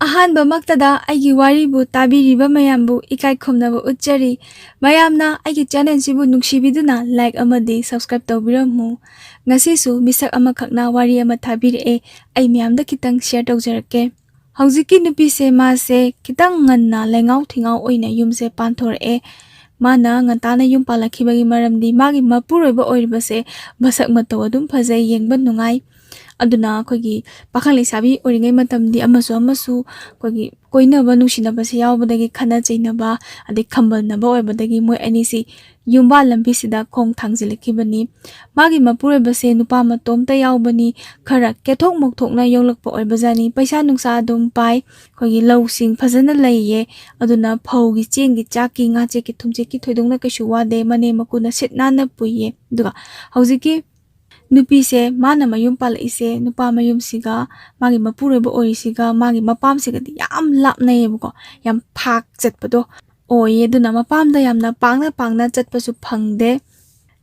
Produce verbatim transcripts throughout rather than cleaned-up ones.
ꯑꯍꯥꯟꯕꯃꯛꯇꯗ ꯑꯩꯒꯤ ꯋꯥꯔꯤꯕꯨ ꯇꯥꯕꯤꯔꯤꯕ ꯃꯌꯥꯝꯕꯨ ꯏꯀꯥꯏ ꯈꯨꯝꯅꯕ ꯎꯠꯆꯔꯤ꯫ ꯃꯌꯥꯝꯅ ꯑꯩꯒꯤ ꯆꯦꯅꯦꯜꯁꯤꯕꯨ ꯅꯨꯡꯁꯤꯕꯤꯗꯨꯅ ꯂꯥꯏꯛ ꯑꯃꯗꯤ ꯁꯕꯁꯀ꯭ꯔꯥꯏꯕ ꯇꯧꯕꯤꯔꯝꯃꯨ꯫ ꯉꯁꯤꯁꯨ ꯃꯤꯁꯛ ꯑꯃꯈꯛꯅ ꯋꯥꯔꯤ ꯑꯃ ꯊꯥꯕꯤꯔꯛꯑꯦ꯫ ꯑꯩ ꯃꯌꯥꯝꯗ ꯈꯤꯇꯪ ꯁꯤꯌꯔ ꯇꯧꯖꯔꯛꯀꯦ꯫ ꯍꯧꯖꯤꯛꯀꯤ ꯅꯨꯄꯤꯁꯦ ꯃꯥꯁꯦ ꯈꯤꯇꯪ ꯉꯟꯅ ꯂꯩꯉꯥꯎ ꯊꯤꯉꯥꯎ ꯑꯣꯏꯅ ꯌꯨꯝꯁꯦ ꯄꯥꯟꯊꯣꯔꯛꯑꯦ꯫ ꯃꯥꯅ ꯉꯟꯇꯥꯅ ꯌꯨꯝ ꯄꯥꯜꯂꯛꯈꯤꯕꯒꯤ ꯃꯔꯝꯗꯤ ꯃꯥꯒꯤ ꯃꯄꯨꯔꯣꯏꯕ ꯑꯣꯏꯔꯤꯕꯁꯦ ꯃꯁꯛ ꯃꯇꯧ ꯑꯗꯨꯝ ꯐꯖꯩ, ꯌꯦꯡꯕ ꯅꯨꯡꯉꯥꯏ꯫ ꯑꯗꯨꯅ ꯑꯩꯈꯣꯏꯒꯤ ꯄꯥꯈꯪ ꯂꯩꯁꯥꯕꯤ ꯑꯣꯏꯔꯤꯉꯩ ꯃꯇꯝꯗꯤ ꯑꯃꯁꯨ ꯑꯃꯁꯨ ꯑꯩꯈꯣꯏꯒꯤ ꯀꯣꯏꯅꯕ ꯅꯨꯡꯁꯤꯅꯕꯁꯦ ꯌꯥꯎꯕꯗꯒꯤ ꯈꯠꯅ ꯆꯩꯅꯕ ꯑꯗꯩ ꯈꯝꯕꯟꯅꯕ ꯑꯣꯏꯕꯗꯒꯤ ꯃꯣꯏ ꯑꯅꯤꯁꯤ ꯌꯨꯝꯕꯥꯜ ꯂꯝꯕꯤꯁꯤꯗ ꯈꯣꯡ ꯊꯥꯡꯖꯤꯜꯂꯛꯈꯤꯕꯅꯤ꯫ ꯃꯥꯒꯤ ꯃꯄꯨꯔꯣꯏꯕꯁꯦ ꯅꯨꯄꯥ ꯃꯇꯣꯝꯇ ꯌꯥꯎꯕꯅꯤ꯫ ꯈꯔ ꯀꯦꯊꯣꯛ ꯃꯧꯊꯣꯛꯅ ꯌꯣꯛꯂꯛꯄ ꯑꯣꯏꯕꯖꯥꯠꯅꯤ꯫ ꯄꯩꯁꯥ ꯅꯨꯡꯁꯥ ꯑꯗꯨꯝ ꯄꯥꯏ꯫ ꯑꯩꯈꯣꯏꯒꯤ ꯂꯧꯁꯤꯡ ꯐꯖꯅ ꯂꯩꯌꯦ꯫ ꯑꯗꯨꯅ ꯐꯧꯒꯤ, ꯆꯦꯡꯒꯤ, ꯆꯥꯛꯀꯤ, ꯉꯥ ꯆꯦꯛꯀꯤ, ꯊꯨꯝ ꯆꯦꯛꯀꯤ ꯊꯣꯏꯗꯣꯛꯅ ꯀꯩꯁꯨ ꯋꯥꯗꯦ꯫ ꯃꯅꯦꯝ ꯃꯀꯨꯅ ꯁꯤꯠ ꯅꯥꯟꯅ ꯄꯨꯏꯌꯦ꯫ ꯑꯗꯨꯒ ꯍꯧꯖꯤꯛꯀꯤ ꯅꯨꯄꯤꯁꯦ ꯃꯥꯅ ꯃꯌꯨꯝ ꯄꯥꯜꯂꯛꯏꯁꯦ ꯅꯨꯄꯥ ꯃꯌꯨꯝꯁꯤꯒ ꯃꯥꯒꯤ ꯃꯄꯨꯔꯣꯏꯕ ꯑꯣꯏꯔꯤꯁꯤꯒ ꯃꯥꯒꯤ ꯃꯄꯥꯝꯁꯤꯒꯗꯤ ꯌꯥꯝ ꯂꯥꯞꯅꯩꯌꯦꯕꯀꯣ꯫ ꯌꯥꯝ ꯐꯥꯛ ꯆꯠꯄꯗꯣ ꯑꯣꯏꯌꯦ꯫ ꯑꯗꯨꯅ ꯃꯄꯥꯝꯗ ꯌꯥꯝꯅ ꯄꯥꯛꯅ ꯄꯥꯛꯅ ꯆꯠꯄꯁꯨ ꯐꯪꯗꯦ꯫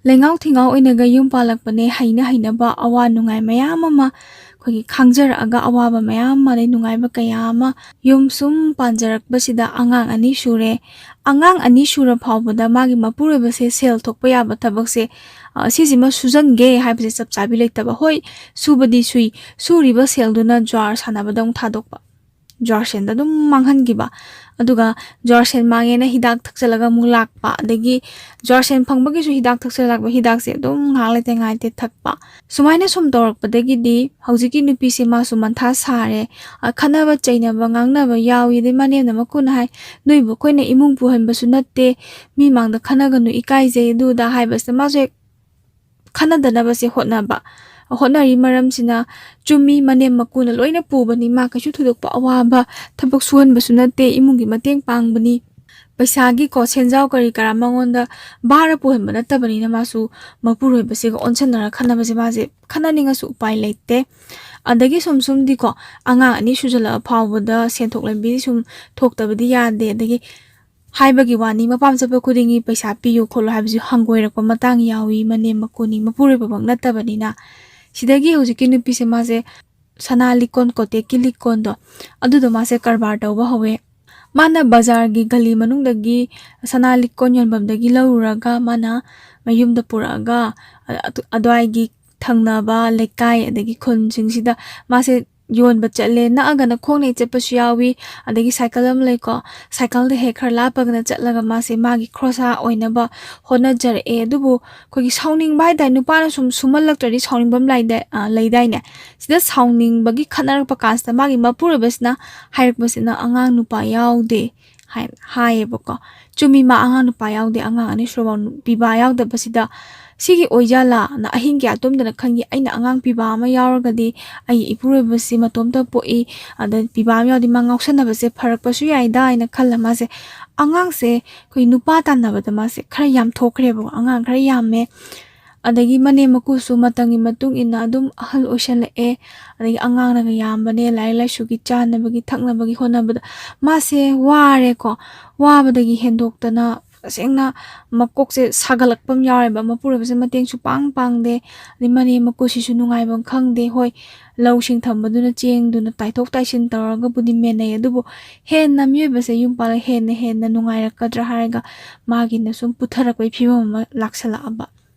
ꯂꯩꯉꯥꯎ ꯊꯤꯉꯥꯎ ꯑꯣꯏꯅꯒ ꯌꯨꯝ ꯄꯥꯜꯂꯛꯄꯅꯦ꯫ ꯍꯩꯅ ꯍꯩꯅꯕ ꯑꯋꯥ ꯅꯨꯡꯉꯥꯏ ꯃꯌꯥꯝ ꯑꯃ ꯑꯩꯈꯣꯏꯒꯤ ꯈꯥꯡꯖꯔꯛꯑꯒ ꯑꯋꯥꯕ ꯃꯌꯥꯝ ꯑꯃ ꯑꯗꯩ ꯅꯨꯡꯉꯥꯏꯕ ꯀꯌꯥ ꯑꯃ ꯌꯨꯝ ꯁꯨꯝ ꯄꯥꯟꯖꯔꯛꯄꯁꯤꯗ ꯑꯉꯥꯡ ꯑꯅꯤ ꯁꯨꯔꯦ꯫ ꯑꯉꯥꯡ ꯑꯅꯤ ꯁꯨꯔ ꯐꯥꯎꯕꯗ ꯃꯥꯒꯤ ꯃꯄꯨꯔꯣꯏꯕꯁꯦ ꯁꯦꯜ ꯊꯣꯛꯄ ꯌꯥꯕ ꯊꯕꯛꯁꯦ, ꯑ, ꯁꯤꯁꯤꯃ ꯁꯨꯖꯟꯒꯦ ꯍꯥꯏꯕꯁꯦ ꯆꯞ ꯆꯥꯕꯤ ꯂꯩꯇꯕ꯫ ꯍꯣꯏ, ꯁꯨꯕꯗꯤ ꯁꯨꯏ, ꯁꯨꯔꯤꯕ ꯁꯦꯜꯗꯨꯅ ꯖ꯭ꯋꯥꯔ ꯁꯥꯟꯅꯕꯗ ꯑꯃꯨꯛ ꯊꯥꯗꯣꯛꯄ꯫ ꯖ꯭ꯋꯥꯔꯁꯦꯟꯗ ꯑꯗꯨꯝ ꯃꯥꯡꯍꯟꯈꯤꯕ꯫ ꯑꯗꯨꯒ ꯖ꯭ꯋꯥꯔꯁꯦꯟ ꯃꯥꯡꯉꯦꯅ ꯍꯤꯗꯥꯛ ꯊꯛꯆꯜꯂꯒ ꯑꯃꯨꯛ ꯂꯥꯛꯄ꯫ ꯑꯗꯒꯤ ꯖ꯭ꯋꯥꯔꯁꯦꯟ ꯐꯪꯕꯒꯤꯁꯨ ꯍꯤꯗꯥꯛ ꯊꯛꯆꯜꯂꯒ ꯂꯥꯛꯄ꯫ ꯍꯤꯗꯥꯛꯁꯦ ꯑꯗꯨꯝ ꯉꯥꯏꯍꯥꯛ ꯂꯩꯇ ꯉꯥꯏꯇꯦ ꯊꯛꯄ꯫ ꯁꯨꯃꯥꯏꯅ ꯁꯨꯝ ꯇꯧꯔꯛꯄꯗꯒꯤꯗꯤ ꯍꯧꯖꯤꯛꯀꯤ ꯅꯨꯄꯤꯁꯦ ꯃꯥꯁꯨ ꯃꯟꯊꯥ ꯁꯥꯔꯦ꯫ ꯑ, ꯈꯠꯅꯕ ꯆꯩꯅꯕ ꯉꯥꯡꯅꯕ ꯌꯥꯎꯏ꯫ ꯑꯗꯩ ꯃꯅꯦꯝꯅ ꯃꯀꯨꯅ ꯍꯥꯏ, "ꯅꯣꯏꯕꯨ ꯑꯩꯈꯣꯏꯅ ꯏꯃꯨꯡ ꯄꯨꯍꯟꯕꯁꯨ ꯅꯠꯇꯦ, ꯃꯤ ꯃꯥꯡꯗ ꯈꯠꯅꯒꯅꯨ, ꯏꯀꯥꯏꯖꯩ", ꯑꯗꯨꯗ ꯍꯥꯏꯕꯁꯤꯗ ꯃꯥꯁꯨ ꯍꯦꯛ ꯈꯟꯅꯗꯅꯕꯁꯦ ꯍꯣꯠꯅꯕ꯫ ꯍꯣꯠꯅꯔꯤ ꯃꯔꯝꯁꯤꯅ ꯆꯨꯝꯃꯤ, ꯃꯅꯦꯝ ꯃꯀꯨꯅ ꯂꯣꯏꯅ ꯄꯨꯕꯅꯤ, ꯃꯥ ꯀꯩꯁꯨ ꯊꯣꯏꯗꯣꯛꯄ ꯑꯋꯥꯕ ꯊꯕꯛ ꯁꯨꯍꯟꯕꯁꯨ ꯅꯠꯇꯦ, ꯏꯃꯨꯡꯒꯤ ꯃꯇꯦꯡ ꯄꯥꯡꯕꯅꯤ꯫ ꯄꯩꯁꯥꯒꯤꯀꯣ ꯁꯦꯟꯖꯥꯎ ꯀꯔꯤ ꯀꯔꯥ ꯃꯉꯣꯟꯗ ꯚꯥꯔ ꯄꯨꯍꯟꯕ ꯅꯠꯇꯕꯅꯤꯅ ꯃꯥꯁꯨ ꯃꯄꯨꯔꯣꯏꯕꯁꯤꯒ ꯑꯣꯟꯁꯟꯅꯔ ꯈꯟꯅꯕꯁꯦ ꯃꯥꯁꯦ ꯈꯟꯅꯅꯤꯡꯉꯁꯨ ꯎꯄꯥꯏ ꯂꯩꯇꯦ꯫ ꯑꯗꯒꯤ ꯁꯨꯝ ꯁꯨꯝꯗꯤꯀꯣ ꯑꯉꯥꯡ ꯑꯅꯤ ꯁꯨꯖꯜꯂꯛꯑ ꯐꯥꯎꯕꯗ ꯁꯦꯟꯊꯣꯛ ꯂꯝꯕꯤ ꯁꯨꯝ ꯊꯣꯛꯇꯕꯗꯤ ꯌꯥꯗꯦ꯫ ꯑꯗꯒꯤ ꯍꯥꯏꯕꯒꯤ ꯋꯥꯅꯤ, ꯃꯄꯥꯝ ꯆꯠꯄ ꯈꯨꯗꯤꯡꯒꯤ ꯄꯩꯁꯥ ꯄꯤꯌꯨ ꯈꯣꯠꯂꯨ ꯍꯥꯏꯕꯁꯨ ꯍꯪꯒꯣꯏꯔꯛꯄ ꯃꯇꯥꯡ ꯌꯥꯎꯏ꯫ ꯃꯅꯦꯝ ꯃꯀꯨꯅꯤ, ꯃꯄꯨꯔꯣꯏꯕꯃꯛ ꯅꯠꯇꯕꯅꯤꯅ꯫ ꯁꯤꯗꯒꯤ ꯍꯧꯖꯤꯛꯀꯤ ꯅꯨꯄꯤꯁꯦ ꯃꯥꯁꯦ ꯁꯅꯥ ꯂꯤꯛꯀꯣꯟ, ꯀꯣꯇꯦꯛꯀꯤ ꯂꯤꯛꯀꯣꯟꯗꯣ, ꯑꯗꯨꯗꯣ ꯃꯥꯁꯦ ꯀꯔꯕꯥꯔ ꯇꯧꯕ ꯍꯧꯋꯦ꯫ ꯃꯥꯅ ꯕꯖꯥꯔꯒꯤ ꯒꯂꯤ ꯃꯅꯨꯡꯗꯒꯤ ꯁꯅꯥ ꯂꯤꯛꯀꯣꯟ ꯌꯣꯟꯐꯝꯗꯒꯤ ꯂꯧꯔꯨꯔꯒ ꯃꯥꯅ ꯃꯌꯨꯝꯗ ꯄꯨꯔꯛꯑꯒ, ꯑ-, ꯑꯗꯨ-, ꯑꯗꯨꯋꯥꯏꯒꯤ ꯊꯪꯅꯕ ꯂꯩꯀꯥꯏ ꯑꯗꯒꯤ ꯈꯨꯟꯁꯤꯡꯁꯤꯗ ꯃꯥꯁꯦ ꯌꯣꯟꯕ ꯆꯠꯂꯦ꯫ ꯅꯛꯑꯒꯅ ꯈꯣꯡꯅ ꯆꯠꯄꯁꯨ ꯌꯥꯎꯏ, ꯑꯗꯒꯤ ꯁꯥꯏꯀꯜ ꯑꯃ ꯂꯩꯀꯣ, ꯁꯥꯏꯀꯜꯗ ꯍꯦꯛ ꯈꯔ ꯂꯥꯞꯄꯒꯅ ꯆꯠꯂꯒ ꯃꯥꯁꯦ ꯃꯥꯒꯤ ꯈꯣꯔꯁꯥ ꯑꯣꯏꯅꯕ ꯍꯣꯠꯅꯖꯔꯛꯑꯦ꯫ ꯑꯗꯨꯕꯨ ꯑꯩꯈꯣꯏꯒꯤ ꯁꯥꯎꯅꯤꯡꯕ ꯍꯥꯏꯇꯥꯔꯦ, ꯅꯨꯄꯥꯅ ꯁꯨꯝ ꯁꯨꯝꯍꯜꯂꯛꯇ꯭ꯔꯗꯤ ꯁꯥꯎꯅꯤꯡꯕ ꯑꯃ ꯂꯩꯗꯥꯏ-, ꯑ, ꯂꯩꯗꯥꯏꯅꯦ? ꯁꯤꯗ ꯁꯥꯎꯅꯤꯡꯕꯒꯤ ꯈꯠꯅꯔꯛꯄ ꯀꯥꯟꯁꯤꯗ ꯃꯥꯒꯤ ꯃꯄꯨꯔꯣꯏꯕꯁꯤꯅ ꯍꯥꯏꯔꯛꯄꯁꯤꯅ, "ꯑꯉꯥꯡ ꯅꯨꯄꯥ ꯌꯥꯎꯗꯦ" ꯍꯥꯏ-, ꯍꯥꯏꯌꯦꯕꯀꯣ꯫ ꯆꯨꯝꯃꯤ, ꯃꯥ ꯑꯉꯥꯡ ꯅꯨꯄꯥ ꯌꯥꯎꯗꯦ, ꯑꯉꯥꯡ ꯑꯅꯤꯁꯨꯕ ꯅꯨ-, ꯄꯤꯕꯥ ꯌꯥꯎꯗꯕꯁꯤꯗ, "ꯁꯤꯒꯤ ꯑꯣꯏꯖꯥꯠꯂꯥꯅ ꯑꯍꯤꯡ ꯀꯌꯥ ꯇꯨꯝꯗꯅ ꯈꯟꯈꯤ꯫ ꯑꯩꯅ ꯑꯉꯥꯡ ꯄꯤꯕꯥ ꯑꯃ ꯌꯥꯎꯔꯒꯗꯤ ꯑꯩ ꯏꯄꯨꯔꯣꯏꯕꯁꯤ ꯃꯇꯣꯝꯇ ꯄꯣꯛꯏ, ꯑꯗ ꯄꯤꯕꯥ ꯑꯃ ꯌꯥꯎꯔꯗꯤ ꯃꯥ ꯉꯥꯎꯁꯟꯅꯕꯁꯦ ꯐꯔꯛꯄꯁꯨ ꯌꯥꯏꯗ" ꯍꯥꯏꯅ ꯈꯜꯂ ꯃꯥꯁꯦ, ꯑꯉꯥꯡꯁꯦ ꯑꯩꯈꯣꯏ ꯅꯨꯄꯥ ꯇꯥꯟꯅꯕꯗ ꯃꯥꯁꯦ ꯈꯔ ꯌꯥꯝꯊꯣꯛꯈ꯭ꯔꯦꯕꯀꯣ, ꯑꯉꯥꯡ ꯈꯔ ꯌꯥꯝꯃꯦ꯫ ꯑꯗꯒꯤ ꯃꯅꯦꯝ ꯃꯀꯨꯁꯨ ꯃꯇꯝꯒꯤ ꯃꯇꯨꯡ ꯏꯟꯅ ꯑꯗꯨꯝ ꯑꯍꯜ ꯑꯣꯏꯁꯜꯂꯛꯑꯦ꯫ ꯑꯗꯒꯤ ꯑꯉꯥꯡꯅꯒ ꯌꯥꯝꯕꯅꯦ, ꯂꯥꯏꯔꯤꯛ ꯂꯥꯏꯁꯨꯒꯤ ꯆꯥꯅꯕꯒꯤ ꯊꯛꯅꯕꯒꯤ ꯍꯣꯠꯅꯕꯗ ꯃꯥꯁꯦ ꯋꯥꯔꯦꯀꯣ꯫ ꯋꯥꯕꯗꯒꯤ ꯍꯦꯟꯗꯣꯛꯇꯅ ꯇꯁꯦꯡꯅ ꯃꯀꯣꯛꯁꯦ ꯁꯥꯒꯠꯂꯛꯄ ꯑꯃ ꯌꯥꯎꯔꯦꯕ꯫ ꯃꯄꯨꯔꯣꯏꯕꯁꯦ ꯃꯇꯦꯡꯁꯨ ꯄꯥꯡ ꯄꯥꯡꯗꯦ꯫ ꯑꯗꯩ ꯃꯅꯦꯝ ꯃꯀꯨꯁꯤꯁꯨ ꯅꯨꯡꯉꯥꯏꯕꯝ ꯈꯪꯗꯦ꯫ ꯍꯣꯏ, ꯂꯧꯁꯤꯡ ꯊꯝꯕꯗꯨꯅ ꯆꯦꯡꯗꯨꯅ ꯇꯥꯏꯊꯣꯛ ꯇꯥꯏꯁꯤꯟ ꯇꯧꯔꯒꯕꯨꯗꯤ ꯃꯦꯟꯅꯩ꯫ ꯑꯗꯨꯕꯨ ꯍꯦꯟꯅ ꯃꯤꯑꯣꯏꯕꯁꯦ ꯌꯨꯝ ꯄꯥꯜꯂꯒ ꯍꯦꯟꯅ ꯍꯦꯟꯅ ꯅꯨꯡꯉꯥꯏꯔꯛꯀꯗ꯭ꯔꯥ ꯍꯥꯏꯔꯒ ꯃꯥꯒꯤꯅ ꯁꯨꯝ ꯄꯨꯊꯔꯛꯄꯒꯤ ꯐꯤꯕꯝ ꯑꯃ ꯂꯥꯛꯁꯜꯂꯛꯑꯕ꯫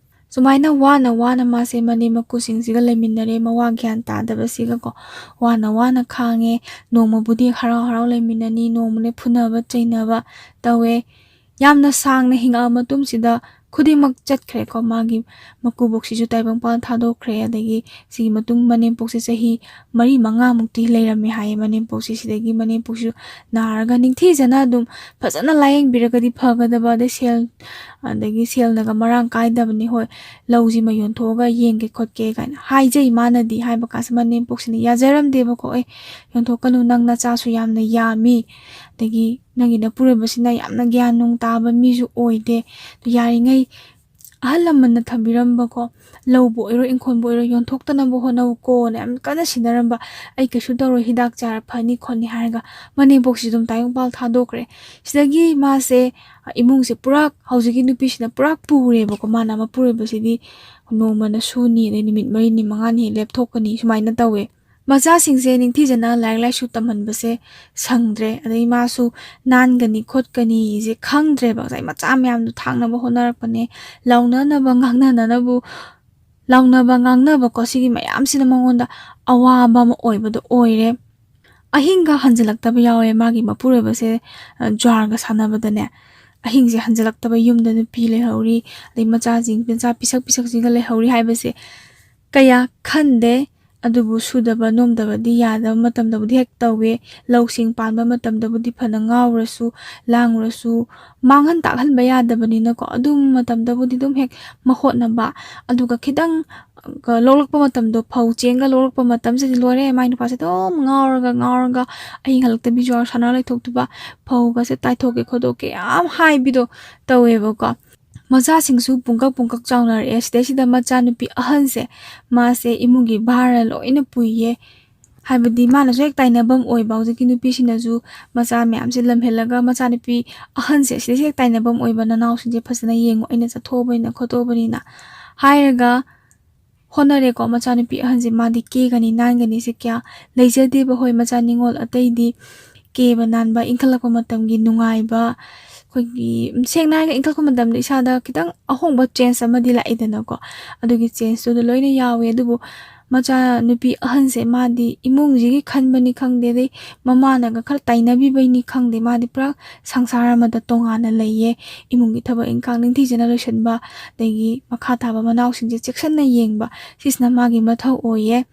ꯁꯨꯃꯥꯏꯅ ꯋꯥꯅ ꯋꯥꯅ ꯃꯥꯁꯦ ꯃꯅꯦꯝ ꯃꯀꯨꯁꯤꯡꯁꯤꯒ ꯂꯩꯃꯤꯟꯅꯔꯦ, ꯃꯋꯥ ꯒ꯭ꯌꯥꯟ ꯇꯥꯗꯕꯁꯤꯒꯀꯣ꯫ ꯋꯥꯅ ꯋꯥꯅ ꯈꯥꯡꯉꯦ꯫ ꯅꯣꯡꯃꯕꯨꯗꯤ ꯍꯔꯥꯎ ꯍꯔꯥꯎ ꯂꯩꯃꯤꯟꯅꯅꯤ, ꯅꯣꯡꯃꯅ ꯐꯨꯅꯕ ꯆꯩꯅꯕ ꯇꯧꯋꯦ꯫ ꯌꯥꯝꯅ ꯁꯥꯡꯅ ꯍꯤꯡꯉꯛꯑ ꯃꯇꯨꯡꯁꯤꯗ ꯈꯨꯗꯤꯡꯃꯛ ꯆꯠꯈ꯭ꯔꯦꯀꯣ꯫ ꯃꯥꯒꯤ ꯃꯀꯨꯕꯣꯛꯁꯤꯁꯨ ꯇꯥꯏꯕꯪꯄꯥꯟ ꯊꯥꯗꯣꯛꯈ꯭ꯔꯦ꯫ ꯑꯗꯒꯤ ꯁꯤꯒꯤ ꯃꯇꯨꯡ ꯃꯅꯦꯝꯄꯣꯛꯁꯦ ꯆꯍꯤ ꯃꯔꯤ ꯃꯉꯥꯃꯨꯛꯇꯤ ꯂꯩꯔꯝꯃꯦ ꯍꯥꯏꯌꯦ ꯃꯅꯦꯝꯄꯣꯛꯁꯦ꯫ ꯁꯤꯗꯒꯤ ꯃꯅꯦꯝꯄꯣꯛꯁꯤꯁꯨ ꯅꯥꯔꯒ ꯅꯤꯡꯊꯤꯖꯅ ꯑꯗꯨꯝ ꯐꯖꯅ ꯂꯥꯌꯦꯡꯕꯤꯔꯒꯗꯤ ꯐꯒꯗꯕ, ꯑꯗꯩ ꯁꯦꯜ, ꯑꯗꯒꯤ ꯁꯦꯜꯅꯒ ꯃꯔꯥꯡ ꯀꯥꯏꯗꯕꯅꯤ꯫ ꯍꯣꯏ, ꯂꯧꯁꯤꯃ ꯌꯣꯟꯊꯣꯛꯑꯒ ꯌꯦꯡꯒꯦ ꯈꯣꯠꯀꯦ ꯀꯥꯏꯅ ꯍꯥꯏꯖꯩ ꯃꯥꯅꯗꯤ꯫ ꯍꯥꯏꯕ ꯀꯥꯟꯁꯤ ꯃꯅꯦꯝꯄꯣꯛꯁꯤꯅ ꯌꯥꯖꯔꯝꯗꯦꯕꯀꯣ꯫ "ꯑꯦ, ꯌꯣꯟꯊꯣꯛꯀꯅꯨ, ꯅꯪ ꯅꯆꯥꯁꯨ ꯌꯥꯝꯅ ꯌꯥꯝꯃꯤ, ꯑꯗꯒꯤ ꯅꯪꯒꯤ ꯅꯄꯨꯔꯣꯏꯕꯁꯤꯅ ꯌꯥꯝꯅ ꯒ꯭ꯌꯥꯟ ꯅꯨꯡ ꯇꯥꯕ ꯃꯤꯁꯨ ꯑꯣꯏꯗꯦ꯫ ꯑꯗꯨ ꯌꯥꯔꯤꯉꯩ ꯑꯍꯜ ꯂꯃꯟꯅ ꯊꯝꯕꯤꯔꯝꯕꯀꯣ, ꯂꯧꯕꯨ ꯑꯣꯏꯔꯣ, ꯏꯪꯈꯣꯜꯕꯨ ꯑꯣꯏꯔꯣ, ꯌꯣꯟꯊꯣꯛꯇꯅꯕ ꯍꯣꯠꯅꯧꯀꯣꯅ ꯌꯥꯝ ꯀꯟꯅ ꯁꯤꯟꯅꯔꯝꯕ꯫ ꯑꯩ ꯀꯩꯁꯨ ꯇꯧꯔꯣꯏ, ꯍꯤꯗꯥꯛ ꯆꯥꯔ ꯐꯅꯤ ꯈꯣꯠꯅꯤ" ꯍꯥꯏꯔꯒ ꯃꯅꯦꯝꯄꯣꯛꯁꯤ ꯑꯗꯨꯝ ꯇꯥꯏꯕꯪꯄꯥꯜ ꯊꯥꯗꯣꯛꯈ꯭ꯔꯦ꯫ ꯁꯤꯗꯒꯤ ꯃꯥꯁꯦ, ꯑ, ꯏꯃꯨꯡꯁꯦ ꯄꯨꯔꯥ, ꯍꯧꯖꯤꯛꯀꯤ ꯅꯨꯄꯤꯁꯤꯅ ꯄꯨꯔꯥ ꯄꯨꯔꯦꯕꯀꯣ꯫ ꯃꯥꯅ ꯃꯄꯨꯔꯣꯏꯕꯁꯤ ꯅꯣꯡꯃꯅ ꯁꯨꯅꯤ, ꯑꯗꯩ ꯅꯨꯃꯤꯠ ꯃꯔꯤꯅꯤ ꯃꯉꯥꯅꯤ ꯍꯦꯛ ꯂꯦꯞꯊꯣꯛꯀꯅꯤ, ꯁꯨꯃꯥꯏꯅ ꯇꯧꯋꯦ꯫ ꯃꯆꯥꯁꯤꯡꯁꯦ ꯅꯤꯡꯊꯤꯖꯅ ꯂꯥꯏꯔꯤꯛ ꯂꯥꯏꯁꯨ ꯇꯝꯍꯟꯕꯁꯦ ꯁꯪꯗ꯭ꯔꯦ꯫ ꯑꯗꯩ ꯃꯥꯁꯨ ꯅꯥꯟꯒꯅꯤ ꯈꯣꯠꯀꯅꯤꯁꯦ ꯈꯪꯗ꯭ꯔꯦꯕ꯫ ꯉꯁꯥꯏ ꯃꯆꯥ ꯃꯌꯥꯝꯗꯣ ꯊꯥꯡꯅꯕ ꯍꯣꯠꯅꯔꯛꯄꯅꯦ, ꯂꯥꯎꯅꯅꯕ ꯉꯥꯡꯅꯅꯅꯕꯨ, ꯂꯥꯎꯅꯕ ꯉꯥꯡꯅꯕꯀꯣ, ꯁꯤꯒꯤ ꯃꯌꯥꯝꯁꯤꯅ ꯃꯉꯣꯟꯗ ꯑꯋꯥꯕ ꯑꯃ ꯑꯣꯏꯕꯗꯣ ꯑꯣꯏꯔꯦ꯫ ꯑꯍꯤꯡꯒ ꯍꯟꯖꯤꯜꯂꯛꯇꯕ ꯌꯥꯎꯔꯦ꯫ ꯃꯥꯒꯤ ꯃꯄꯨꯔꯣꯏꯕꯁꯦ, ꯑ, ꯖ꯭ꯋꯥꯔꯒ ꯁꯥꯟꯅꯕꯗꯅꯦ, ꯑꯍꯤꯡꯁꯦ ꯍꯟꯖꯤꯜꯂꯛꯇꯕ, ꯌꯨꯝꯗ ꯅꯨꯄꯤ ꯂꯩꯍꯧꯔꯤ, ꯑꯗꯩ ꯃꯆꯥꯁꯤꯡ, ꯃꯆꯥ ꯄꯤꯁꯛ ꯄꯤꯁꯛꯁꯤꯡꯒ ꯂꯩꯍꯧꯔꯤ ꯍꯥꯏꯕꯁꯦ ꯀꯌꯥ ꯈꯟꯗꯦ꯫ ꯑꯗꯨꯕꯨ ꯁꯨꯗꯕ ꯅꯣꯝꯗꯕꯗꯤ ꯌꯥꯗꯕ ꯃꯇꯝꯗꯕꯨꯗꯤ ꯍꯦꯛ ꯇꯧꯋꯦ꯫ ꯂꯧꯁꯤꯡ ꯄꯥꯟꯕ ꯃꯇꯝꯗꯕꯨꯗꯤ ꯐꯅ ꯉꯥꯎꯔꯁꯨ ꯂꯥꯡꯉꯨꯔꯁꯨ ꯃꯥꯡꯍꯟ ꯇꯥꯛꯍꯟꯕ ꯌꯥꯗꯕꯅꯤꯅꯀꯣ, ꯑꯗꯨꯝ ꯃꯇꯝꯗꯕꯨꯗꯤ ꯑꯗꯨꯝ ꯍꯦꯛ ꯃꯍꯣꯠꯅꯕ꯫ ꯑꯗꯨꯒ ꯈꯤꯇꯪ, ꯑ, ꯂꯣꯛꯂꯛꯄ ꯃꯇꯝꯗꯣ, ꯐꯧ ꯆꯦꯡꯒ ꯂꯣꯛꯂꯛꯄ ꯃꯇꯝꯁꯤꯗꯤ ꯂꯣꯏꯔꯦ, ꯃꯥꯏ ꯅꯨꯄꯥꯁꯦ ꯑꯗꯨꯝ ꯉꯥꯎꯔꯒ ꯉꯥꯎꯔꯒ ꯑꯍꯤꯡ ꯍꯜꯂꯛꯇꯕꯤ ꯖ꯭ꯋꯥꯔ ꯁꯥꯟꯅꯔ ꯂꯩꯊꯣꯛꯇꯕ, ꯐꯧꯒꯁꯦ ꯇꯥꯏꯊꯣꯛꯀꯦ ꯈꯣꯠꯇꯣꯛꯀꯦ ꯌꯥꯝ ꯍꯥꯏꯕꯤꯗꯣ ꯇꯧꯋꯦꯕꯀꯣ꯫ ꯃꯆꯥꯁꯤꯡꯁꯨ ꯄꯨꯡꯀꯛ ꯄꯨꯡꯀꯛ ꯆꯥꯎꯅꯔꯛꯑꯦ꯫ ꯁꯤꯗꯩꯁꯤꯗ ꯃꯆꯥꯅꯨꯄꯤ ꯑꯍꯟꯁꯦ, ꯃꯥꯁꯦ ꯏꯃꯨꯡꯒꯤ ꯚꯥꯔ ꯂꯣꯏꯅ ꯄꯨꯏꯌꯦ꯫ ꯍꯥꯏꯕꯗꯤ ꯃꯥꯅꯁꯨ ꯍꯦꯛ ꯇꯥꯏꯅꯐꯝ ꯑꯣꯏꯕ, ꯍꯧꯖꯤꯛꯀꯤ ꯅꯨꯄꯤꯁꯤꯅꯁꯨ ꯃꯆꯥ ꯃꯌꯥꯝꯁꯦ ꯂꯝꯍꯦꯜꯂꯒ, ꯃꯆꯥꯅꯨꯄꯤ ꯑꯍꯟꯁꯦ ꯁꯤꯗꯩꯁꯤ ꯍꯦꯛ ꯇꯥꯏꯅꯐꯝ ꯑꯣꯏꯕ, "ꯅꯅꯥꯎꯁꯤꯡꯁꯦ ꯐꯖꯅ ꯌꯦꯡꯉꯨ, ꯑꯩꯅ ꯆꯠꯊꯣꯛꯑꯕꯅꯤꯅ ꯈꯣꯠꯇꯣꯛꯑꯕꯅꯤꯅ" ꯍꯥꯏꯔꯒ ꯍꯣꯠꯅꯔꯦꯀꯣ꯫ ꯃꯆꯥꯅꯨꯄꯤ ꯑꯍꯟꯁꯦ ꯃꯥꯗꯤ ꯀꯦꯒꯅꯤ ꯅꯥꯟꯒꯅꯤꯁꯦ ꯀꯌꯥ ꯂꯩꯖꯗꯦꯕ꯫ ꯍꯣꯏ, ꯃꯆꯥ ꯅꯤꯉꯣꯜ ꯑꯇꯩꯗꯤ ꯀꯦꯕ ꯅꯥꯟꯕ, ꯏꯟꯈꯠꯂꯛꯄ ꯃꯇꯝꯒꯤ ꯅꯨꯡꯉꯥꯏꯕ, ꯑꯩꯈꯣꯏꯒꯤ, ꯎꯝ, ꯁꯦꯡꯅ ꯍꯥꯏꯔꯒ ꯏꯟꯈꯠꯂꯛꯄ ꯃꯇꯝꯗ ꯏꯁꯥꯗ ꯈꯤꯇꯪ ꯑꯍꯣꯡꯕ, ꯆꯦꯟꯖ ꯑꯃꯗꯤ ꯂꯥꯛꯏꯗꯅꯀꯣ꯫ ꯑꯗꯨꯒꯤ ꯆꯦꯟꯖꯇꯨꯗ ꯂꯣꯏꯅ ꯌꯥꯎꯋꯦ꯫ ꯑꯗꯨꯕꯨ ꯃꯆꯥꯅꯨꯄꯤ ꯑꯍꯟꯁꯦ ꯃꯥꯗꯤ ꯏꯃꯨꯡꯁꯤꯒꯤ ꯈꯟꯕꯅꯤ ꯈꯪꯗꯦ, ꯑꯗꯩ ꯃꯃꯥꯅꯒ ꯈꯔ ꯇꯥꯏꯅꯕꯤꯕꯩꯅꯤ ꯈꯪꯗꯦ, ꯃꯥꯗꯤ ꯄꯨꯔꯥ ꯁꯪꯁꯥꯔ ꯑꯃꯗ ꯇꯣꯉꯥꯟꯅ ꯂꯩꯌꯦ꯫ ꯏꯃꯨꯡꯒꯤ ꯊꯕꯛ ꯏꯟꯈꯥꯡ ꯅꯤꯡꯊꯤꯖꯅ ꯂꯣꯏꯁꯤꯟꯕ, ꯑꯗꯒꯤ ꯃꯈꯥ ꯇꯥꯕ ꯃꯅꯥꯎꯁꯤꯡꯁꯦ ꯆꯦꯛꯁꯤꯟꯅ ꯌꯦꯡꯕ, ꯁꯤꯁꯤꯅ ꯃꯥꯒꯤ ꯃꯊꯧ ꯑꯣꯏꯌꯦ꯫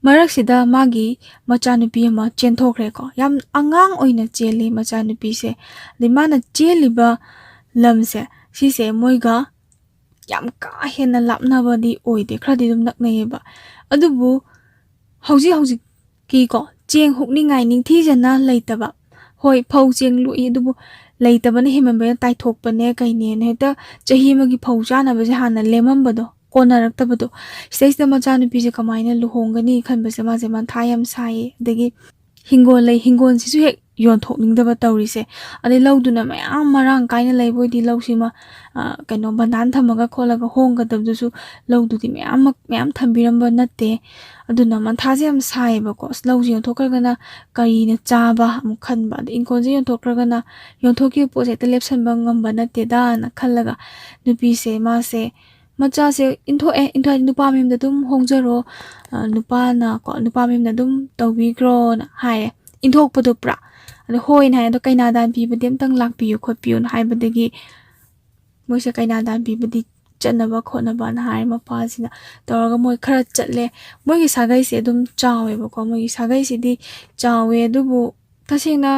ꯃꯔꯛꯁꯤꯗ ꯃꯥꯒꯤ ꯃꯆꯥꯅꯨꯄꯤ ꯑꯃ ꯆꯦꯟꯊꯣꯛꯈ꯭ꯔꯦꯀꯣ꯫ ꯌꯥꯝ ꯑꯉꯥꯡ ꯑꯣꯏꯅ ꯆꯦꯜꯂꯤ ꯃꯆꯥꯅꯨꯄꯤꯁꯦ꯫ ꯑꯗꯩ ꯃꯥꯅ ꯆꯦꯜꯂꯤꯕ ꯂꯝꯁꯦ, ꯁꯤꯁꯦ ꯃꯣꯏꯒ ꯌꯥꯝ ꯀꯥ ꯍꯦꯟꯅ ꯂꯥꯞꯅꯕꯗꯤ ꯑꯣꯏꯗꯦ, ꯈꯔꯗꯤ ꯑꯗꯨꯝ ꯅꯛꯅꯩꯌꯦꯕ꯫ ꯑꯗꯨꯕꯨ ꯍꯧꯖꯤꯛ ꯍꯧꯖꯤꯛꯀꯤꯀꯣ, ꯆꯦꯡ ꯍꯨꯛꯅꯤꯡꯉꯥꯏ ꯅꯤꯡꯊꯤꯖꯅ ꯂꯩꯇꯕ꯫ ꯍꯣꯏ, ꯐꯧ ꯆꯦꯡ ꯂꯣꯛꯏ, ꯑꯗꯨꯕꯨ ꯂꯩꯇꯕꯅ ꯍꯦꯟꯃꯟꯕꯅ ꯇꯥꯏꯊꯣꯛꯄꯅꯦ ꯀꯩꯅꯦꯅ ꯍꯦꯛꯇ ꯆꯍꯤ ꯑꯃꯒꯤ ꯐꯧ ꯆꯥꯅꯕꯁꯦ ꯍꯥꯟꯅ ꯂꯦꯝꯃꯝꯕꯗꯣ, ꯀꯣꯟꯅꯔꯛꯇꯕꯗꯣ꯫ ꯁꯤꯗꯩꯁꯤꯗ ꯃꯆꯥꯅꯨꯄꯤꯁꯦ ꯀꯃꯥꯏꯅ ꯂꯨꯍꯣꯡꯒꯅꯤ ꯈꯟꯕꯁꯦ ꯃꯥꯁꯦ ꯃꯊꯥ ꯌꯥꯝ ꯁꯥꯏꯌꯦ꯫ ꯑꯗꯒꯤ ꯍꯤꯡꯒꯣꯜ ꯂꯩ, ꯍꯤꯡꯒꯣꯜꯁꯤꯁꯨ ꯍꯦꯛ ꯌꯣꯟꯊꯣꯛꯅꯤꯡꯗꯕ ꯇꯧꯔꯤꯁꯦ꯫ ꯑꯗꯩ ꯂꯧꯗꯨꯅ ꯃꯌꯥꯝ ꯃꯔꯥꯡ ꯀꯥꯏꯅ ꯂꯩꯕ ꯑꯣꯏꯗꯤ ꯂꯧꯁꯤꯃ, ꯑ, ꯀꯩꯅꯣ, ꯕꯟꯗꯥꯟ ꯊꯝꯃꯒ ꯈꯣꯠꯂꯒ ꯍꯣꯡꯒꯗꯕꯗꯨꯁꯨ ꯂꯧꯗꯨꯗꯤ ꯃꯌꯥꯝ ꯃꯛ-, ꯃꯌꯥꯝ ꯊꯝꯕꯤꯔꯝꯕ ꯅꯠꯇꯦ꯫ ꯑꯗꯨꯅ ꯃꯊꯥꯁꯦ ꯌꯥꯝ ꯁꯥꯏꯌꯦꯕꯀꯣ꯫ ꯑꯁ, ꯂꯧꯁꯦ ꯌꯣꯟꯊꯣꯛꯈ꯭ꯔꯒꯅ ꯀꯔꯤꯅ ꯆꯥꯕ ꯑꯃꯨꯛ ꯈꯟꯕ, ꯑꯗꯩ ꯏꯪꯈꯣꯜꯁꯦ ꯌꯣꯟꯊꯣꯛꯈ꯭ꯔꯒꯅ ꯌꯣꯟꯊꯣꯛꯈꯤꯕ ꯄꯣꯠꯁꯦ ꯍꯦꯛꯇ ꯂꯦꯞꯁꯟꯕ ꯉꯝꯕ ꯅꯠꯇꯦꯗꯥꯅ ꯈꯜꯂꯒ ꯅꯨꯄꯤꯁꯦ, ꯃꯥꯁꯦ ꯃꯆꯥꯁꯦ ꯏꯟꯊꯣꯛꯑꯦ꯫ ꯏꯟꯊꯣꯛꯑꯗꯤ ꯅꯨꯄꯥ ꯃꯌꯨꯝꯗ ꯑꯗꯨꯝ ꯍꯣꯡꯖꯔꯣ, ꯑ, ꯅꯨꯄꯥꯅ ꯀꯣ, ꯅꯨꯄꯥ ꯃꯌꯨꯝꯗ ꯑꯗꯨꯝ ꯇꯧꯕꯤꯈ꯭ꯔꯣꯅ ꯍꯥꯏꯔꯦ꯫ ꯏꯟꯊꯣꯛꯄꯗꯣ ꯄꯨꯔꯥ꯫ ꯑꯗꯣ ꯍꯣꯏꯅ ꯍꯥꯏ, "ꯑꯗꯣ ꯀꯩꯅꯥꯗꯥꯟ ꯄꯤꯕꯗꯤ ꯑꯝꯇꯪ ꯂꯥꯛꯄꯤꯌꯨ ꯈꯣꯠꯄꯤꯌꯨꯅ" ꯍꯥꯏꯕꯗꯒꯤ ꯃꯣꯏꯁꯦ ꯀꯩꯅꯥꯗꯥꯟ ꯄꯤꯕꯗꯤ ꯆꯠꯅꯕ ꯈꯣꯠꯅꯕꯅ ꯍꯥꯏꯔꯦ ꯃꯄꯥꯁꯤꯅ꯫ ꯇꯧꯔꯒ ꯃꯣꯏ ꯈꯔ ꯆꯠꯂꯦ꯫ ꯃꯣꯏꯒꯤ ꯁꯥꯒꯩꯁꯦ ꯑꯗꯨꯝ ꯆꯥꯎꯋꯦꯕꯀꯣ꯫ ꯃꯣꯏꯒꯤ ꯁꯥꯒꯩꯁꯤꯗꯤ ꯆꯥꯎꯋꯦ, ꯑꯗꯨꯕꯨ ꯇꯁꯦꯡꯅ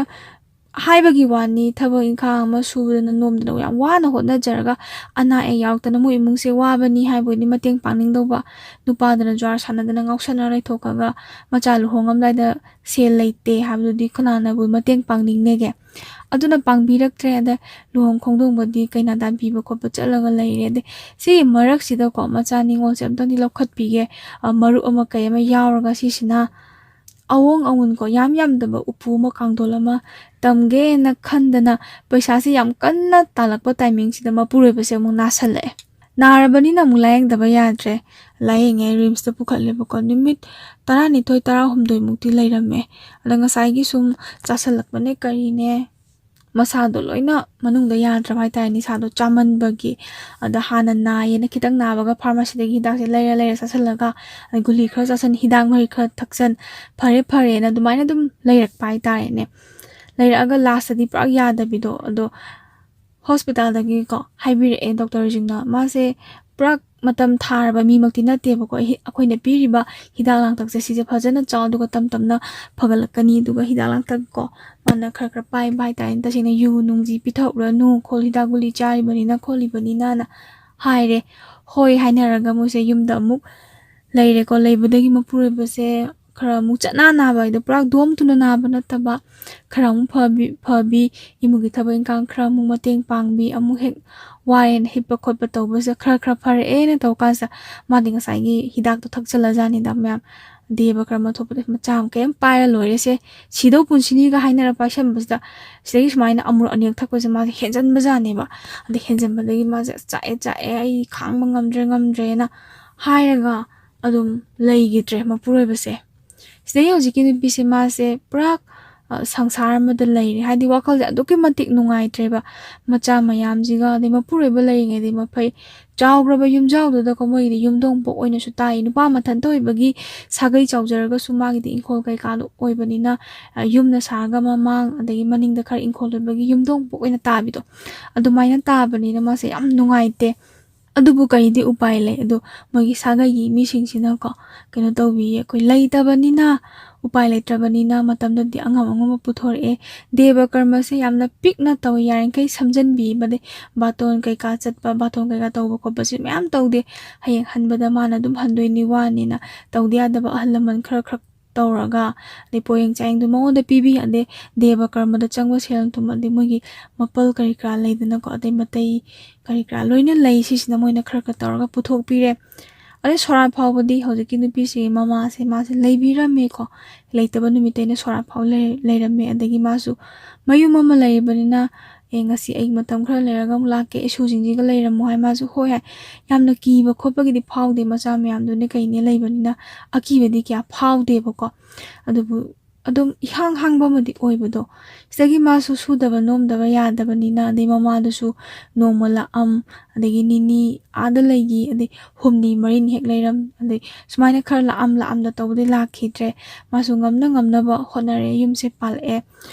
ꯍꯥꯏꯕꯒꯤ ꯋꯥꯅꯤ, ꯊꯕꯛ ꯏꯪꯈꯥꯡ ꯑꯃ ꯁꯨꯗꯅ ꯅꯣꯝꯗꯅ ꯌꯥꯝ ꯋꯥꯅ ꯍꯣꯠꯅꯖꯔꯒ ꯑꯅꯥ ꯑꯌꯦꯛ ꯌꯥꯎꯔꯛꯇꯅ ꯃꯣꯏ ꯏꯃꯨꯡꯁꯦ ꯋꯥꯕꯅꯤ ꯍꯥꯏꯕꯒꯤꯗꯤ ꯃꯇꯦꯡ ꯄꯥꯡꯅꯤꯡꯗꯧꯕ꯫ ꯅꯨꯄꯥꯗꯨꯅ ꯖ꯭ꯋꯥꯔ ꯁꯥꯟꯅꯗꯅ ꯉꯥꯎꯁꯟꯅ ꯂꯩꯊꯣꯛꯈ꯭ꯔꯒ ꯃꯆꯥ ꯂꯨꯍꯣꯡꯉꯝꯗꯥꯏꯗ ꯁꯦꯜ ꯂꯩꯇꯦ ꯍꯥꯏꯕꯗꯨꯗꯤ ꯀꯅꯥꯅꯕꯨ ꯃꯇꯦꯡ ꯄꯥꯡꯅꯤꯡꯅꯦꯒꯦ? ꯑꯗꯨꯅ ꯄꯥꯡꯕꯤꯔꯛꯇ꯭ꯔꯦ꯫ ꯑꯗ ꯂꯨꯍꯣꯡ ꯈꯣꯡꯗꯣꯡꯕꯗꯤ ꯀꯩꯅꯥꯗꯥꯟ ꯄꯤꯕ ꯈꯣꯠꯄ ꯆꯠꯂꯒ ꯂꯩꯔꯦ꯫ ꯑꯗꯩ ꯁꯤꯒꯤ ꯃꯔꯛꯁꯤꯗꯀꯣ ꯃꯆꯥ ꯅꯤꯉꯣꯜꯁꯦ ꯑꯝꯇꯪꯗꯤ ꯂꯧꯈꯠꯄꯤꯒꯦ, ꯑ, ꯃꯔꯨꯞ ꯑꯃ ꯀꯩ ꯑꯃ ꯌꯥꯎꯔꯒ ꯁꯤꯁꯤꯅ ꯑꯋꯣꯡ ꯑꯋꯨꯟꯀꯣ, ꯌꯥꯝ ꯌꯥꯝꯗꯕ ꯎꯄꯨ ꯑꯃ ꯀꯥꯡꯊꯣꯜ ꯑꯃ ꯇꯝꯒꯦꯅ ꯈꯟꯗꯅ ꯄꯩꯁꯥꯁꯦ ꯌꯥꯝ ꯀꯟꯅ ꯇꯥꯜꯂꯛꯄ ꯇꯥꯏꯃꯤꯡꯁꯤꯗ ꯃꯄꯨꯔꯣꯏꯕꯁꯦ ꯑꯃꯨꯛ ꯅꯥꯁꯜꯂꯛꯑꯦ꯫ ꯅꯥꯔꯕꯅꯤꯅ ꯑꯃꯨꯛ ꯂꯥꯌꯦꯡꯗꯕ ꯌꯥꯗ꯭ꯔꯦ꯫ ꯂꯥꯌꯦꯡꯉꯦ, ꯔꯤꯝꯁꯇ ꯄꯨꯈꯠꯂꯦꯕꯀꯣ꯫ ꯅꯨꯃꯤꯠ ꯇꯔꯥꯅꯤꯊꯣꯏ, ꯇꯔꯥꯍꯨꯝꯗꯣꯏꯃꯨꯛꯇꯤ ꯂꯩꯔꯝꯃꯦ꯫ ꯑꯗ ꯉꯁꯥꯏꯒꯤ ꯁꯨꯝ ꯆꯥꯁꯜꯂꯛꯄꯅꯦ ꯀꯔꯤꯅꯦ, ꯃꯁꯥꯗꯣ ꯂꯣꯏꯅ ꯃꯅꯨꯡꯗ ꯌꯥꯗ꯭ꯔꯕ ꯍꯥꯏꯇꯥꯔꯦ, ꯅꯤꯁꯥꯗꯣ ꯆꯥꯃꯟꯕꯒꯤ꯫ ꯑꯗ ꯍꯥꯟꯅ ꯅꯥꯏꯌꯦꯅ ꯈꯤꯇꯪ ꯅꯥꯕꯒ ꯐꯥꯔꯃꯥꯁꯤꯗꯒꯤ ꯍꯤꯗꯥꯛꯁꯦ ꯂꯩꯔ ꯂꯩꯔ ꯆꯥꯁꯜꯂꯒ, ꯑꯗꯩ ꯒꯨꯂꯤ ꯈꯔ ꯆꯥꯁꯟ, ꯍꯤꯗꯥꯛ ꯃꯍꯤ ꯈꯔ ꯊꯛꯆꯟ, ꯐꯔꯦ ꯐꯔꯦꯅ ꯑꯗꯨꯃꯥꯏꯅ ꯑꯗꯨꯝ ꯂꯩꯔꯛꯄ ꯍꯥꯏꯇꯥꯔꯦꯅꯦ꯫ ꯂꯩꯔꯛꯑꯒ ꯂꯥꯁꯇꯗꯤ ꯄꯨꯔꯥ ꯌꯥꯗꯕꯤꯗꯣ꯫ ꯑꯗꯣ ꯍꯣꯁꯄꯤꯇꯥꯜꯗꯒꯤꯀꯣ ꯍꯥꯏꯕꯤꯔꯛꯑꯦ ꯗꯣꯛꯇꯔꯁꯤꯡꯅ, ꯃꯥꯁꯦ ꯄꯨꯔꯥ ꯃꯇꯝ ꯊꯥꯔꯕ ꯃꯤꯃꯛꯇꯤ ꯅꯠꯇꯦꯕꯀꯣ꯫ ꯍꯤ-, ꯑꯩꯈꯣꯏꯅ ꯄꯤꯔꯤꯕ ꯍꯤꯗꯥꯛ ꯂꯥꯡꯊꯛꯁꯦ ꯁꯤꯁꯦ ꯐꯖꯅ ꯆꯥꯎ, ꯑꯗꯨꯒ ꯇꯞ ꯇꯞꯅ ꯐꯒꯠꯂꯛꯀꯅꯤ꯫ ꯑꯗꯨꯒ ꯍꯤꯗꯥꯛ ꯂꯥꯡꯊꯛ ꯀꯣ ꯃꯥꯅ ꯈꯔ ꯈꯔ ꯄꯥꯏꯕ ꯍꯥꯏꯇꯥꯔꯦꯅꯦ꯫ ꯇꯁꯦꯡꯅ ꯌꯨ ꯅꯨꯡꯁꯤ ꯄꯤꯊꯛꯎꯔꯅꯨ, ꯈꯣꯜ-, ꯍꯤꯗꯥꯛ ꯒꯨꯂꯤ ꯆꯥꯔꯤꯕꯅꯤꯅ ꯈꯣꯠꯂꯤꯕꯅꯤꯅꯅ ꯍꯥꯏꯔꯦ꯫ ꯍꯣꯏ ꯍꯥꯏꯅꯔꯒ ꯃꯣꯏꯁꯦ ꯌꯨꯝꯗ ꯑꯃꯨꯛ ꯂꯩꯔꯦꯀꯣ꯫ ꯂꯩꯕꯗꯒꯤ ꯃꯄꯨꯔꯣꯏꯕꯁꯦ ꯈꯔ ꯑꯃꯨꯛ ꯆꯠꯅ ꯅꯥꯕ ꯍꯥꯏꯗꯣ, ꯄꯨꯔꯥ ꯗꯣꯝ ꯊꯨꯅ ꯅꯥꯕ ꯅꯠꯇꯕ, ꯈꯔ ꯑꯃꯨꯛ ꯐꯕꯤ, ꯐꯕꯤ, ꯏꯃꯨꯡꯒꯤ ꯊꯕꯛ ꯏꯪꯈꯥꯡ ꯈꯔ ꯑꯃꯨꯛ ꯃꯇꯦꯡ ꯄꯥꯡꯕꯤ, ꯑꯃꯨꯛ ꯍꯦꯛ ꯋꯥꯔꯦꯅ ꯍꯤꯞꯄ ꯈꯣꯠꯄ ꯇꯧꯕꯁꯦ ꯈꯔ ꯈꯔ ꯐꯔꯛꯑꯦꯅ ꯇꯧ ꯀꯥꯟꯁꯤꯗ ꯃꯥꯗꯤ ꯉꯁꯥꯏꯒꯤ ꯍꯤꯗꯥꯛꯇꯣ ꯊꯛꯆꯜꯂꯖꯥꯠꯅꯤꯗ ꯃꯌꯥꯝ꯫ ꯗꯦꯕ ꯀꯔꯃ ꯊꯣꯛꯄꯗ ꯃꯆꯥ ꯑꯃ ꯀꯩꯝ ꯄꯥꯏꯔ ꯂꯣꯏꯔꯦꯁꯦ, ꯁꯤꯗꯧ ꯄꯨꯟꯁꯤꯅꯤꯒ ꯍꯥꯏꯅꯔ ꯄꯥꯏꯁꯟꯕꯁꯤꯗ, ꯁꯤꯗꯒꯤ ꯁꯨꯃꯥꯏꯅ ꯑꯃꯨꯔꯛ ꯑꯅꯤꯔꯛ ꯊꯛꯄꯁꯦ ꯃꯥꯁꯦ ꯍꯦꯟꯖꯟꯕꯖꯥꯠꯅꯦꯕ꯫ ꯑꯗ ꯍꯦꯟꯖꯟꯕꯗꯒꯤ ꯃꯥꯁꯦ "ꯆꯥꯛꯑꯦ, ꯆꯥꯛꯑꯦ, ꯑꯩ ꯈꯥꯡꯕ ꯉꯝꯗ꯭ꯔꯦ, ꯉꯝꯗ꯭ꯔꯦꯅ" ꯍꯥꯏꯔꯒ ꯑꯗꯨꯝ ꯂꯩꯈꯤꯗ꯭ꯔꯦ ꯃꯄꯨꯔꯣꯏꯕꯁꯦ꯫ ꯁꯤꯗꯒꯤ ꯍꯧꯖꯤꯛꯀꯤ ꯅꯨꯄꯤꯁꯦ ꯃꯥꯁꯦ ꯄꯨꯔꯥ, ꯑ, ꯁꯪꯁꯥꯔ ꯑꯃꯗ ꯂꯩꯔꯦ꯫ ꯍꯥꯏꯗꯤ ꯋꯥꯈꯜꯁꯦ ꯑꯗꯨꯛꯀꯤ ꯃꯇꯤꯛ ꯅꯨꯡꯉꯥꯏꯇ꯭ꯔꯦꯕ꯫ ꯃꯆꯥ ꯃꯌꯥꯝꯁꯤꯒ, ꯑꯗꯩ ꯃꯄꯨꯔꯣꯏꯕ ꯂꯩꯔꯤꯉꯩꯗꯤ ꯃꯐꯩ, ꯆꯥꯎꯈ꯭ꯔꯕ ꯌꯨꯝꯖꯥꯎꯗꯨꯗꯀꯣ ꯃꯣꯏꯒꯤꯗꯤ ꯌꯨꯝꯗꯣꯡ ꯄꯣꯛ ꯑꯣꯏꯅꯁꯨ ꯇꯥꯏ꯫ ꯅꯨꯄꯥ ꯃꯊꯟꯇ ꯑꯣꯏꯕꯒꯤ ꯁꯥꯒꯩ ꯆꯥꯎꯖꯔꯒꯁꯨ ꯃꯥꯒꯤꯗꯤ ꯏꯪꯈꯣꯜ ꯀꯩꯀꯥꯗꯣ ꯑꯣꯏꯕꯅꯤꯅ, ꯑ, ꯌꯨꯝꯅ ꯁꯥꯔꯒ ꯃꯃꯥꯡ ꯑꯗꯒꯤ ꯃꯅꯤꯡꯗ ꯈꯔ ꯏꯪꯈꯣꯜ ꯑꯣꯏꯕꯒꯤ ꯌꯨꯝꯗꯣꯡ ꯄꯣꯛ ꯑꯣꯏꯅ ꯇꯥꯕꯤꯗꯣ, ꯑꯗꯨꯃꯥꯏꯅ ꯇꯥꯕꯅꯤꯅ ꯃꯥꯁꯦ ꯌꯥꯝ ꯅꯨꯡꯉꯥꯏꯇꯦ꯫ ꯑꯗꯨꯕꯨ ꯀꯔꯤꯗꯤ ꯎꯄꯥꯏ ꯂꯩ? ꯑꯗꯣ ꯃꯣꯏꯒꯤ ꯁꯥꯒꯩꯒꯤ ꯃꯤꯁꯤꯡꯁꯤꯅꯀꯣ ꯀꯩꯅꯣ ꯇꯧꯕꯤꯌꯦ, ꯑꯩꯈꯣꯏ ꯂꯩꯇꯕꯅꯤꯅ, ꯎꯄꯥꯏ ꯂꯩꯇ꯭ꯔꯕꯅꯤꯅ ꯃꯇꯝꯗꯨꯗꯤ ꯑꯉꯝ ꯑꯉꯝꯕ ꯄꯨꯊꯣꯔꯛꯑꯦ꯫ ꯗꯦꯕ ꯀꯔꯃꯁꯦ ꯌꯥꯝꯅ ꯄꯤꯛꯅ ꯇꯧꯋꯤ, ꯌꯥꯔꯤꯈꯩ ꯁꯝꯖꯟꯕꯤꯕꯗꯤ, ꯕꯥꯇꯣꯟ ꯀꯩꯀꯥ ꯆꯠꯄ, ꯕꯥꯇꯣꯟ ꯀꯩꯀꯥ ꯇꯧꯕ ꯈꯣꯠꯄꯁꯦ ꯃꯌꯥꯝ ꯇꯧꯗꯦ꯫ ꯍꯌꯦꯡ ꯍꯟꯕꯗ ꯃꯥꯅ ꯑꯗꯨꯝ ꯍꯟꯗꯣꯏꯅꯤ, ꯋꯥꯅꯤꯅ ꯇꯧꯗ ꯌꯥꯗꯕ ꯑꯍꯜ ꯂꯃꯟ ꯈꯔ ꯈꯔ ꯇꯧꯔꯒ, ꯑꯗꯩ ꯄꯣꯌꯦꯡ ꯆꯥꯌꯦꯡꯗꯣ ꯃꯉꯣꯟꯗ ꯄꯤꯕꯤ, ꯑꯗꯩ ꯗꯦꯕ ꯀꯔꯃꯗ ꯆꯪꯕ ꯁꯦꯜ ꯊꯨꯝ, ꯑꯗꯩ ꯃꯣꯏꯒꯤ ꯃꯄꯜ ꯀꯔꯤ ꯀꯔꯥ ꯂꯩꯗꯅꯀꯣ, ꯑꯗꯩ ꯃꯇꯩ ꯀꯔꯤ ꯀꯔꯥ ꯂꯣꯏꯅ ꯂꯩ꯫ ꯁꯤꯁꯤꯅ ꯃꯣꯏꯅ ꯈꯔ ꯈꯔ ꯇꯧꯔꯒ ꯄꯨꯊꯣꯛꯄꯤꯔꯦ꯫ ꯑꯗꯩ ꯁꯣꯔꯥꯠ ꯐꯥꯎꯕꯗꯤ ꯍꯧꯖꯤꯛꯀꯤ ꯅꯨꯄꯤꯁꯤꯒꯤ ꯃꯃꯥꯁꯦ ꯃꯥꯁꯦ ꯂꯩꯕꯤꯔꯝꯃꯦꯀꯣ, ꯂꯩꯇꯕ ꯅꯨꯃꯤꯠꯇꯩꯅ ꯁꯣꯔꯥꯠ ꯐꯥꯎ ꯂꯩ-, ꯂꯩꯔꯝꯃꯦ꯫ ꯑꯗꯒꯤ ꯃꯥꯁꯨ ꯃꯌꯨꯝ ꯑꯃ ꯂꯩꯔꯤꯕꯅꯤꯅ, "ꯑꯦ, ꯉꯁꯤ ꯑꯩ ꯃꯇꯝ ꯈꯔ ꯂꯩꯔꯒ ꯑꯃꯨꯛ ꯂꯥꯛꯀꯦ, ꯏꯁꯨꯁꯤꯡꯁꯤꯒ ꯂꯩꯔꯝꯃꯣ" ꯍꯥꯏ꯫ ꯃꯥꯁꯨ "ꯍꯣꯏ" ꯍꯥꯏ꯫ ꯌꯥꯝꯅ ꯀꯤꯕ ꯈꯣꯠꯄꯒꯤꯗꯤ ꯐꯥꯎꯗꯦ, ꯃꯆꯥ ꯃꯌꯥꯝꯗꯨꯅꯦ ꯀꯩꯅꯦ ꯂꯩꯕꯅꯤꯅ ꯑꯀꯤꯕꯗꯤ ꯀꯌꯥ ꯐꯥꯎꯗꯦꯕꯀꯣ꯫ ꯑꯗꯨꯕꯨ ꯑꯗꯨꯝ ꯏꯍꯥꯡ ꯍꯥꯡꯕ ꯑꯃꯗꯤ ꯑꯣꯏꯕꯗꯣ꯫ ꯁꯤꯗꯒꯤ ꯃꯥꯁꯨ ꯁꯨꯗꯕ ꯅꯣꯝꯗꯕ ꯌꯥꯗꯕꯅꯤꯅ, ꯑꯗꯩ ꯃꯃꯥꯗꯨꯁꯨ ꯅꯣꯡꯃ ꯂꯥꯛꯑꯝ, ꯑꯗꯒꯤ ꯅꯤꯅꯤ ꯑꯥꯗ ꯂꯩꯈꯤ, ꯑꯗꯩ ꯍꯨꯝꯅꯤ ꯃꯔꯤꯅꯤ ꯍꯦꯛ ꯂꯩꯔꯝ, ꯑꯗꯩ ꯁꯨꯃꯥꯏꯅ ꯈꯔ ꯂꯥꯛꯑꯝ ꯂꯥꯛꯑꯝꯗ ꯇꯧꯕꯗꯤ ꯂꯥꯛꯈꯤꯗ꯭ꯔꯦ꯫ ꯃꯥꯁꯨ ꯉꯝꯅ ꯉꯝꯅꯕ ꯍꯣꯠꯅꯔꯦ, ꯌꯨꯝꯁꯦ ꯄꯥꯜꯂꯛꯑꯦ꯫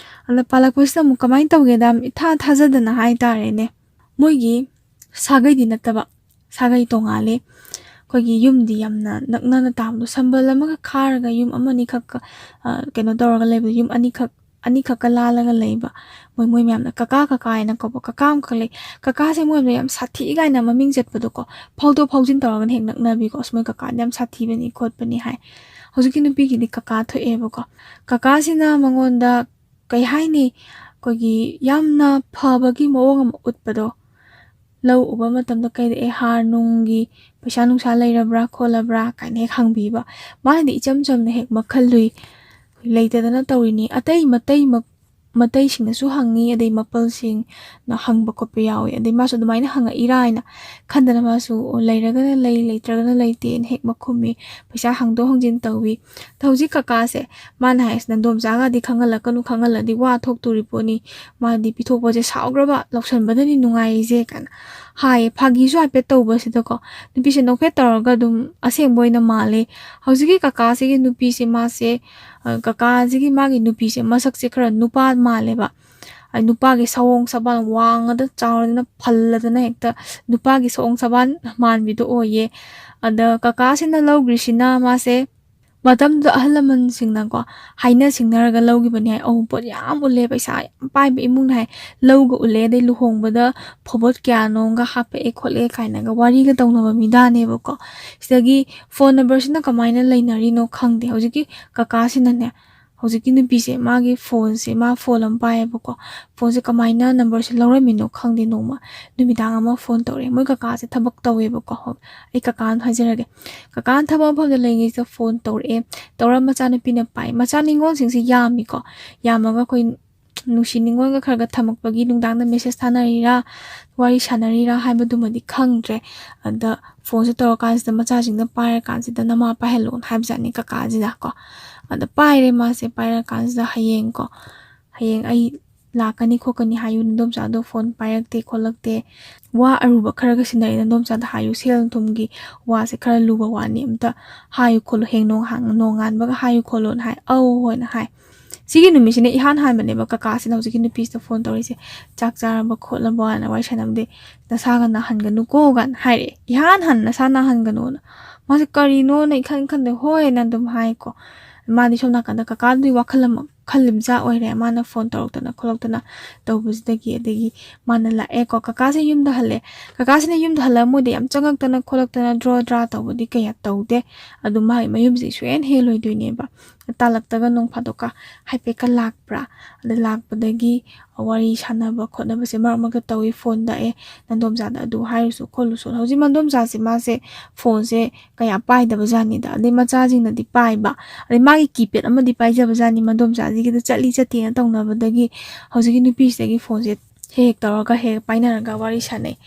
ꯑꯗ ꯄꯥꯜꯂꯛꯄꯁꯤꯗ ꯑꯃꯨꯛ ꯀꯃꯥꯏꯅ ꯇꯧꯒꯦꯗ, ꯏꯊꯥ ꯊꯥꯖꯗꯅ ꯍꯥꯏꯇꯥꯔꯦꯅꯦ, ꯃꯣꯏꯒꯤ ꯁꯥꯒꯩꯗꯤ ꯅꯠꯇꯕ, ꯁꯥꯒꯩ ꯇꯣꯉꯥꯜꯂꯦ꯫ ꯑꯩꯈꯣꯏꯒꯤ ꯌꯨꯝꯗꯤ ꯌꯥꯝꯅ ꯅꯛꯅꯅ ꯇꯥꯕꯗꯣ, ꯁꯝꯕꯜ ꯑꯃꯒ ꯈꯥꯔꯒ ꯌꯨꯝ ꯑꯃꯅꯤꯈꯛꯀ, ꯑ, ꯀꯩꯅꯣ ꯇꯧꯔꯒ ꯂꯩꯕꯗꯣ, ꯌꯨꯝ ꯑꯅꯤꯈꯛ, ꯑꯅꯤꯈꯛꯀ ꯂꯥꯜꯂꯒ ꯂꯩꯕ꯫ ꯃꯣꯏ, ꯃꯣꯏ ꯃꯌꯥꯝꯅ "ꯀꯀꯥ, ꯀꯀꯥ" ꯍꯥꯏꯅ ꯀꯧꯕ꯫ ꯀꯀꯥ ꯑꯃꯈꯛ ꯂꯩ꯫ ꯀꯀꯥꯁꯦ ꯃꯣꯏ ꯌꯥꯝ ꯁꯥꯊꯤ ꯀꯥꯏꯅ ꯃꯃꯤꯡ ꯆꯠꯄꯗꯣꯀꯣ, ꯐꯥꯎꯗꯣꯛ ꯐꯥꯎꯖꯤꯟ ꯇꯧꯔꯒꯅ ꯍꯦꯛ ꯅꯛꯅꯕꯤꯀꯣ, "ꯑꯁ, ꯃꯣꯏ ꯀꯀꯥꯗꯤ ꯌꯥꯝ ꯁꯥꯊꯤꯕꯅꯤ ꯈꯣꯠꯄꯅꯤ" ꯍꯥꯏ꯫ ꯍꯧꯖꯤꯛꯀꯤ ꯅꯨꯄꯤꯒꯤꯗꯤ ꯀꯀꯥ ꯊꯣꯛꯑꯦꯕꯀꯣ꯫ ꯀꯀꯥꯁꯤꯅ ꯃꯉꯣꯟꯗ, ꯀꯩ ꯍꯥꯏꯅꯤ, ꯑꯩꯈꯣꯏꯒꯤ ꯌꯥꯝꯅ ꯐꯕꯒꯤ ꯃꯑꯣꯡ ꯑꯃ ꯎꯠꯄꯗꯣ, ꯂꯧ ꯎꯕ ꯃꯇꯝꯗ ꯀꯩꯗ, "ꯑꯦ, ꯍꯥꯔ ꯅꯨꯡꯒꯤ ꯄꯩꯁꯥ ꯅꯨꯡꯁꯥ ꯂꯩꯔꯕ꯭ꯔꯥ ꯈꯣꯠꯂꯕ꯭ꯔꯥ?" ꯀꯥꯏꯅ ꯍꯦꯛ ꯍꯪꯕꯤꯕ꯫ ꯃꯥꯅꯗꯤ ꯏꯆꯝ ꯆꯝꯅ ꯍꯦꯛ ꯃꯈꯜ ꯂꯨꯏ, "ꯂꯩꯇꯗꯅ ꯇꯧꯔꯤꯅꯤ, ꯑꯇꯩ ꯃꯇꯩ ꯃ-, ꯃꯇꯩꯁꯤꯡꯅꯁꯨ ꯍꯪꯉꯤ, ꯑꯗꯩ ꯃꯄꯜꯁꯤꯡꯅ ꯍꯪꯕ ꯈꯣꯠꯄ ꯌꯥꯎꯋꯤ, ꯑꯗꯩ ꯃꯥꯁꯨ ꯑꯗꯨꯃꯥꯏꯅ ꯍꯪꯉꯛꯏꯔꯥ ꯍꯥꯏꯅ ꯈꯟꯗꯅ ꯃꯥꯁꯨ, "ꯑꯣ, ꯂꯩꯔꯒꯅ ꯂꯩ, ꯂꯩꯇ꯭ꯔꯒꯅ ꯂꯩꯇꯦꯅ" ꯍꯦꯛ ꯃꯈꯨꯝꯃꯤ꯫ ꯄꯩꯁꯥ ꯍꯪꯗꯣꯛ ꯍꯪꯖꯤꯟ ꯇꯧꯋꯤ꯫ ꯑꯗꯣ ꯍꯧꯖꯤꯛ ꯀꯀꯥꯁꯦ, ꯃꯥꯅ ꯍꯥꯏꯁꯤꯅ, "ꯅꯗꯣꯝꯆꯥꯒꯗꯤ ꯈꯪꯍꯜꯂꯛꯀꯅꯨ, ꯈꯪꯍꯜꯂꯗꯤ ꯋꯥ ꯊꯣꯛꯇꯣꯔꯤ ꯄꯣꯠꯅꯤ, ꯃꯥꯗꯤ ꯄꯤꯊꯣꯛꯄꯁꯦ ꯁꯥꯎꯈ꯭ꯔꯕ, ꯂꯧꯁꯟꯕꯗꯅꯤ ꯅꯨꯡꯉꯥꯏꯔꯤꯁꯦ" ꯀꯥꯏꯅ ꯍꯥꯏꯌꯦ꯫ ꯐꯥꯒꯤꯁꯨ ꯍꯥꯏꯐꯦꯠ ꯇꯧꯕꯁꯤꯗꯀꯣ, ꯅꯨꯄꯤꯁꯦ ꯅꯣꯛꯐꯦꯠ ꯇꯧꯔꯒ ꯑꯗꯨꯝ ꯑꯁꯦꯡꯕ ꯑꯣꯏꯅ ꯃꯥꯜꯂꯦ꯫ ꯍꯧꯖꯤꯛꯀꯤ ꯀꯀꯥꯁꯤꯒꯤ ꯅꯨꯄꯤꯁꯦ, ꯃꯥꯁꯦ, ꯑ, ꯀꯀꯥꯁꯤꯒꯤ ꯃꯥꯒꯤ ꯅꯨꯄꯤꯁꯦ ꯃꯁꯛꯁꯦ ꯈꯔ ꯅꯨꯄꯥ ꯃꯥꯜꯂꯦꯕ꯫ ꯑ, ꯅꯨꯄꯥꯒꯤ ꯁꯑꯣꯡ ꯁꯥꯕꯥꯟ, ꯋꯥꯡꯉꯗ ꯆꯥꯎꯔꯗꯅ ꯐꯜꯂꯗꯅ ꯍꯦꯛꯇ ꯅꯨꯄꯥꯒꯤ ꯁꯑꯣꯡ ꯁꯥꯕꯥꯟ ꯃꯥꯟꯕꯤꯗꯣ ꯑꯣꯏꯌꯦ꯫ ꯑꯗ ꯀꯀꯥꯁꯤꯅ ꯂꯧꯈ꯭ꯔꯤꯁꯤꯅ ꯃꯥꯁꯦ, ꯃꯇꯝꯗꯨꯗ ꯑꯍꯜ ꯂꯃꯟꯁꯤꯡꯅꯀꯣ, ꯍꯥꯏꯅ ꯁꯤꯡꯅꯔꯒ ꯂꯧꯈꯤꯕꯅꯤ ꯍꯥꯏ꯫ ꯑꯎꯟꯄꯣꯠ ꯌꯥꯝ ꯎꯠꯂꯦ, ꯄꯩꯁꯥ ꯌꯥꯝ ꯄꯥꯏꯕ ꯏꯃꯨꯡꯅꯦ ꯍꯥꯏ꯫ ꯂꯧꯒ ꯎꯠꯂꯦ, ꯑꯗꯩ ꯂꯨꯍꯣꯡꯕꯗ ꯐꯧꯕꯣꯠ ꯀꯌꯥꯅꯣꯝꯒ ꯍꯥꯞꯄꯛꯑꯦ ꯈꯣꯠꯂꯦ ꯀꯥꯏꯅꯒ ꯋꯥꯔꯤꯒ ꯇꯧꯅꯕ ꯃꯤꯗꯥꯅꯦꯕꯀꯣ꯫ ꯁꯤꯗꯒꯤ ꯐꯣꯟ ꯅꯝꯕꯔꯁꯤꯅ ꯀꯃꯥꯏꯅ ꯂꯩꯅꯔꯤꯅꯣ ꯈꯪꯗꯦ꯫ ꯍꯧꯖꯤꯛꯀꯤ ꯀꯀꯥꯁꯤꯅꯅꯦ, ꯍꯧꯖꯤꯛꯀꯤ ꯅꯨꯄꯤꯁꯦ, ꯃꯥꯒꯤ ꯐꯣꯟꯁꯦ, ꯃꯥ ꯐꯣꯟ ꯑꯃ ꯄꯥꯏꯌꯦꯕꯀꯣ꯫ ꯐꯣꯟꯁꯦ ꯀꯃꯥꯏꯅ ꯅꯝꯕꯔꯁꯦ ꯂꯧꯔꯝꯃꯤꯅꯣ ꯈꯪꯗꯦ꯫ ꯅꯣꯡꯃ ꯅꯨꯃꯤꯗꯥꯡ ꯑꯃ ꯐꯣꯟ ꯇꯧꯔꯛꯑꯦ꯫ ꯃꯣꯏ ꯀꯀꯥꯁꯦ ꯊꯕꯛ ꯇꯧꯋꯦꯕꯀꯣ꯫ ꯍꯣ, ꯑꯩ ꯀꯀꯥꯅ ꯍꯥꯏꯖꯔꯒꯦ꯫ ꯀꯀꯥꯅ ꯊꯕꯛ ꯃꯐꯝꯗ ꯂꯩꯔꯤꯉꯩꯁꯤꯗ ꯐꯣꯟ ꯇꯧꯔꯛꯑꯦ꯫ ꯇꯧꯔ ꯃꯆꯥꯅꯨꯄꯤꯅ ꯄꯥꯏ꯫ ꯃꯆꯥ ꯅꯤꯉꯣꯜꯁꯤꯡꯁꯦ ꯌꯥꯝꯃꯤꯀꯣ꯫ ꯌꯥꯝꯃꯒ ꯑꯩꯈꯣꯏ ꯅꯨꯡꯁꯤ ꯅꯤꯉꯣꯜꯒ ꯈꯔ ꯈꯔ ꯊꯝꯃꯛꯄꯒꯤ ꯅꯨꯡꯗꯥꯡꯗ ꯃꯦꯁꯦꯖ ꯊꯥꯅꯔꯤꯔꯥ, ꯋꯥꯔꯤ ꯁꯥꯟꯅꯔꯤꯔꯥ ꯍꯥꯏꯕꯗꯨꯃꯗꯤ ꯈꯪꯗ꯭ꯔꯦ꯫ ꯑꯗ ꯐꯣꯟꯁꯦ ꯇꯧꯔꯀꯥꯟꯁꯤꯗ ꯃꯆꯥꯁꯤꯡꯅ ꯄꯥꯏꯔꯀꯥꯟꯁꯤꯗ ꯅꯃꯥ ꯄꯥꯏꯍꯜꯂꯣꯅ ꯍꯥꯏꯕꯖꯥꯠꯅꯤ ꯀꯀꯥꯁꯤꯗ ꯀꯣ꯫ ꯑꯗ ꯄꯥꯏꯔꯦ ꯃꯥꯁꯦ꯫ ꯄꯥꯏꯔꯀꯥꯟꯁꯤꯗ ꯍꯌꯦꯡ ꯀꯣ, "ꯍꯌꯦꯡ ꯑꯩ ꯂꯥꯛꯀꯅꯤ ꯈꯣꯠꯀꯅꯤ ꯍꯥꯏꯌꯨ, ꯅꯗꯣꯝꯆꯥꯗꯣ ꯐꯣꯟ ꯄꯥꯏꯔꯛꯇꯦ ꯈꯣꯠꯂꯛꯇꯦ, ꯋꯥ ꯑꯔꯨꯕ ꯈꯔꯒ ꯁꯤꯟꯅꯔꯦ ꯅꯗꯣꯝꯆꯥꯗ ꯍꯥꯏꯌꯨ, ꯁꯦꯜ ꯊꯨꯝꯒꯤ ꯋꯥꯁꯦ ꯈꯔ ꯂꯨꯕ ꯋꯥꯅꯤ, ꯑꯝꯇ ꯍꯥꯏꯌꯨ ꯈꯣꯠꯂꯨ, ꯍꯌꯦꯡ ꯅꯣꯡꯍꯥꯡ-, ꯅꯣꯡꯉꯥꯟꯕꯒ ꯍꯥꯏꯌꯨ ꯈꯣꯠꯂꯨꯅ" ꯍꯥꯏ꯫ "ꯑꯧ" ꯍꯣꯏꯅ ꯍꯥꯏ꯫ ꯁꯤꯒꯤ ꯅꯨꯃꯤꯠꯁꯤꯅ ꯏꯍꯥꯟ ꯍꯥꯟꯕꯅꯦꯕ ꯀꯀꯥꯁꯤꯅ ꯍꯧꯖꯤꯛꯀꯤ ꯅꯨꯄꯤꯁꯤꯗ ꯐꯣꯟ ꯇꯧꯔꯤꯁꯦ꯫ "ꯆꯥꯛ ꯆꯥꯔꯕ ꯈꯣꯠꯂꯕꯣꯅ" ꯋꯥꯔꯤ ꯁꯥꯟꯅꯕꯗꯤ, "ꯅꯁꯥꯒ ꯅꯥꯍꯟꯒꯅꯨꯀꯣ" ꯀꯥꯏꯅ ꯍꯥꯏꯔꯛꯑꯦ꯫ ꯏꯍꯥꯟ ꯍꯥꯟꯅ "ꯅꯁꯥ ꯅꯥꯍꯟꯒꯅꯨꯅ"꯫ ꯃꯥꯁꯦ ꯀꯔꯤꯅꯣꯅ ꯏꯈꯟ ꯈꯟꯗꯦ, "ꯍꯣꯏꯅ" ꯑꯗꯨꯝ ꯍꯥꯏꯀꯣ꯫ ꯃꯥꯗꯤ ꯁꯣꯝ ꯅꯥꯀꯟꯗ ꯀꯀꯥꯗꯨꯒꯤ ꯋꯥꯈꯜ ꯑꯃ ꯈꯜꯂꯤꯕꯖꯥ ꯑꯣꯏꯔꯦ꯫ ꯃꯥꯅ ꯐꯣꯟ ꯇꯧꯔꯛꯇꯅ ꯈꯣꯠꯂꯛꯇꯅ ꯇꯧꯕꯁꯤꯗꯒꯤ꯫ ꯑꯗꯒꯤ ꯃꯥꯅ ꯂꯥꯛꯑꯦꯀꯣ, ꯀꯀꯥꯁꯦ ꯌꯨꯝꯗ ꯍꯜꯂꯦ꯫ ꯀꯀꯥꯁꯤꯅ ꯌꯨꯝꯗ ꯍꯜꯂꯒ ꯃꯣꯏꯗ ꯌꯥꯝ ꯆꯪꯉꯛꯇꯅ ꯈꯣꯠꯂꯛꯇꯅ ꯗ꯭ꯔꯣ ꯗ꯭ꯔꯥ ꯇꯧꯕꯗꯤ ꯀꯌꯥ ꯇꯧꯗꯦ꯫ ꯑꯗꯨ ꯃꯥꯒꯤ ꯃꯌꯨꯝꯁꯦ ꯁꯨꯡꯍꯦꯟ ꯍꯦꯜꯂꯣꯏꯗꯣꯏꯅꯦꯕ꯫ ꯇꯥꯂꯛꯇꯒ ꯅꯣꯡ ꯐꯥꯗꯣꯛꯀ ꯍꯥꯏꯐꯦꯠꯀ ꯂꯥꯛꯄ꯭ꯔꯥ? ꯑꯗ ꯂꯥꯛꯄꯗꯒꯤ ꯋꯥꯔꯤ ꯁꯥꯟꯅꯕ ꯈꯣꯠꯅꯕꯁꯦ ꯃꯔꯛ ꯃꯔꯛꯇ ꯇꯧꯏ ꯐꯣꯟꯗ꯫ "ꯑꯦ, ꯅꯟꯗꯣꯝꯆꯥꯗ ꯑꯗꯨ ꯍꯥꯏꯔꯨꯁꯨ ꯈꯣꯠꯂꯨꯁꯨ"꯫ ꯍꯧꯖꯤꯛ ꯃꯟꯗꯣꯝꯆꯥꯁꯦ ꯃꯥꯁꯦ ꯐꯣꯟꯁꯦ ꯀꯌꯥ ꯄꯥꯏꯗꯕ ꯖꯥꯠꯅꯤꯗ꯫ ꯑꯗꯩ ꯃꯆꯥꯁꯤꯡꯅꯗꯤ ꯄꯥꯏꯕ, ꯑꯗꯩ ꯃꯥꯒꯤ ꯀꯤꯄꯦꯗ ꯑꯃꯗꯤ ꯄꯥꯏꯖꯕ ꯖꯥꯠꯅꯤ ꯃꯟꯗꯣꯝꯆꯥꯁꯤꯒꯤꯗ꯫ ꯆꯠꯂꯤ ꯆꯠꯇꯦꯅ ꯇꯧꯅꯕꯗꯒꯤ ꯍꯧꯖꯤꯛꯀꯤ ꯅꯨꯄꯤꯁꯤꯗꯒꯤ ꯐꯣꯟꯁꯦ ꯍꯦꯛ ꯍꯦꯛ ꯇꯧꯔꯒ ꯍꯦꯛ ꯄꯥꯏꯅꯔꯒ ꯋꯥꯔꯤ ꯁꯥꯟꯅꯩ꯫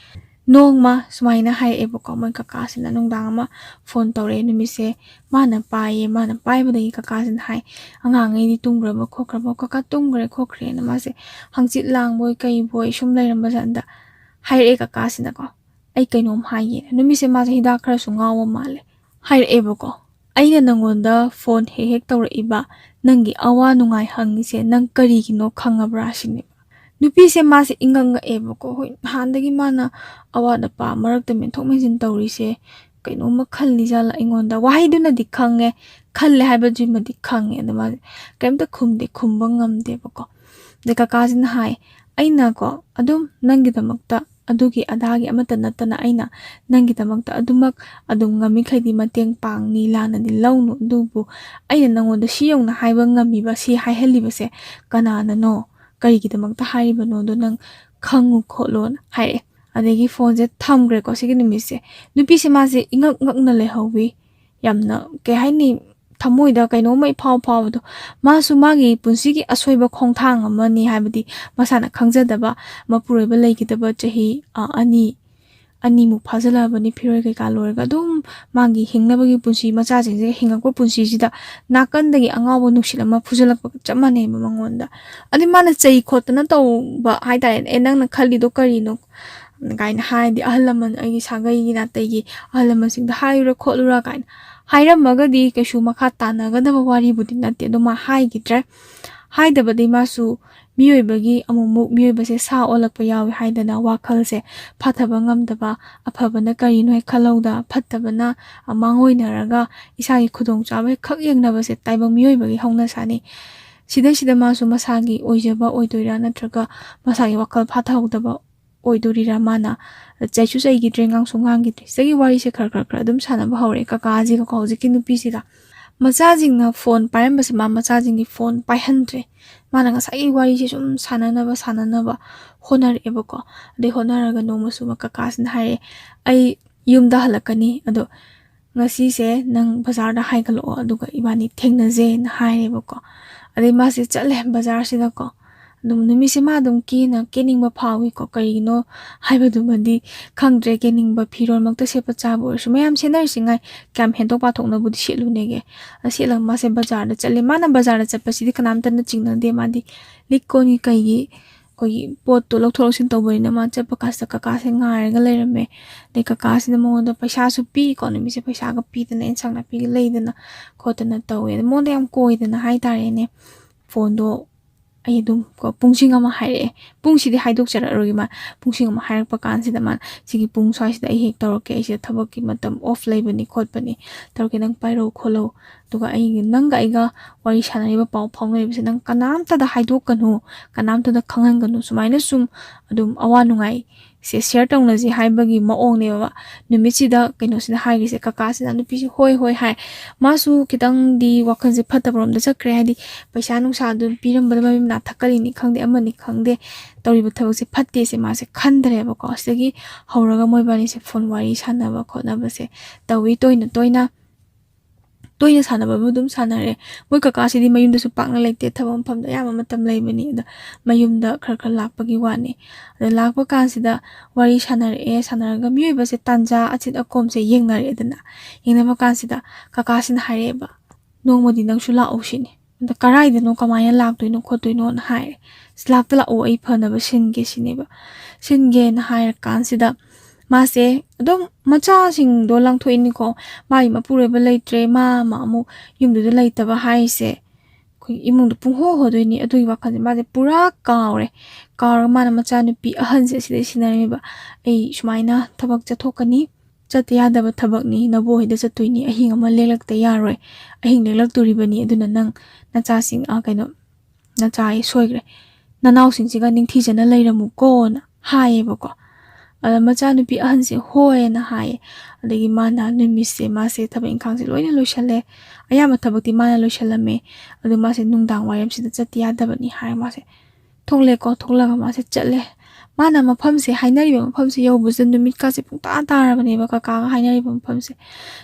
ꯅꯣꯡꯃ ꯁꯨꯃꯥꯏꯅ ꯍꯥꯏꯔꯛꯑꯦꯕꯀꯣ, ꯃꯣꯏ ꯀꯀꯥꯁꯤꯅ ꯅꯨꯡꯗꯥꯡ ꯑꯃ ꯐꯣꯟ ꯇꯧꯔꯛꯑꯦ ꯅꯨꯃꯤꯠꯁꯦ꯫ ꯃꯥꯅ ꯄꯥꯏꯌꯦ꯫ ꯃꯥꯅ ꯄꯥꯏꯕꯗꯒꯤ ꯀꯀꯥꯁꯤꯅ ꯍꯥꯏ, "ꯑꯉꯥꯡꯉꯩꯗꯤ ꯇꯨꯝꯈ꯭ꯔꯕ ꯈꯣꯠꯈ꯭ꯔꯕ?" "ꯀꯀꯥ ꯇꯨꯝꯈ꯭ꯔꯦ ꯈꯣꯠꯈ꯭ꯔꯦꯅ" ꯃꯥꯁꯦ ꯍꯪꯆꯤꯠ ꯂꯥꯡꯕꯣꯏ ꯀꯩꯕꯣꯏ ꯁꯨꯝ ꯂꯩꯔꯝꯕ ꯖꯥꯠꯅꯤꯗ ꯍꯥꯏꯔꯛꯑꯦ ꯀꯀꯥꯁꯤꯅꯀꯣ, "ꯑꯩ ꯀꯩꯅꯣꯝ ꯍꯥꯏꯒꯦ"꯫ ꯅꯨꯃꯤꯠꯁꯦ ꯃꯥꯁꯦ ꯍꯤꯗꯥꯛ ꯈꯔꯁꯨ ꯉꯥꯎꯕ ꯃꯥꯜꯂꯦ꯫ ꯍꯥꯏꯔꯛꯑꯦꯕꯀꯣ, "ꯑꯩꯅ ꯅꯪꯉꯣꯟꯗ ꯐꯣꯟ ꯍꯦꯛ ꯍꯦꯛ ꯇꯧꯔꯛꯏꯕ, ꯅꯪꯒꯤ ꯑꯋꯥ ꯅꯨꯡꯉꯥꯏ ꯍꯪꯉꯤꯁꯦ ꯅꯪ ꯀꯔꯤꯒꯤꯅꯣ ꯈꯪꯉꯕ꯭ꯔꯥ?" ꯁꯤꯅꯦꯕ꯫ ꯅꯨꯄꯤꯁꯦ ꯃꯥꯁꯦ ꯏꯉꯛ ꯉꯛꯑꯦꯕꯀꯣ꯫ ꯍꯣꯏ, ꯅꯍꯥꯟꯗꯒꯤ ꯃꯥꯅ ꯑꯋꯥꯠ ꯑꯄꯥ ꯃꯔꯛꯇ ꯃꯦꯟꯊꯣꯛ ꯃꯦꯟꯁꯤꯟ ꯇꯧꯔꯤꯁꯦ ꯀꯩꯅꯣꯝꯃ ꯈꯜꯂꯤ ꯖꯥꯠꯂ ꯑꯩꯉꯣꯟꯗ? ꯋꯥꯍꯩꯗꯨꯅꯗꯤ ꯈꯪꯉꯦ, ꯈꯜꯂꯦ ꯍꯥꯏꯕꯗꯨꯃꯗꯤ ꯈꯪꯉꯦ꯫ ꯑꯗꯣ ꯃꯥꯁꯦ ꯀꯩꯝꯇ ꯈꯨꯝꯗꯦ, ꯈꯨꯝꯕ ꯉꯝꯗꯦꯕꯀꯣ꯫ ꯑꯗꯩ ꯀꯀꯥꯁꯤꯅ ꯍꯥꯏ, "ꯑꯩꯅꯀꯣ ꯑꯗꯨꯝ ꯅꯪꯒꯤꯗꯃꯛꯇ ꯑꯗꯨꯒꯤ ꯑꯗꯥꯒꯤ ꯑꯃꯠꯇ ꯅꯠꯇꯅ ꯑꯩꯅ ꯅꯪꯒꯤꯗꯃꯛꯇ ꯑꯗꯨꯃꯛ ꯑꯗꯨꯝ ꯉꯝꯃꯤꯈꯩꯗꯤ ꯃꯇꯦꯡ ꯄꯥꯡꯅꯤ, ꯂꯥꯟꯅꯗꯤ ꯂꯧꯅꯨ꯫ ꯑꯗꯨꯕꯨ ꯑꯩꯅ ꯅꯪꯉꯣꯟꯗ ꯁꯤ ꯌꯧꯅ ꯍꯥꯏꯕ ꯉꯝꯃꯤꯕ, ꯁꯤ ꯍꯥꯏꯍꯜꯂꯤꯕꯁꯦ ꯀꯅꯥꯅꯅꯣ? ꯀꯔꯤꯒꯤꯗꯃꯛꯇ ꯍꯥꯏꯔꯤꯕꯅꯣꯗꯣ ꯅꯪ ꯈꯪꯉꯨ ꯈꯣꯠꯂꯣꯅ" ꯍꯥꯏꯔꯛꯑꯦ꯫ ꯑꯗꯒꯤ ꯐꯣꯟꯁꯦ ꯊꯝꯈ꯭ꯔꯦꯀꯣ ꯁꯤꯒꯤ ꯅꯨꯃꯤꯠꯁꯦ꯫ ꯅꯨꯄꯤꯁꯦ ꯃꯥꯁꯦ ꯏꯉꯛ ꯉꯛꯅ ꯂꯩꯍꯧꯋꯤ꯫ ꯌꯥꯝꯅ, ꯀꯩ ꯍꯥꯏꯅꯤ, ꯊꯃꯣꯏꯗ ꯀꯩꯅꯣꯝꯃ ꯏꯐꯥꯎ ꯐꯥꯎꯕꯗꯣ꯫ ꯃꯥꯁꯨ ꯃꯥꯒꯤ ꯄꯨꯟꯁꯤꯒꯤ ꯑꯁꯣꯏꯕ ꯈꯣꯡꯊꯥꯡ ꯑꯃꯅꯤ, ꯍꯥꯏꯕꯗꯤ ꯃꯁꯥꯅ ꯈꯪꯖꯗꯕ, ꯃꯄꯨꯔꯣꯏꯕ ꯂꯩꯈꯤꯗꯕ ꯆꯍꯤ, ꯑ, ꯑꯅꯤ, ꯑꯅꯤꯃꯨꯛ ꯐꯥꯖꯤꯜꯂꯛꯑꯕꯅꯤ ꯐꯤꯔꯣꯏ ꯀꯩꯀꯥ ꯂꯣꯏꯔꯒ꯫ ꯑꯗꯨꯝ ꯃꯥꯒꯤ ꯍꯤꯡꯅꯕꯒꯤ ꯄꯨꯟꯁꯤ, ꯃꯆꯥꯁꯤꯡꯁꯦ ꯍꯤꯡꯉꯛꯄ ꯄꯨꯟꯁꯤꯁꯤꯗ ꯅꯥꯀꯟꯗꯒꯤ ꯑꯉꯥꯎꯕ ꯅꯨꯡꯁꯤꯠ ꯑꯃ ꯐꯨꯖꯜꯂꯛꯄꯒ ꯆꯞ ꯃꯥꯟꯅꯩꯕ ꯃꯉꯣꯟꯗ꯫ ꯑꯗꯩ ꯃꯥꯅ ꯆꯩ ꯈꯣꯠꯇꯅ ꯇꯧꯕ ꯍꯥꯏꯇꯥꯔꯦꯅꯦ, "ꯑꯦ, ꯅꯪꯅ ꯈꯜꯂꯤꯗꯣ ꯀꯔꯤꯅꯣ?" ꯀꯥꯏꯅ ꯍꯥꯏꯔꯗꯤ, "ꯑꯍꯜ ꯂꯃꯟ, ꯑꯩꯒꯤ ꯁꯥꯒꯩꯒꯤ ꯅꯥꯇꯩꯒꯤ ꯑꯍꯜ ꯂꯃꯟꯁꯤꯡꯗ ꯍꯥꯏꯔꯨꯔ ꯈꯣꯠꯂꯨꯔ" ꯀꯥꯏꯅ ꯍꯥꯏꯔꯝꯃꯒꯗꯤ ꯀꯩꯁꯨ ꯃꯈꯥ ꯇꯥꯟꯅꯒꯗꯕ ꯋꯥꯔꯤꯕꯨꯗꯤ ꯅꯠꯇꯦ꯫ ꯑꯗꯣ ꯃꯥ ꯍꯥꯏꯈꯤꯗ꯭ꯔꯦ꯫ ꯍꯥꯏꯗꯕꯗꯤ ꯃꯥꯁꯨ ꯃꯤꯑꯣꯏꯕꯒꯤ ꯑꯃꯨꯛꯃꯨꯛ ꯃꯤꯑꯣꯏꯕꯁꯦ ꯁꯥ ꯑꯣꯜꯂꯛꯄ ꯌꯥꯎꯏ ꯍꯥꯏꯗꯅ ꯋꯥꯈꯜꯁꯦ ꯐꯊꯕ ꯉꯝꯗꯕ, ꯑꯐꯕꯅ ꯀꯔꯤꯅꯣ ꯍꯦꯛ ꯈꯜꯍꯧꯗ, ꯐꯠꯇꯕꯅ ꯃꯥꯡꯑꯣꯏꯅꯔꯒ ꯏꯁꯥꯒꯤ ꯈꯨꯗꯣꯡꯆꯥꯕ ꯍꯦꯛ ꯈꯛ ꯌꯦꯡꯅꯕꯁꯦ ꯇꯥꯏꯕꯪ ꯃꯤꯑꯣꯏꯕꯒꯤ ꯍꯧꯅꯁꯥꯅꯤ꯫ ꯁꯤꯗꯩꯁꯤꯗ ꯃꯥꯁꯨ ꯃꯁꯥꯒꯤ ꯑꯣꯏꯖꯕ ꯑꯣꯏꯗꯣꯏꯔꯥ ꯅꯠꯇ꯭ꯔꯒ ꯃꯁꯥꯒꯤ ꯋꯥꯈꯜ ꯐꯥꯊꯍꯧꯗꯕ ꯑꯣꯏꯗꯣꯔꯤꯔꯥ, ꯃꯥꯅ ꯆꯩꯁꯨ ꯆꯩꯈꯤꯗ꯭ꯔꯦ, ꯉꯥꯡꯁꯨ ꯉꯥꯡꯈꯤꯗ꯭ꯔꯦ꯫ ꯁꯤꯗꯒꯤ ꯋꯥꯔꯤꯁꯦ ꯈꯔ ꯈꯔ ꯈꯔ ꯑꯗꯨꯝ ꯁꯥꯟꯅꯕ ꯍꯧꯔꯦ ꯀꯀꯥꯁꯤꯒꯀꯣ, ꯍꯧꯖꯤꯛꯀꯤ ꯅꯨꯄꯤꯁꯤꯒ꯫ ꯃꯆꯥꯁꯤꯡꯅ ꯐꯣꯟ ꯄꯥꯏꯔꯝꯕꯁꯦ ꯃꯥ ꯃꯆꯥꯁꯤꯡꯒꯤ ꯐꯣꯟ ꯄꯥꯏꯍꯟꯗ꯭ꯔꯦ꯫ ꯃꯥꯅ ꯉꯁꯥꯏꯒꯤ ꯋꯥꯔꯤꯁꯦ ꯁꯨꯝ ꯁꯥꯟꯅꯅꯕ ꯁꯥꯟꯅꯅꯕ ꯍꯣꯠꯅꯔꯛꯑꯦꯕꯀꯣ꯫ ꯑꯗꯩ ꯍꯣꯠꯅꯔꯒ ꯅꯣꯡꯃꯁꯨ ꯑꯃ ꯀꯀꯥꯁꯤꯅ ꯍꯥꯏꯔꯦ, "ꯑꯩ ꯌꯨꯝꯗ ꯍꯜꯂꯛꯀꯅꯤ, ꯑꯗꯣ ꯉꯁꯤꯁꯦ ꯅꯪ ꯕꯖꯥꯔꯗ ꯍꯥꯏꯒꯠꯂꯛꯑꯣ, ꯑꯗꯨꯒ ꯏꯕꯥꯅꯤ ꯊꯦꯡꯅꯁꯦꯅ" ꯍꯥꯏꯔꯦꯕꯀꯣ꯫ ꯑꯗꯩ ꯃꯥꯁꯦ ꯆꯠꯂꯦ ꯕꯖꯥꯔꯁꯤꯗꯀꯣ꯫ ꯑꯗꯨꯝ ꯅꯨꯃꯤꯠꯁꯦ ꯃꯥ ꯑꯗꯨꯝ ꯀꯦꯅ ꯀꯦꯅꯤꯡꯕ ꯐꯥꯎꯏꯀꯣ꯫ ꯀꯔꯤꯒꯤꯅꯣ ꯍꯥꯏꯕꯗꯨꯃꯗꯤ ꯈꯪꯗ꯭ꯔꯦ꯫ ꯀꯦꯅꯤꯡꯕ ꯐꯤꯔꯣꯜꯃꯛꯇ ꯁꯦꯠꯄ ꯆꯥꯕ ꯑꯣꯏꯔꯁꯨ, ꯃꯌꯥꯝ ꯁꯦꯠꯅꯔꯤꯁꯤꯉꯥꯏ ꯀꯌꯥꯝ ꯍꯦꯟꯗꯣꯛ ꯄꯥꯊꯣꯛꯅꯕꯨꯗꯤ ꯁꯦꯠꯂꯨꯅꯦꯒꯦ꯫ ꯑ, ꯁꯦꯠꯂꯒ ꯃꯥꯁꯦ ꯕꯖꯥꯔꯗ ꯆꯠꯂꯦ꯫ ꯃꯥꯅ ꯕꯖꯥꯔꯗ ꯆꯠꯄꯁꯤꯗꯤ ꯀꯅꯥꯝꯇꯅ ꯆꯤꯡꯅꯗꯦ꯫ ꯃꯥꯗꯤ ꯂꯤꯛ ꯀꯣꯟꯒꯤ ꯀꯩꯒꯤ ꯑꯩꯈꯣꯏꯒꯤ ꯄꯣꯠꯇꯣ ꯂꯧꯊꯣꯛ ꯂꯧꯁꯤꯟ ꯇꯧꯕꯅꯤꯅ ꯃꯥ ꯆꯠꯄ ꯀꯥꯟꯁꯤꯗ ꯀꯀꯥꯁꯦ ꯉꯥꯏꯔꯒ ꯂꯩꯔꯝꯃꯦ꯫ ꯑꯗꯩ ꯀꯀꯥꯁꯤꯅ ꯃꯉꯣꯟꯗ ꯄꯩꯁꯥꯁꯨ ꯄꯤꯀꯣ, ꯅꯨꯃꯤꯠꯁꯦ ꯄꯩꯁꯥꯒ ꯄꯤꯗꯅ ꯑꯦꯟꯁꯥꯡ ꯅꯥꯄꯤꯒ ꯂꯩꯗꯅ ꯈꯣꯠꯇꯅ ꯇꯧꯋꯦ꯫ ꯑꯗ ꯃꯉꯣꯟꯗ ꯌꯥꯝ ꯀꯣꯏꯗꯅ ꯍꯥꯏꯇꯥꯔꯦꯅꯦ꯫ ꯐꯣꯟꯗꯣ ꯑꯩ ꯑꯗꯨꯝ ꯀꯣ ꯄꯨꯡꯁꯤꯡ ꯑꯃ ꯍꯥꯏꯔꯛꯑꯦ꯫ ꯄꯨꯡꯁꯤꯗꯤ ꯍꯥꯏꯗꯣꯛꯆꯔꯛꯑꯔꯣꯏꯒꯦ꯫ ꯃꯥ ꯄꯨꯡꯁꯤꯡ ꯑꯃ ꯍꯥꯏꯔꯛꯄ ꯀꯥꯟꯁꯤꯗ ꯃꯥꯅ, "ꯁꯤꯒꯤ ꯄꯨꯡ ꯁ꯭ꯋꯥꯏꯁꯤꯗ ꯑꯩ ꯍꯦꯛ ꯇꯧꯔꯛꯀꯦ, ꯑꯩꯁꯤꯗ ꯊꯕꯛꯀꯤ ꯃꯇꯝ ꯑꯣꯐ ꯂꯩꯕꯅꯤ ꯈꯣꯠꯄꯅꯤ, ꯇꯧꯔꯛꯀꯦ, ꯅꯪ ꯄꯥꯏꯔꯛꯎ ꯈꯣꯠꯂꯧ꯫ ꯑꯗꯨꯒ ꯑꯩꯒꯤ, ꯅꯪꯒ ꯑꯩꯒ ꯋꯥꯔꯤ ꯁꯥꯟꯅꯔꯤꯕ ꯄꯥꯎ ꯐꯥꯎꯅꯔꯤꯕꯁꯦ ꯅꯪ ꯀꯅꯥꯝꯇꯗ ꯍꯥꯏꯗꯣꯛꯀꯅꯨ, ꯀꯅꯥꯝꯇꯗ ꯈꯪꯍꯟꯒꯅꯨ"꯫ ꯁꯨꯃꯥꯏꯅ ꯁꯨꯝ ꯑꯗꯨꯝ ꯑꯋꯥ ꯅꯨꯡꯉꯥꯏ ꯁꯦ ꯁꯤꯌꯔ ꯇꯧꯅꯁꯤ ꯍꯥꯏꯕꯒꯤ ꯃꯑꯣꯡꯅꯦꯕ ꯅꯨꯃꯤꯠꯁꯤꯗ ꯀꯩꯅꯣꯁꯤꯅ ꯍꯥꯏꯔꯤꯁꯦ꯫ ꯀꯀꯥꯁꯤꯅ, ꯅꯨꯄꯤꯁꯦ ꯍꯣꯏ ꯍꯣꯏ ꯍꯥꯏ꯫ ꯃꯥꯁꯨ ꯈꯤꯇꯪꯗꯤ ꯋꯥꯈꯜꯁꯦ ꯐꯠꯇꯕꯔꯣꯝꯗ ꯆꯠꯈ꯭ꯔꯦ, ꯍꯥꯏꯗꯤ ꯄꯩꯁꯥ ꯅꯨꯡꯁꯥꯗꯨ ꯄꯤꯔꯝꯕꯗ ꯃꯃꯤꯠ ꯃꯅꯥ ꯊꯛꯀꯠꯂꯤꯅꯤ ꯈꯪꯗꯦ, ꯑꯃꯅꯤ ꯈꯪꯗꯦ, ꯇꯧꯔꯤꯕ ꯊꯕꯛꯁꯦ ꯐꯠꯇꯦꯁꯦ ꯃꯥꯁꯦ ꯈꯟꯗ꯭ꯔꯦꯕꯀꯣ꯫ ꯁꯤꯗꯒꯤ ꯍꯧꯔꯒ ꯃꯣꯏꯕꯥꯅꯤꯁꯦ ꯐꯣꯟ ꯋꯥꯔꯤ ꯁꯥꯟꯅꯕ ꯈꯣꯠꯅꯕꯁꯦ ꯇꯧꯏ ꯇꯣꯏꯅ ꯇꯣꯏꯅ꯫ ꯇꯣꯏꯅ ꯁꯥꯟꯅꯕꯕꯨ ꯑꯗꯨꯝ ꯁꯥꯟꯅꯔꯦ꯫ ꯃꯣꯏ ꯀꯀꯥꯁꯤꯗꯤ ꯃꯌꯨꯝꯗꯁꯨ ꯄꯥꯛꯅ ꯂꯩꯇꯦ, ꯊꯕꯛ ꯃꯐꯝꯗ ꯑꯌꯥꯝꯕ ꯃꯇꯝ ꯂꯩꯕꯅꯤ꯫ ꯑꯗ ꯃꯌꯨꯝꯗ ꯈꯔ ꯈꯔ ꯂꯥꯛꯄꯒꯤ ꯋꯥꯅꯤ꯫ ꯑꯗ ꯂꯥꯛꯄ ꯀꯥꯟꯁꯤꯗ ꯋꯥꯔꯤ ꯁꯥꯟꯅꯔꯛꯑꯦ, ꯁꯥꯟꯅꯔꯒ ꯃꯤꯑꯣꯏꯕꯁꯦ ꯇꯥꯟꯖꯥ ꯑꯆꯤꯠ ꯑꯀꯣꯝꯁꯦ ꯌꯦꯡꯅꯔꯛꯑꯦꯗꯅ꯫ ꯌꯦꯡꯅꯕ ꯀꯥꯟꯁꯤꯗ ꯀꯀꯥꯁꯤꯅ ꯍꯥꯏꯔꯛꯑꯦꯕ, "ꯅꯣꯡꯃꯗꯤ ꯅꯪꯁꯨ ꯂꯥꯛꯑꯣ" ꯁꯤꯅꯤ꯫ ꯑꯗ ꯀꯔꯥꯏꯗꯅꯣ, ꯀꯃꯥꯏꯅ ꯂꯥꯛꯇꯣꯏꯅꯣ ꯈꯣꯠꯇꯣꯏꯅꯣꯅ ꯍꯥꯏꯔꯦ꯫ "ꯑꯁ, ꯂꯥꯛꯇ ꯂꯥꯛꯑꯣ, ꯑꯩ ꯐꯅꯕ ꯁꯤꯟꯒꯦ" ꯁꯤꯅꯦꯕ꯫ ꯁꯤꯟꯒꯦꯅ ꯍꯥꯏꯔ ꯀꯥꯟꯁꯤꯗ ꯃꯥꯁꯦ ꯑꯗꯨꯝ ꯃꯆꯥꯁꯤꯡꯗꯣ ꯂꯪꯊꯣꯛꯏꯅꯤꯀꯣ꯫ ꯃꯥꯒꯤ ꯃꯄꯨꯔꯣꯏꯕ ꯂꯩꯇ꯭ꯔꯦ, ꯃꯥ ꯑꯃ ꯑꯃꯨꯛ ꯌꯨꯝꯗꯨꯗ ꯂꯩꯇꯕ ꯍꯥꯏꯁꯦ ꯑꯩꯈꯣꯏꯒꯤ ꯏꯃꯨꯡꯗꯣ ꯄꯨꯡꯍꯣ ꯍꯣꯗꯣꯏꯅꯤ꯫ ꯑꯗꯨꯒꯤ ꯋꯥꯈꯜꯁꯦ ꯃꯥꯁꯦ ꯄꯨꯔꯥ ꯀꯥꯎꯔꯦ꯫ ꯀꯥꯎꯔꯒ ꯃꯥꯅ ꯃꯆꯥꯅꯨꯄꯤ ꯑꯍꯟꯁꯦ ꯑꯁꯤꯗꯩ ꯁꯤꯟꯅꯔꯝꯃꯦꯕ, "ꯑꯩ ꯁꯨꯃꯥꯏꯅ ꯊꯕꯛ ꯆꯠꯊꯣꯛꯀꯅꯤ, ꯆꯠꯇ ꯌꯥꯗꯕ ꯊꯕꯛꯅꯤ, ꯅꯕꯣꯛ ꯍꯣꯏꯗ ꯆꯠꯇꯣꯏꯅꯤ, ꯑꯍꯤꯡ ꯑꯃ ꯂꯦꯛꯂꯛꯇ ꯌꯥꯔꯣꯏ, ꯑꯍꯤꯡ ꯂꯦꯛꯂꯛꯇꯣꯔꯤꯕꯅꯤ, ꯑꯗꯨꯅ ꯅꯪ ꯅꯆꯥꯁꯤꯡ, ꯑ, ꯀꯩꯅꯣ, ꯅꯆꯥ ꯑꯩ ꯁꯣꯏꯈ꯭ꯔꯦ, ꯅꯅꯥꯎꯁꯤꯡꯁꯤꯒ ꯅꯤꯡꯊꯤꯖꯅ ꯂꯩꯔꯝꯃꯨꯀꯣꯅ ꯍꯥꯏꯌꯦꯕꯀꯣ꯫ ꯑꯗ ꯃꯆꯥꯅꯨꯄꯤ ꯑꯍꯟꯁꯦ ꯍꯣꯏꯅ ꯍꯥꯏꯌꯦ꯫ ꯑꯗꯒꯤ ꯃꯥꯅ ꯅꯨꯃꯤꯠꯁꯦ ꯃꯥꯁꯦ ꯊꯕꯛ ꯏꯪꯈꯥꯡꯁꯦ ꯂꯣꯏꯅ ꯂꯣꯏꯁꯜꯂꯦ꯫ ꯑꯌꯥꯝꯕ ꯊꯕꯛꯇꯤ ꯃꯥꯅ ꯂꯣꯏꯁꯜꯂꯝꯃꯦ꯫ ꯑꯗꯨ ꯃꯥꯁꯦ ꯅꯨꯡꯗꯥꯡ ꯋꯥꯏꯔꯝꯁꯤꯗ ꯆꯠꯇ ꯌꯥꯗꯕꯅꯤ ꯍꯥꯏꯔ ꯃꯥꯁꯦ ꯊꯣꯛꯂꯛꯑꯦꯀꯣ꯫ ꯊꯣꯛꯂꯒ ꯃꯥꯁꯦ ꯆꯠꯂꯦ꯫ ꯃꯥꯅ ꯃꯐꯝꯁꯦ, ꯍꯥꯏꯅꯔꯤꯕ ꯃꯐꯝꯁꯦ ꯌꯧꯕꯁꯤꯗ ꯅꯨꯃꯤꯠꯀꯥꯁꯦ ꯄꯨꯡꯇꯥ ꯇꯥꯔꯕꯅꯦꯕ, ꯀꯀꯥꯒ ꯍꯥꯏꯅꯔꯤꯕ ꯃꯐꯝꯁꯦ꯫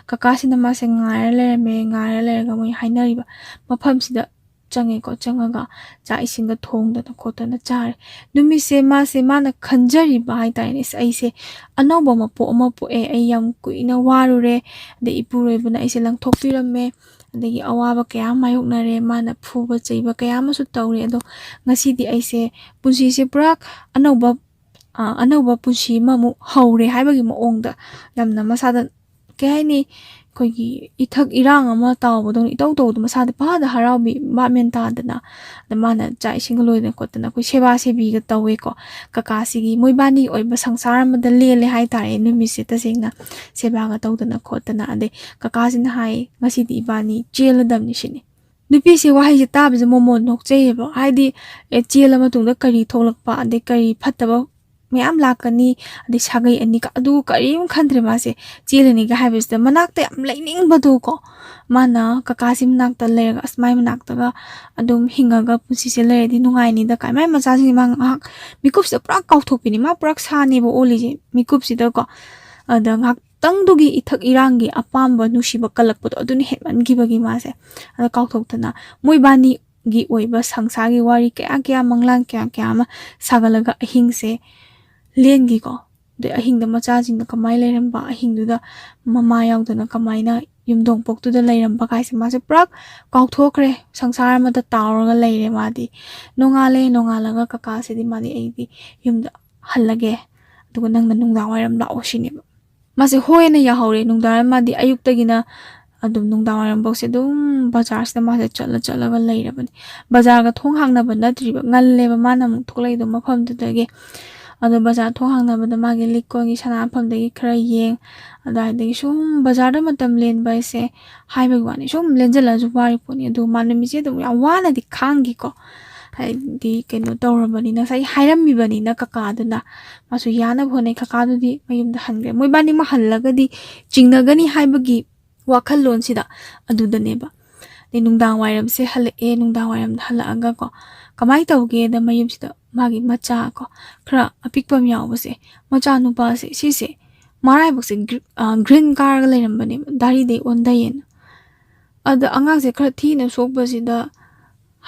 ꯀꯀꯥꯁꯤꯅ ꯃꯥꯁꯦ ꯉꯥꯏꯔ ꯂꯩꯔꯝꯃꯦ꯫ ꯉꯥꯏꯔ ꯂꯩꯔꯒ ꯃꯣꯏ ꯍꯥꯏꯅꯔꯤꯕ ꯃꯐꯝꯁꯤꯗ ꯆꯪꯉꯦꯀꯣ꯫ ꯆꯪꯉꯒ ꯆꯥꯛ ꯏꯁꯤꯡꯒ ꯊꯣꯡꯗꯅ ꯈꯣꯠꯇꯅ ꯆꯥꯔꯦ꯫ ꯅꯨꯃꯤꯠꯁꯦ ꯃꯥꯁꯦ, ꯃꯥꯅ ꯈꯟꯖꯔꯤꯕ ꯍꯥꯏꯇꯥꯔꯦꯅꯦ, "ꯑꯁ, ꯑꯩꯁꯦ ꯑꯅꯧꯕ ꯃꯄꯣꯛ ꯑꯃ ꯄꯣꯛꯑꯦ, ꯑꯩ ꯌꯥꯝ ꯀꯨꯏꯅ ꯋꯥꯔꯨꯔꯦ, ꯑꯗꯩ ꯏꯄꯨꯔꯣꯏꯕꯅ ꯑꯩꯁꯦ ꯂꯪꯊꯣꯛꯄꯤꯔꯝꯃꯦ, ꯑꯗꯒꯤ ꯑꯋꯥꯕ ꯀꯌꯥ ꯑꯃ ꯃꯥꯌꯣꯛꯅꯔꯦ, ꯃꯥꯅ ꯐꯨꯕ ꯆꯩꯕ ꯀꯌꯥ ꯑꯃꯁꯨ ꯇꯧꯔꯦ, ꯑꯗꯣ ꯉꯁꯤꯗꯤ ꯑꯩꯁꯦ ꯄꯨꯟꯁꯤꯁꯦ ꯄꯨꯔꯥ ꯑꯅꯧꯕ, ꯑ, ꯑꯅꯧꯕ ꯄꯨꯟꯁꯤ ꯑꯃꯃꯨꯛ ꯍꯧꯔꯦ" ꯍꯥꯏꯕꯒꯤ ꯃꯑꯣꯡꯗ ꯌꯥꯝꯅ ꯃꯁꯥꯗ, ꯀꯩ ꯍꯥꯏꯅꯤ, ꯑꯩꯈꯣꯏꯒꯤ ꯏꯊꯛ ꯏꯔꯥꯡ ꯑꯃ ꯇꯥꯎꯕꯗꯧꯅ ꯏꯇꯧ ꯇꯧꯕꯗꯣ, ꯃꯁꯥꯗ ꯄꯪꯍꯥꯗ ꯍꯔꯥꯎꯕꯤ, ꯚꯥꯞ ꯃꯦꯟ ꯇꯥꯗꯅ꯫ ꯑꯗ ꯃꯥꯅ ꯆꯥꯛ ꯏꯁꯤꯡꯒ ꯂꯣꯏꯗꯅ ꯈꯣꯠꯇꯅ ꯑꯩꯈꯣꯏ ꯁꯦꯕꯥ ꯁꯦꯕꯤꯒ ꯇꯧꯋꯦꯀꯣ꯫ ꯀꯀꯥꯁꯤꯒꯤ ꯃꯣꯏꯕꯥꯅꯤ ꯑꯣꯏꯕ ꯁꯪꯁꯥꯔ ꯑꯃꯗ ꯂꯦꯜꯂꯦ ꯍꯥꯏꯇꯥꯔꯦ ꯅꯨꯃꯤꯠꯁꯦ, ꯇꯁꯦꯡꯅ ꯁꯦꯕꯥꯒ ꯇꯧꯗꯅ ꯈꯣꯠꯇꯅ꯫ ꯑꯗꯩ ꯀꯀꯥꯁꯤꯅ ꯍꯥꯏ, "ꯉꯁꯤꯗꯤ ꯏꯕꯥꯅꯤ ꯆꯦꯜꯂꯗꯕꯅꯤ" ꯁꯤꯅꯤ꯫ ꯅꯨꯄꯤꯁꯦ ꯋꯥꯍꯩꯁꯦ ꯇꯥꯕꯁꯦ ꯃꯣꯃꯣꯟ ꯅꯣꯛꯆꯩꯌꯦꯕ꯫ ꯍꯥꯏꯗꯤ, ꯑꯦ, ꯆꯦꯜꯂ ꯃꯇꯨꯡꯗ ꯀꯔꯤ ꯊꯣꯛꯂꯛꯄ, ꯑꯗꯩ ꯀꯔꯤ ꯐꯠꯇꯕ ꯃꯌꯥꯝ ꯂꯥꯛꯀꯅꯤ, ꯑꯗꯩ ꯁꯥꯒꯩ ꯑꯅꯤ ꯀ-, ꯑꯗꯨ ꯀꯔꯤꯝ ꯈꯟꯗ꯭ꯔꯦ ꯃꯥꯁꯦ꯫ ꯆꯦꯜꯂꯅꯤꯒ ꯍꯥꯏꯕꯁꯤꯗ ꯃꯅꯥꯛꯇ ꯌꯥꯝ ꯂꯩꯅꯤꯡꯕꯗꯣ ꯀꯣ, ꯃꯥꯅ ꯀꯀꯥꯁꯤ ꯃꯅꯥꯛꯇ ꯂꯩꯔꯒ, "ꯑꯁ, ꯃꯥꯏ ꯃꯅꯥꯛꯇꯒ ꯑꯗꯨꯝ ꯍꯤꯡꯉꯒ ꯄꯨꯟꯁꯤꯁꯦ ꯂꯩꯔꯗꯤ ꯅꯨꯡꯉꯥꯏꯅꯤꯗ" ꯀꯥꯏ꯫ ꯃꯥꯏ ꯃꯆꯥꯁꯤꯡꯁꯦ ꯃꯥ ꯉꯥꯏꯍꯥꯛ ꯃꯤꯀꯨꯞꯁꯤꯗ ꯄꯨꯔꯥ ꯀꯥꯎꯊꯣꯛꯄꯤꯅꯤ꯫ ꯃꯥ ꯄꯨꯔꯥ ꯁꯥꯅꯦꯕ ꯑꯣꯜꯂꯤꯁꯦ ꯃꯤꯀꯨꯞꯁꯤꯗꯀꯣ꯫ ꯑꯗ ꯉꯥꯏꯍꯥꯛꯇꯪꯗꯨꯒꯤ ꯏꯊꯛ ꯏꯔꯥꯡꯒꯤ ꯑꯄꯥꯝꯕ ꯅꯨꯡꯁꯤꯕ ꯀꯜꯂꯛꯄꯗꯣ, ꯑꯗꯨꯅ ꯍꯦꯟꯃꯟꯈꯤꯕꯒꯤ ꯃꯥꯁꯦ ꯑꯗ ꯀꯥꯎꯊꯣꯛꯇꯅ ꯃꯣꯏꯕꯥꯅꯤꯒꯤ ꯑꯣꯏꯕ ꯁꯪꯁꯥꯔꯒꯤ ꯋꯥꯔꯤ ꯀꯌꯥ ꯀꯌꯥ, ꯃꯪꯂꯥꯟ ꯀꯌꯥ ꯀꯌꯥ ꯑꯃ ꯁꯥꯒꯠꯂꯒ ꯑꯍꯤꯡꯁꯦ ꯂꯦꯟꯈꯤꯀꯣ꯫ ꯑꯗꯩ ꯑꯍꯤꯡꯗ ꯃꯆꯥꯁꯤꯡꯅ ꯀꯃꯥꯏꯅ ꯂꯩꯔꯝꯕ, ꯑꯍꯤꯡꯗꯨꯗ ꯃꯃꯥ ꯌꯥꯎꯗꯅ ꯀꯃꯥꯏꯅ ꯌꯨꯝꯗꯣꯡ ꯄꯣꯛꯇꯨꯗ ꯂꯩꯔꯝꯕ ꯀꯥꯏꯁꯦ ꯃꯥꯁꯦ ꯄꯨꯔꯥ ꯀꯥꯎꯊꯣꯛꯈ꯭ꯔꯦ꯫ ꯁꯪꯁꯥꯔ ꯑꯃꯗ ꯇꯥꯎꯔꯒ ꯂꯩꯔꯦ ꯃꯥꯗꯤ꯫ ꯅꯣꯡꯉꯥꯜꯂꯦ, ꯅꯣꯡꯉꯥꯜꯂꯒ ꯀꯀꯥꯁꯤꯗꯤ ꯃꯥꯗꯤ, "ꯑꯩꯗꯤ ꯌꯨꯝꯗ ꯍꯜꯂꯒꯦ, ꯑꯗꯨꯒ ꯅꯪꯅ ꯅꯨꯡꯗꯥꯡ ꯋꯥꯏꯔꯝ ꯂꯥꯛꯑꯣ" ꯁꯤꯅꯦꯕ꯫ ꯃꯥꯁꯦ ꯍꯣꯏꯅ ꯌꯥꯍꯧꯔꯦ꯫ ꯅꯨꯡꯗꯥꯡ ꯋꯥꯏꯔꯝ ꯃꯥꯗꯤ ꯑꯌꯨꯛꯇꯒꯤꯅ ꯑꯗꯨꯝ ꯅꯨꯡꯗꯥꯡ ꯋꯥꯏꯔꯝꯐꯥꯎꯁꯦ ꯑꯗꯨꯝ ꯕꯖꯥꯔꯁꯤꯗ ꯃꯥꯁꯦ ꯆꯠꯂ ꯆꯠꯂꯒ ꯂꯩꯔꯕꯅꯤ꯫ ꯕꯖꯥꯔꯒ ꯊꯣꯡ ꯍꯥꯡꯅꯕ ꯅꯠꯇ꯭ꯔꯤꯕ, ꯉꯜꯂꯦꯕ ꯃꯥꯅ ꯑꯃꯨꯛ ꯊꯣꯛꯂꯛꯏꯗꯣ ꯃꯐꯝꯗꯨꯗꯒꯤ꯫ ꯑꯗꯣ ꯕꯖꯥꯔ ꯊꯣꯡ ꯍꯥꯡꯅꯕꯗ ꯃꯥꯒꯤ ꯂꯤꯛ ꯀꯣꯟꯒꯤ ꯁꯅꯥ ꯃꯐꯝꯗꯒꯤ ꯈꯔ ꯌꯦꯡ, ꯑꯗꯨꯋꯥꯏꯗꯒꯤ ꯁꯨꯝ ꯕꯖꯥꯔꯗ ꯃꯇꯝ ꯂꯦꯟꯕ ꯍꯥꯏꯁꯦ ꯍꯥꯏꯕꯒꯤ ꯋꯥꯅꯤ, ꯁꯨꯝ ꯂꯦꯟꯖꯜꯂꯁꯨ ꯋꯥꯔꯤ ꯄꯣꯠꯅꯤ꯫ ꯑꯗꯨ ꯃꯥ ꯅꯨꯃꯤꯠꯁꯦ ꯑꯗꯨꯝ ꯌꯥꯝ ꯋꯥꯅꯗꯤ ꯈꯥꯡꯈꯤꯀꯣ꯫ ꯍꯥꯏꯗꯤ ꯀꯩꯅꯣ ꯇꯧꯔꯕꯅꯤꯅ, ꯉꯁꯥꯏ ꯍꯥꯏꯔꯝꯃꯤꯕꯅꯤꯅ ꯀꯀꯥꯗꯨꯅ, ꯃꯥꯁꯨ ꯌꯥꯅꯕ ꯍꯣꯠꯅꯩ꯫ ꯀꯀꯥꯗꯨꯗꯤ ꯃꯌꯨꯝꯗ ꯍꯟꯈ꯭ꯔꯦ꯫ ꯃꯣꯏꯕꯥꯅꯤꯃꯛ ꯍꯜꯂꯒꯗꯤ ꯆꯤꯡꯅꯒꯅꯤ ꯍꯥꯏꯕꯒꯤ ꯋꯥꯈꯜꯂꯣꯟꯁꯤꯗ ꯑꯗꯨꯗꯅꯦꯕ꯫ ꯑꯗꯩ ꯅꯨꯡꯗꯥꯡ ꯋꯥꯏꯔꯝꯁꯦ ꯍꯜꯂꯛꯑꯦ꯫ ꯅꯨꯡꯗꯥꯡ ꯋꯥꯏꯔꯝꯗ ꯍꯜꯂꯛꯑꯒ ꯀꯣ, ꯀꯃꯥꯏꯅ ꯇꯧꯒꯦꯗ, ꯃꯌꯨꯝꯁꯤꯗ ꯃꯥꯒꯤ ꯃꯆꯥ ꯀꯣ, ꯈꯔ ꯑꯄꯤꯛꯄ ꯑꯃ ꯌꯥꯎꯕꯁꯦ, ꯃꯆꯥ ꯅꯨꯄꯥꯁꯦ, ꯁꯤꯁꯦ ꯃꯔꯥꯏꯕꯛꯁꯦ ꯒ꯭ꯔꯤ-, ꯑ, ꯒ꯭ꯔꯤꯟ ꯀꯥꯔꯒ ꯂꯩꯔꯝꯕꯅꯦꯕ, ꯗꯥꯔꯤꯗꯩ ꯑꯣꯟꯊꯩꯌꯦꯅ꯫ ꯑꯗ ꯑꯉꯥꯡꯁꯦ ꯈꯔ ꯊꯤꯅ ꯁꯣꯛꯄꯁꯤꯗ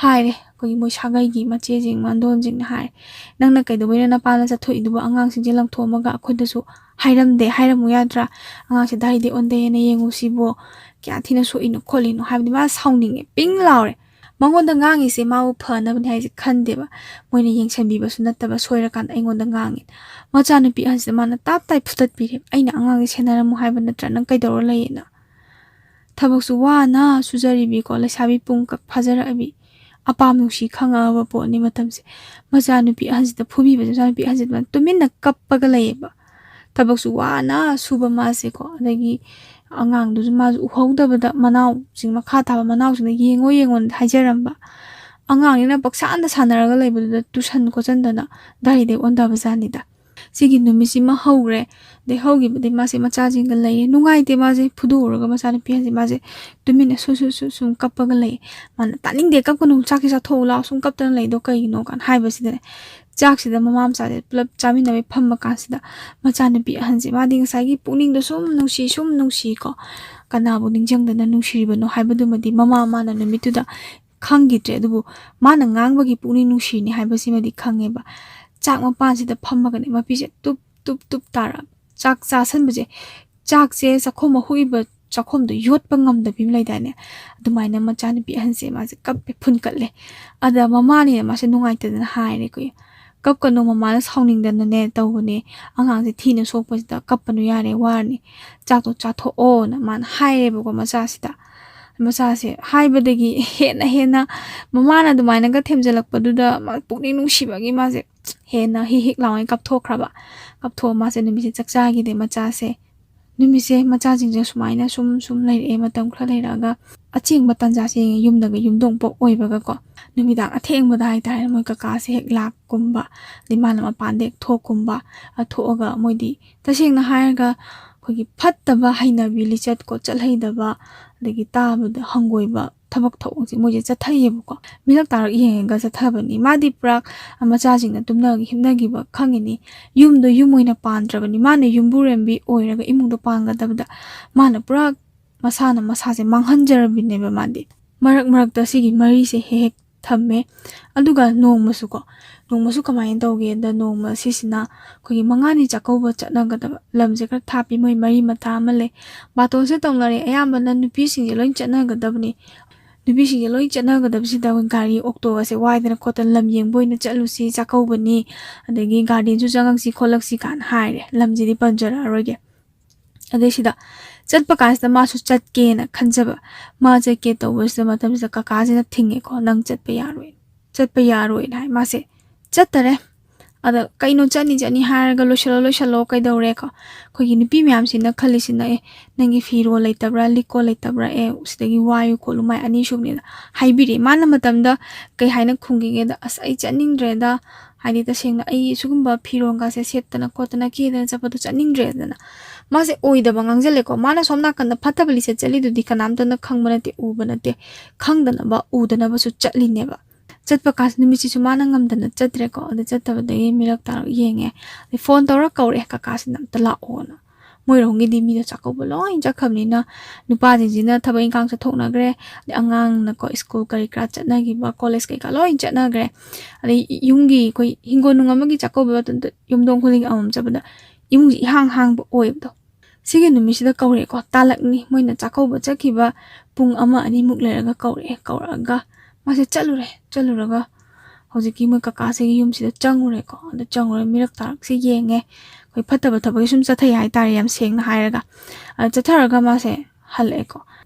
ꯍꯥꯏꯔꯦ, ꯑꯩꯈꯣꯏꯒꯤ ꯃꯣꯏ ꯁꯥꯒꯩꯒꯤ ꯃꯆꯦꯁꯤꯡ, ꯃꯥꯟꯗꯣꯟꯁꯤꯡꯅ ꯍꯥꯏꯔꯦ, "ꯅꯪꯅ ꯀꯩꯗꯧꯕꯩꯅꯣ ꯅꯄꯥꯅ ꯆꯠꯊꯣꯛꯏꯗꯨꯕꯨ? ꯑꯉꯥꯡꯁꯤꯡꯁꯦ ꯂꯪꯊꯣꯛꯑꯝꯃꯒ ꯑꯩꯈꯣꯏꯗꯁꯨ ꯍꯥꯏꯔꯝꯗꯦ, ꯍꯥꯏꯔꯝꯃꯨ ꯌꯥꯗ꯭ꯔꯥ? ꯑꯉꯥꯡꯁꯦ ꯗꯥꯔꯤꯗꯩ ꯑꯣꯟꯊꯩꯌꯦꯅ ꯌꯦꯡꯉꯨ ꯁꯤꯕꯨ, ꯀꯌꯥ ꯊꯤꯅ ꯁꯣꯛꯏꯅꯣ ꯈꯣꯠꯂꯤꯅꯣ", ꯍꯥꯏꯕꯗꯤ ꯃꯥ ꯁꯥꯎꯅꯤꯡꯉꯦ, ꯄꯤꯡ ꯂꯥꯎꯔꯦ꯫ ꯃꯉꯣꯟꯗ ꯉꯥꯡꯉꯤꯁꯦ ꯃꯥꯕꯨ ꯐꯅꯕꯅꯦ ꯍꯥꯏꯁꯦ ꯈꯟꯗꯦꯕ꯫ ꯃꯣꯏꯅ ꯌꯦꯡꯁꯟꯕꯤꯕꯁꯨ ꯅꯠꯇꯕ, ꯁꯣꯏꯔꯀꯥꯟꯗ ꯑꯩꯉꯣꯟꯗ ꯉꯥꯡꯉꯦ꯫ ꯃꯆꯥꯅꯨꯄꯤ ꯑꯍꯟꯁꯤꯗ ꯃꯥꯅ ꯇꯥꯞ ꯇꯥꯏ ꯐꯨꯗꯠꯄꯤꯔꯦ꯫ "ꯑꯩꯅ ꯑꯉꯥꯡꯁꯦ ꯁꯦꯟꯅꯔꯝꯃꯨ ꯍꯥꯏꯕ ꯅꯠꯇ꯭ꯔꯥ? ꯅꯪ ꯀꯩꯗꯧꯔ ꯂꯩꯌꯦꯅ?" ꯊꯕꯛꯁꯨ ꯋꯥꯅ ꯁꯨꯖꯔꯤꯕꯤꯀꯣ, ꯂꯩꯁꯥꯕꯤ ꯄꯨꯡꯀꯛ ꯐꯥꯖꯔꯛꯑꯕꯤ, ꯑꯄꯥꯝ ꯅꯨꯡꯁꯤ ꯈꯪꯉꯛꯑꯕ ꯄꯣꯠꯅꯤ ꯃꯇꯝꯁꯦ꯫ ꯃꯆꯥꯅꯨꯄꯤ ꯑꯍꯟꯁꯤꯗ ꯐꯨꯕꯤꯕꯁꯦ, ꯃꯆꯥꯅꯨꯄꯤ ꯑꯍꯟꯁꯤꯗ ꯇꯨꯃꯤꯟꯅ ꯀꯞꯄꯒ ꯂꯩꯌꯦꯕ꯫ ꯊꯕꯛꯁꯨ ꯋꯥꯅ ꯁꯨꯕ ꯃꯥꯁꯦꯀꯣ, ꯑꯗꯒꯤ ꯑꯉꯥꯡꯗꯨꯁꯨ ꯃꯥꯁꯨ ꯎꯍꯧꯗꯕꯗ ꯃꯅꯥꯎꯁꯤꯡ, ꯃꯈꯥ ꯇꯥꯕ ꯃꯅꯥꯎꯁꯤꯡꯅ "ꯌꯦꯡꯉꯣ, ꯌꯦꯡꯉꯣꯅ" ꯍꯥꯏꯖꯔꯝꯕ꯫ ꯑꯉꯥꯡꯅꯤꯅ ꯄꯛꯁꯥꯟꯗ ꯁꯥꯟꯅꯔꯒ ꯂꯩꯕꯗꯨꯗ ꯇꯨꯁꯟ ꯈꯣꯠꯆꯟꯗꯅ ꯗꯥꯔꯤꯗꯩ ꯑꯣꯟꯊꯕꯖꯥꯠꯅꯤꯗ꯫ ꯁꯤꯒꯤ ꯅꯨꯃꯤꯠꯁꯤꯃ ꯍꯧꯈ꯭ꯔꯦ꯫ ꯑꯗꯩ ꯍꯧꯈꯤꯕꯗꯩ ꯃꯥꯁꯦ ꯃꯆꯥꯁꯤꯡꯒ ꯂꯩꯔꯦ꯫ ꯅꯨꯡꯉꯥꯏꯇꯦ, ꯃꯥꯁꯦ ꯐꯨꯗꯣꯛꯎꯔꯒ ꯃꯆꯥꯅꯨꯄꯤ ꯍꯥꯏꯁꯦ ꯃꯥꯁꯦ ꯇꯨꯃꯤꯟꯅ ꯁꯨ ꯁꯨ ꯁꯨ ꯁꯨꯝ ꯀꯞꯄꯒ ꯂꯩꯌꯦ꯫ ꯃꯥꯅ, "ꯇꯥꯅꯤꯡꯗꯦ, ꯀꯞꯀꯅꯨ, ꯆꯥꯛꯁꯤ ꯆꯥꯊꯣꯛꯎ ꯂꯥꯛꯑꯣ, ꯁꯨꯝ ꯀꯞꯇꯅ ꯂꯩꯗꯣ ꯀꯩꯒꯤꯅꯣ?" ꯀꯥꯏꯅ ꯍꯥꯏꯕꯁꯤꯗꯅꯦ, ꯆꯥꯛꯁꯤꯗ ꯃꯃꯥ ꯃꯆꯥꯁꯦ ꯄꯨꯂꯞ ꯆꯥꯃꯤꯟꯅꯕꯩ ꯐꯝꯕ ꯀꯥꯟꯁꯤꯗ ꯃꯆꯥꯅꯨꯄꯤ ꯑꯍꯟꯁꯦ, ꯃꯥꯗꯤ ꯉꯁꯥꯏꯒꯤ ꯄꯨꯛꯅꯤꯡꯗꯣ ꯁꯨꯝ ꯅꯨꯡꯁꯤ, ꯁꯨꯝ ꯅꯨꯡꯁꯤꯀꯣ, ꯀꯅꯥꯕꯨ ꯅꯤꯡꯁꯤꯡꯗꯅ ꯅꯨꯡꯁꯤꯔꯤꯕꯅꯣ ꯍꯥꯏꯕꯗꯨꯃꯗꯤ ꯃꯃꯥ ꯃꯥꯅ ꯅꯨꯃꯤꯠꯇꯨꯗ ꯈꯪꯈꯤꯗ꯭ꯔꯦ꯫ ꯑꯗꯨꯕꯨ ꯃꯥꯅ ꯉꯥꯡꯕꯒꯤ ꯄꯨꯛꯅꯤꯡ ꯅꯨꯡꯁꯤꯔꯤꯅꯤ ꯍꯥꯏꯕꯁꯤꯃꯗꯤ ꯈꯪꯉꯦꯕ꯫ ꯆꯥꯛ ꯃꯄꯥꯟꯁꯤꯗ ꯐꯝꯃꯒꯅꯦ, ꯃꯄꯤꯁꯦ ꯇꯨꯞ ꯇꯨꯞ ꯇꯨꯞ ꯇꯥꯔꯛꯑꯕ꯫ ꯆꯥꯛ ꯆꯥꯁꯟꯕꯁꯦ, ꯆꯥꯛꯁꯦ ꯆꯥꯛꯈꯣꯝ ꯑꯍꯨꯛꯏꯕ ꯆꯥꯛꯈꯣꯝꯗꯣ ꯌꯣꯠꯄ ꯉꯝꯗꯕꯤ ꯑꯃ ꯂꯩꯗꯥꯏꯅꯦ? ꯑꯗꯨꯃꯥꯏꯅ ꯃꯆꯥꯅꯨꯄꯤ ꯑꯍꯟꯁꯦ ꯃꯥꯁꯦ ꯀꯞꯄꯦ, ꯐꯨꯟꯀꯠꯂꯦ꯫ ꯑꯗ ꯃꯃꯥꯅꯤꯅ ꯃꯥꯁꯦ ꯅꯨꯡꯉꯥꯏꯇꯗꯅ ꯍꯥꯏꯔꯦ, ꯑꯩꯈꯣꯏ, "ꯀꯞꯀꯅꯨ, ꯃꯃꯥꯅ ꯁꯥꯎꯅꯤꯡꯗꯅꯅꯦ ꯇꯧꯕꯅꯦ, ꯑꯉꯥꯡꯁꯦ ꯊꯤꯅ ꯁꯣꯛꯄꯁꯤꯗ ꯀꯞꯄꯅꯨ, ꯌꯥꯔꯦ, ꯋꯥꯔꯅꯤ, ꯆꯥꯛꯇꯣ ꯆꯥꯊꯣꯛꯑꯣꯅ" ꯃꯥꯅ ꯍꯥꯏꯔꯦꯕꯀꯣ ꯃꯆꯥꯁꯤꯗ꯫ ꯃꯆꯥꯁꯦ ꯍꯥꯏꯕꯗꯒꯤ ꯍꯦꯟꯅ ꯍꯦꯟꯅ ꯃꯃꯥꯅ ꯑꯗꯨꯃꯥꯏꯅꯒ ꯊꯦꯝꯖꯤꯜꯂꯛꯄꯗꯨꯗ ꯃꯥ ꯄꯨꯛꯅꯤꯡ ꯅꯨꯡꯁꯤꯕꯒꯤ ꯃꯥꯁꯦ ꯍꯦꯟꯅ ꯍꯤꯛ ꯍꯤꯛ ꯂꯥꯎꯅ ꯀꯞꯊꯣꯛꯈ꯭ꯔꯕ꯫ ꯀꯞꯊꯣꯛꯑ ꯃꯥꯁꯦ ꯅꯨꯃꯤꯠꯁꯦ ꯆꯥꯛ ꯆꯥꯈꯤꯗꯦ ꯃꯆꯥꯁꯦ꯫ ꯅꯨꯃꯤꯠꯁꯦ ꯃꯆꯥꯁꯤꯡꯁꯦ ꯁꯨꯃꯥꯏꯅ ꯁꯨꯝ ꯁꯨꯝ ꯂꯩꯔꯛꯑꯦ꯫ ꯃꯇꯝ ꯈꯔ ꯂꯩꯔꯛꯑꯒ ꯑꯆꯦꯡꯕ ꯇꯥꯟꯖꯥꯁꯦ ꯌꯦꯡꯉꯦ, ꯌꯨꯝꯗꯒ ꯌꯨꯝꯗꯣꯡ ꯄꯣꯛ ꯑꯣꯏꯕꯒꯀꯣ, ꯅꯨꯃꯤꯗꯥꯡ ꯑꯊꯦꯡꯕꯗ ꯍꯥꯏꯇꯥꯔꯦ, ꯃꯣꯏ ꯀꯀꯥꯁꯦ ꯍꯦꯛ ꯂꯥꯛꯀꯨꯝꯕ, ꯑꯗꯩ ꯃꯥꯅ ꯃꯄꯥꯟꯗ ꯍꯦꯛ ꯊꯣꯛꯀꯨꯝꯕ, ꯑ, ꯊꯣꯛꯑꯒ ꯃꯣꯏꯗꯤ ꯇꯁꯦꯡꯅ ꯍꯥꯏꯔꯒ ꯑꯩꯈꯣꯏꯒꯤ ꯐꯠꯇꯕ ꯍꯩꯅꯕꯤ, ꯂꯤꯆꯠ ꯀꯣꯠꯆꯠ ꯍꯩꯗꯕ, ꯑꯗꯒꯤ ꯇꯥꯕꯗ ꯍꯪꯒꯣꯏꯕ ꯊꯕꯛ ꯊꯧꯑꯣꯡꯁꯦ ꯃꯣꯏꯁꯦ ꯆꯠꯊꯩꯌꯦꯕꯀꯣ꯫ ꯃꯤꯔꯛ ꯇꯥꯔꯛ ꯌꯦꯡꯉꯒ ꯆꯠꯊꯕꯅꯤ꯫ ꯃꯥꯗꯤ ꯄꯨꯔꯥ ꯃꯆꯥꯁꯤꯡꯅ ꯇꯨꯝꯅ ꯍꯤꯞꯅꯈꯤꯕ ꯈꯪꯉꯤꯅꯤ꯫ ꯌꯨꯝꯗꯣ ꯌꯨꯝ ꯑꯣꯏꯅ ꯄꯥꯟꯗ꯭ꯔꯕꯅꯤ꯫ ꯃꯥꯅ ꯌꯨꯝꯕꯨꯔꯦꯝꯕꯤ ꯑꯣꯏꯔꯒ ꯏꯃꯨꯡꯗꯣ ꯄꯥꯟꯒꯗꯕꯗ ꯃꯥꯅ ꯄꯨꯔꯥ ꯃꯁꯥꯅ ꯃꯁꯥꯁꯦ ꯃꯥꯡꯍꯟꯖꯔꯕꯤꯅꯦꯕ ꯃꯥꯗꯤ꯫ ꯃꯔꯛ ꯃꯔꯛꯇ ꯁꯤꯒꯤ ꯃꯔꯤꯁꯦ ꯍꯦꯛ ꯍꯦꯛ ꯊꯝꯃꯦ꯫ ꯑꯗꯨꯒ ꯅꯣꯡꯃꯁꯨꯀꯣ, ꯅꯣꯡꯃꯁꯨ ꯀꯃꯥꯏꯅ ꯇꯧꯒꯦꯗ, ꯅꯣꯡꯃ ꯁꯤꯁꯤꯅ ꯑꯩꯈꯣꯏꯒꯤ ꯃꯉꯥꯅꯤ ꯆꯥꯛꯀꯧꯕ ꯆꯠꯅꯒꯗꯕ ꯂꯝꯁꯦ ꯈꯔ ꯊꯥꯞꯄꯤ, ꯃꯣꯏ ꯃꯔꯤ ꯃꯇꯥ ꯑꯃ ꯂꯩ꯫ ꯕꯥꯇꯣꯟꯁꯦ ꯇꯧꯅꯔꯦ, ꯑꯌꯥꯝꯕꯅ ꯅꯨꯄꯤꯁꯤꯡꯁꯦ ꯂꯣꯏ ꯆꯠꯅꯒꯗꯕꯅꯤ꯫ ꯅꯨꯄꯤꯁꯤꯡꯁꯦ ꯂꯣꯏ ꯆꯠꯅꯒꯗꯕꯁꯤꯗ ꯑꯩꯈꯣꯏ ꯒꯥꯔꯤ ꯑꯣꯛꯇꯣꯒꯁꯦ ꯋꯥꯏꯗꯅ ꯈꯣꯠꯇꯅ ꯂꯝ ꯌꯦꯡꯕ ꯑꯣꯏꯅ ꯆꯠꯂꯨꯁꯤ, ꯆꯥꯛꯀꯧꯕꯅꯤ, ꯑꯗꯒꯤ ꯒꯥꯔꯗꯦꯟꯁꯨ ꯆꯪꯉꯛꯁꯤ ꯈꯣꯠꯂꯛꯁꯤ ꯀꯥꯏꯅ ꯍꯥꯏꯔꯦ꯫ ꯂꯝꯁꯤꯗꯤ ꯄꯟꯖꯔꯛꯑꯔꯣꯏꯒꯦ꯫ ꯑꯗꯩꯁꯤꯗ ꯆꯠꯄ ꯀꯥꯟꯁꯤꯗ ꯃꯥꯁꯨ ꯆꯠꯀꯦꯅ ꯈꯟꯖꯕ꯫ ꯃꯥ ꯆꯠꯀꯦ ꯇꯧꯕꯁꯤꯗ ꯃꯇꯝꯁꯤꯗ ꯀꯀꯥꯁꯤꯅ ꯊꯤꯡꯉꯦꯀꯣ, "ꯅꯪ ꯆꯠꯄ ꯌꯥꯔꯣꯏ, ꯆꯠꯄ ꯌꯥꯔꯣꯏꯅ" ꯍꯥꯏ꯫ ꯃꯥꯁꯦ ꯆꯠꯇꯔꯦ꯫ ꯑꯗ ꯀꯩꯅꯣ ꯆꯠꯅꯤ ꯆꯠꯅꯤ ꯍꯥꯏꯔꯒ ꯂꯣꯏꯁꯤꯜꯂꯣ ꯂꯣꯏꯁꯤꯜꯂꯣ ꯀꯩꯗꯧꯔꯦꯀꯣ? ꯑꯩꯈꯣꯏꯒꯤ ꯅꯨꯄꯤ ꯃꯌꯥꯝꯁꯤꯅ ꯈꯜꯂꯤꯁꯤꯅ, "ꯑꯦ, ꯅꯪꯒꯤ ꯐꯤꯔꯣꯜ ꯂꯩꯇꯕ꯭ꯔꯥ, ꯂꯤꯛꯀꯣ ꯂꯩꯇꯕ꯭ꯔꯥ? ꯑꯦ, ꯁꯤꯗꯒꯤ ꯋꯥꯏꯌꯨ ꯈꯣꯠꯂꯨ", ꯃꯥꯏ ꯑꯅꯤꯁꯨꯕꯅꯤꯅ ꯍꯥꯏꯕꯤꯔꯛꯑꯦ꯫ ꯃꯥꯅ ꯃꯇꯝꯗ ꯀꯩ ꯍꯥꯏꯅ ꯈꯨꯝꯈꯤꯒꯦꯗ, "ꯑꯁ, ꯑꯩ ꯆꯠꯅꯤꯡꯗ꯭ꯔꯦꯗ, ꯍꯥꯏꯗꯤ ꯇꯁꯦꯡꯅ ꯑꯩ ꯁꯤꯒꯨꯝꯕ ꯐꯤꯔꯣꯜꯒꯁꯦ ꯁꯦꯠꯇꯅ ꯈꯣꯠꯇꯅ ꯀꯦꯗꯅ ꯆꯠꯄꯗꯣ ꯆꯠꯅꯤꯡꯗ꯭ꯔꯦꯗꯅ"꯫ ꯃꯥꯁꯦ ꯑꯣꯏꯗꯕ ꯉꯥꯡꯁꯤꯜꯂꯦꯀꯣ꯫ ꯃꯥꯅ ꯁꯣꯝ ꯅꯥꯀꯟꯗ ꯐꯠꯇꯕ ꯂꯤꯆꯠ ꯆꯠꯂꯤꯗꯨꯗꯤ ꯀꯅꯥꯝꯇꯅ ꯈꯪꯕ ꯅꯠꯇꯦ, ꯎꯕ ꯅꯠꯇꯦ, ꯈꯪꯗꯅꯕ ꯎꯗꯅꯕꯁꯨ ꯆꯠꯂꯤꯅꯦꯕ꯫ ꯆꯠꯄ ꯀꯥꯟꯁꯤ ꯅꯨꯃꯤꯠꯁꯤꯁꯨ ꯃꯥꯅ ꯉꯝꯗꯅ ꯆꯠꯇ꯭ꯔꯦꯀꯣ꯫ ꯑꯗ ꯆꯠꯇꯕꯗꯒꯤ ꯃꯤꯔꯛ ꯇꯥꯔꯛ ꯌꯦꯡꯉꯦ꯫ ꯑꯗꯩ ꯐꯣꯟ ꯇꯧꯔ ꯀꯧꯔꯦ, "ꯀꯀꯥꯁꯤꯅ ꯑꯝꯇ ꯂꯥꯛꯑꯣꯅ"꯫ ꯃꯣꯏꯔꯣꯝꯒꯤꯗꯤ ꯃꯤꯗꯣ ꯆꯥꯛꯀꯧꯕ ꯂꯣꯏ ꯆꯠꯈ꯭ꯔꯕꯅꯤꯅ ꯅꯨꯄꯥꯁꯤꯡꯁꯤꯅ ꯊꯕꯛ ꯏꯪꯈꯥꯡ ꯆꯠꯊꯣꯛꯅꯈ꯭ꯔꯦ꯫ ꯑꯗꯩ ꯑꯉꯥꯡꯅꯀꯣ ꯁ꯭ꯀꯨꯜ ꯀꯔꯤ ꯀꯔꯥ ꯆꯠꯅꯈꯤꯕ, ꯀꯣꯂꯦꯖ ꯀꯩꯀꯥ ꯂꯣꯏ ꯆꯠꯅꯈ꯭ꯔꯦ꯫ ꯑꯗꯩ ꯌꯨꯝꯒꯤ ꯑꯩꯈꯣꯏ ꯍꯤꯡꯒꯣꯜ ꯅꯨꯡ ꯑꯃꯒꯤ ꯆꯥꯛꯀꯧꯕ ꯃꯇꯝꯗ ꯌꯨꯝꯊꯣꯡ ꯈꯨꯗꯤꯡꯒꯤ ꯑꯃꯃꯝ ꯆꯠꯄꯗ ꯏꯃꯨꯡꯁꯤ ꯏꯍꯥꯡ ꯍꯥꯡꯕ ꯑꯣꯏꯕꯗꯣ꯫ ꯁꯤꯒꯤ ꯅꯨꯃꯤꯠꯁꯤꯗ ꯀꯧꯔꯛꯑꯦꯀꯣ, ꯇꯥꯂꯛꯅꯤ꯫ ꯃꯣꯏꯅ ꯆꯥꯛꯀꯧꯕ ꯆꯠꯈꯤꯕ ꯄꯨꯡ ꯑꯃ ꯑꯅꯤꯃꯨꯛ ꯂꯩꯔꯒ ꯀꯧꯔꯛꯑꯦ꯫ ꯀꯧꯔꯛꯑꯒ ꯃꯥꯁꯦ ꯆꯠꯂꯨꯔꯦ꯫ ꯆꯠꯂꯨꯔꯒ ꯍꯧꯖꯤꯛꯀꯤ ꯃꯣꯏ ꯀꯀꯥꯁꯤꯒꯤ ꯌꯨꯝꯁꯤꯗ ꯆꯪꯉꯨꯔꯦꯀꯣ꯫ ꯑꯗ ꯆꯪꯉꯨꯔꯒ ꯃꯤꯔꯛ ꯇꯥꯔꯛꯁꯦ ꯌꯦꯡꯉꯦ꯫ ꯑꯩꯈꯣꯏ ꯐꯠꯇꯕ ꯊꯕꯛꯁꯦ ꯁꯨꯝ ꯆꯠꯊꯩ ꯍꯥꯏꯇꯥꯔꯦ, ꯌꯥꯝ ꯁꯦꯡꯅ ꯍꯥꯏꯔꯒ꯫ ꯑꯗ ꯆꯠꯊꯔꯒ ꯃꯥꯁꯦ ꯍꯜꯂꯛꯑꯦꯀꯣ꯫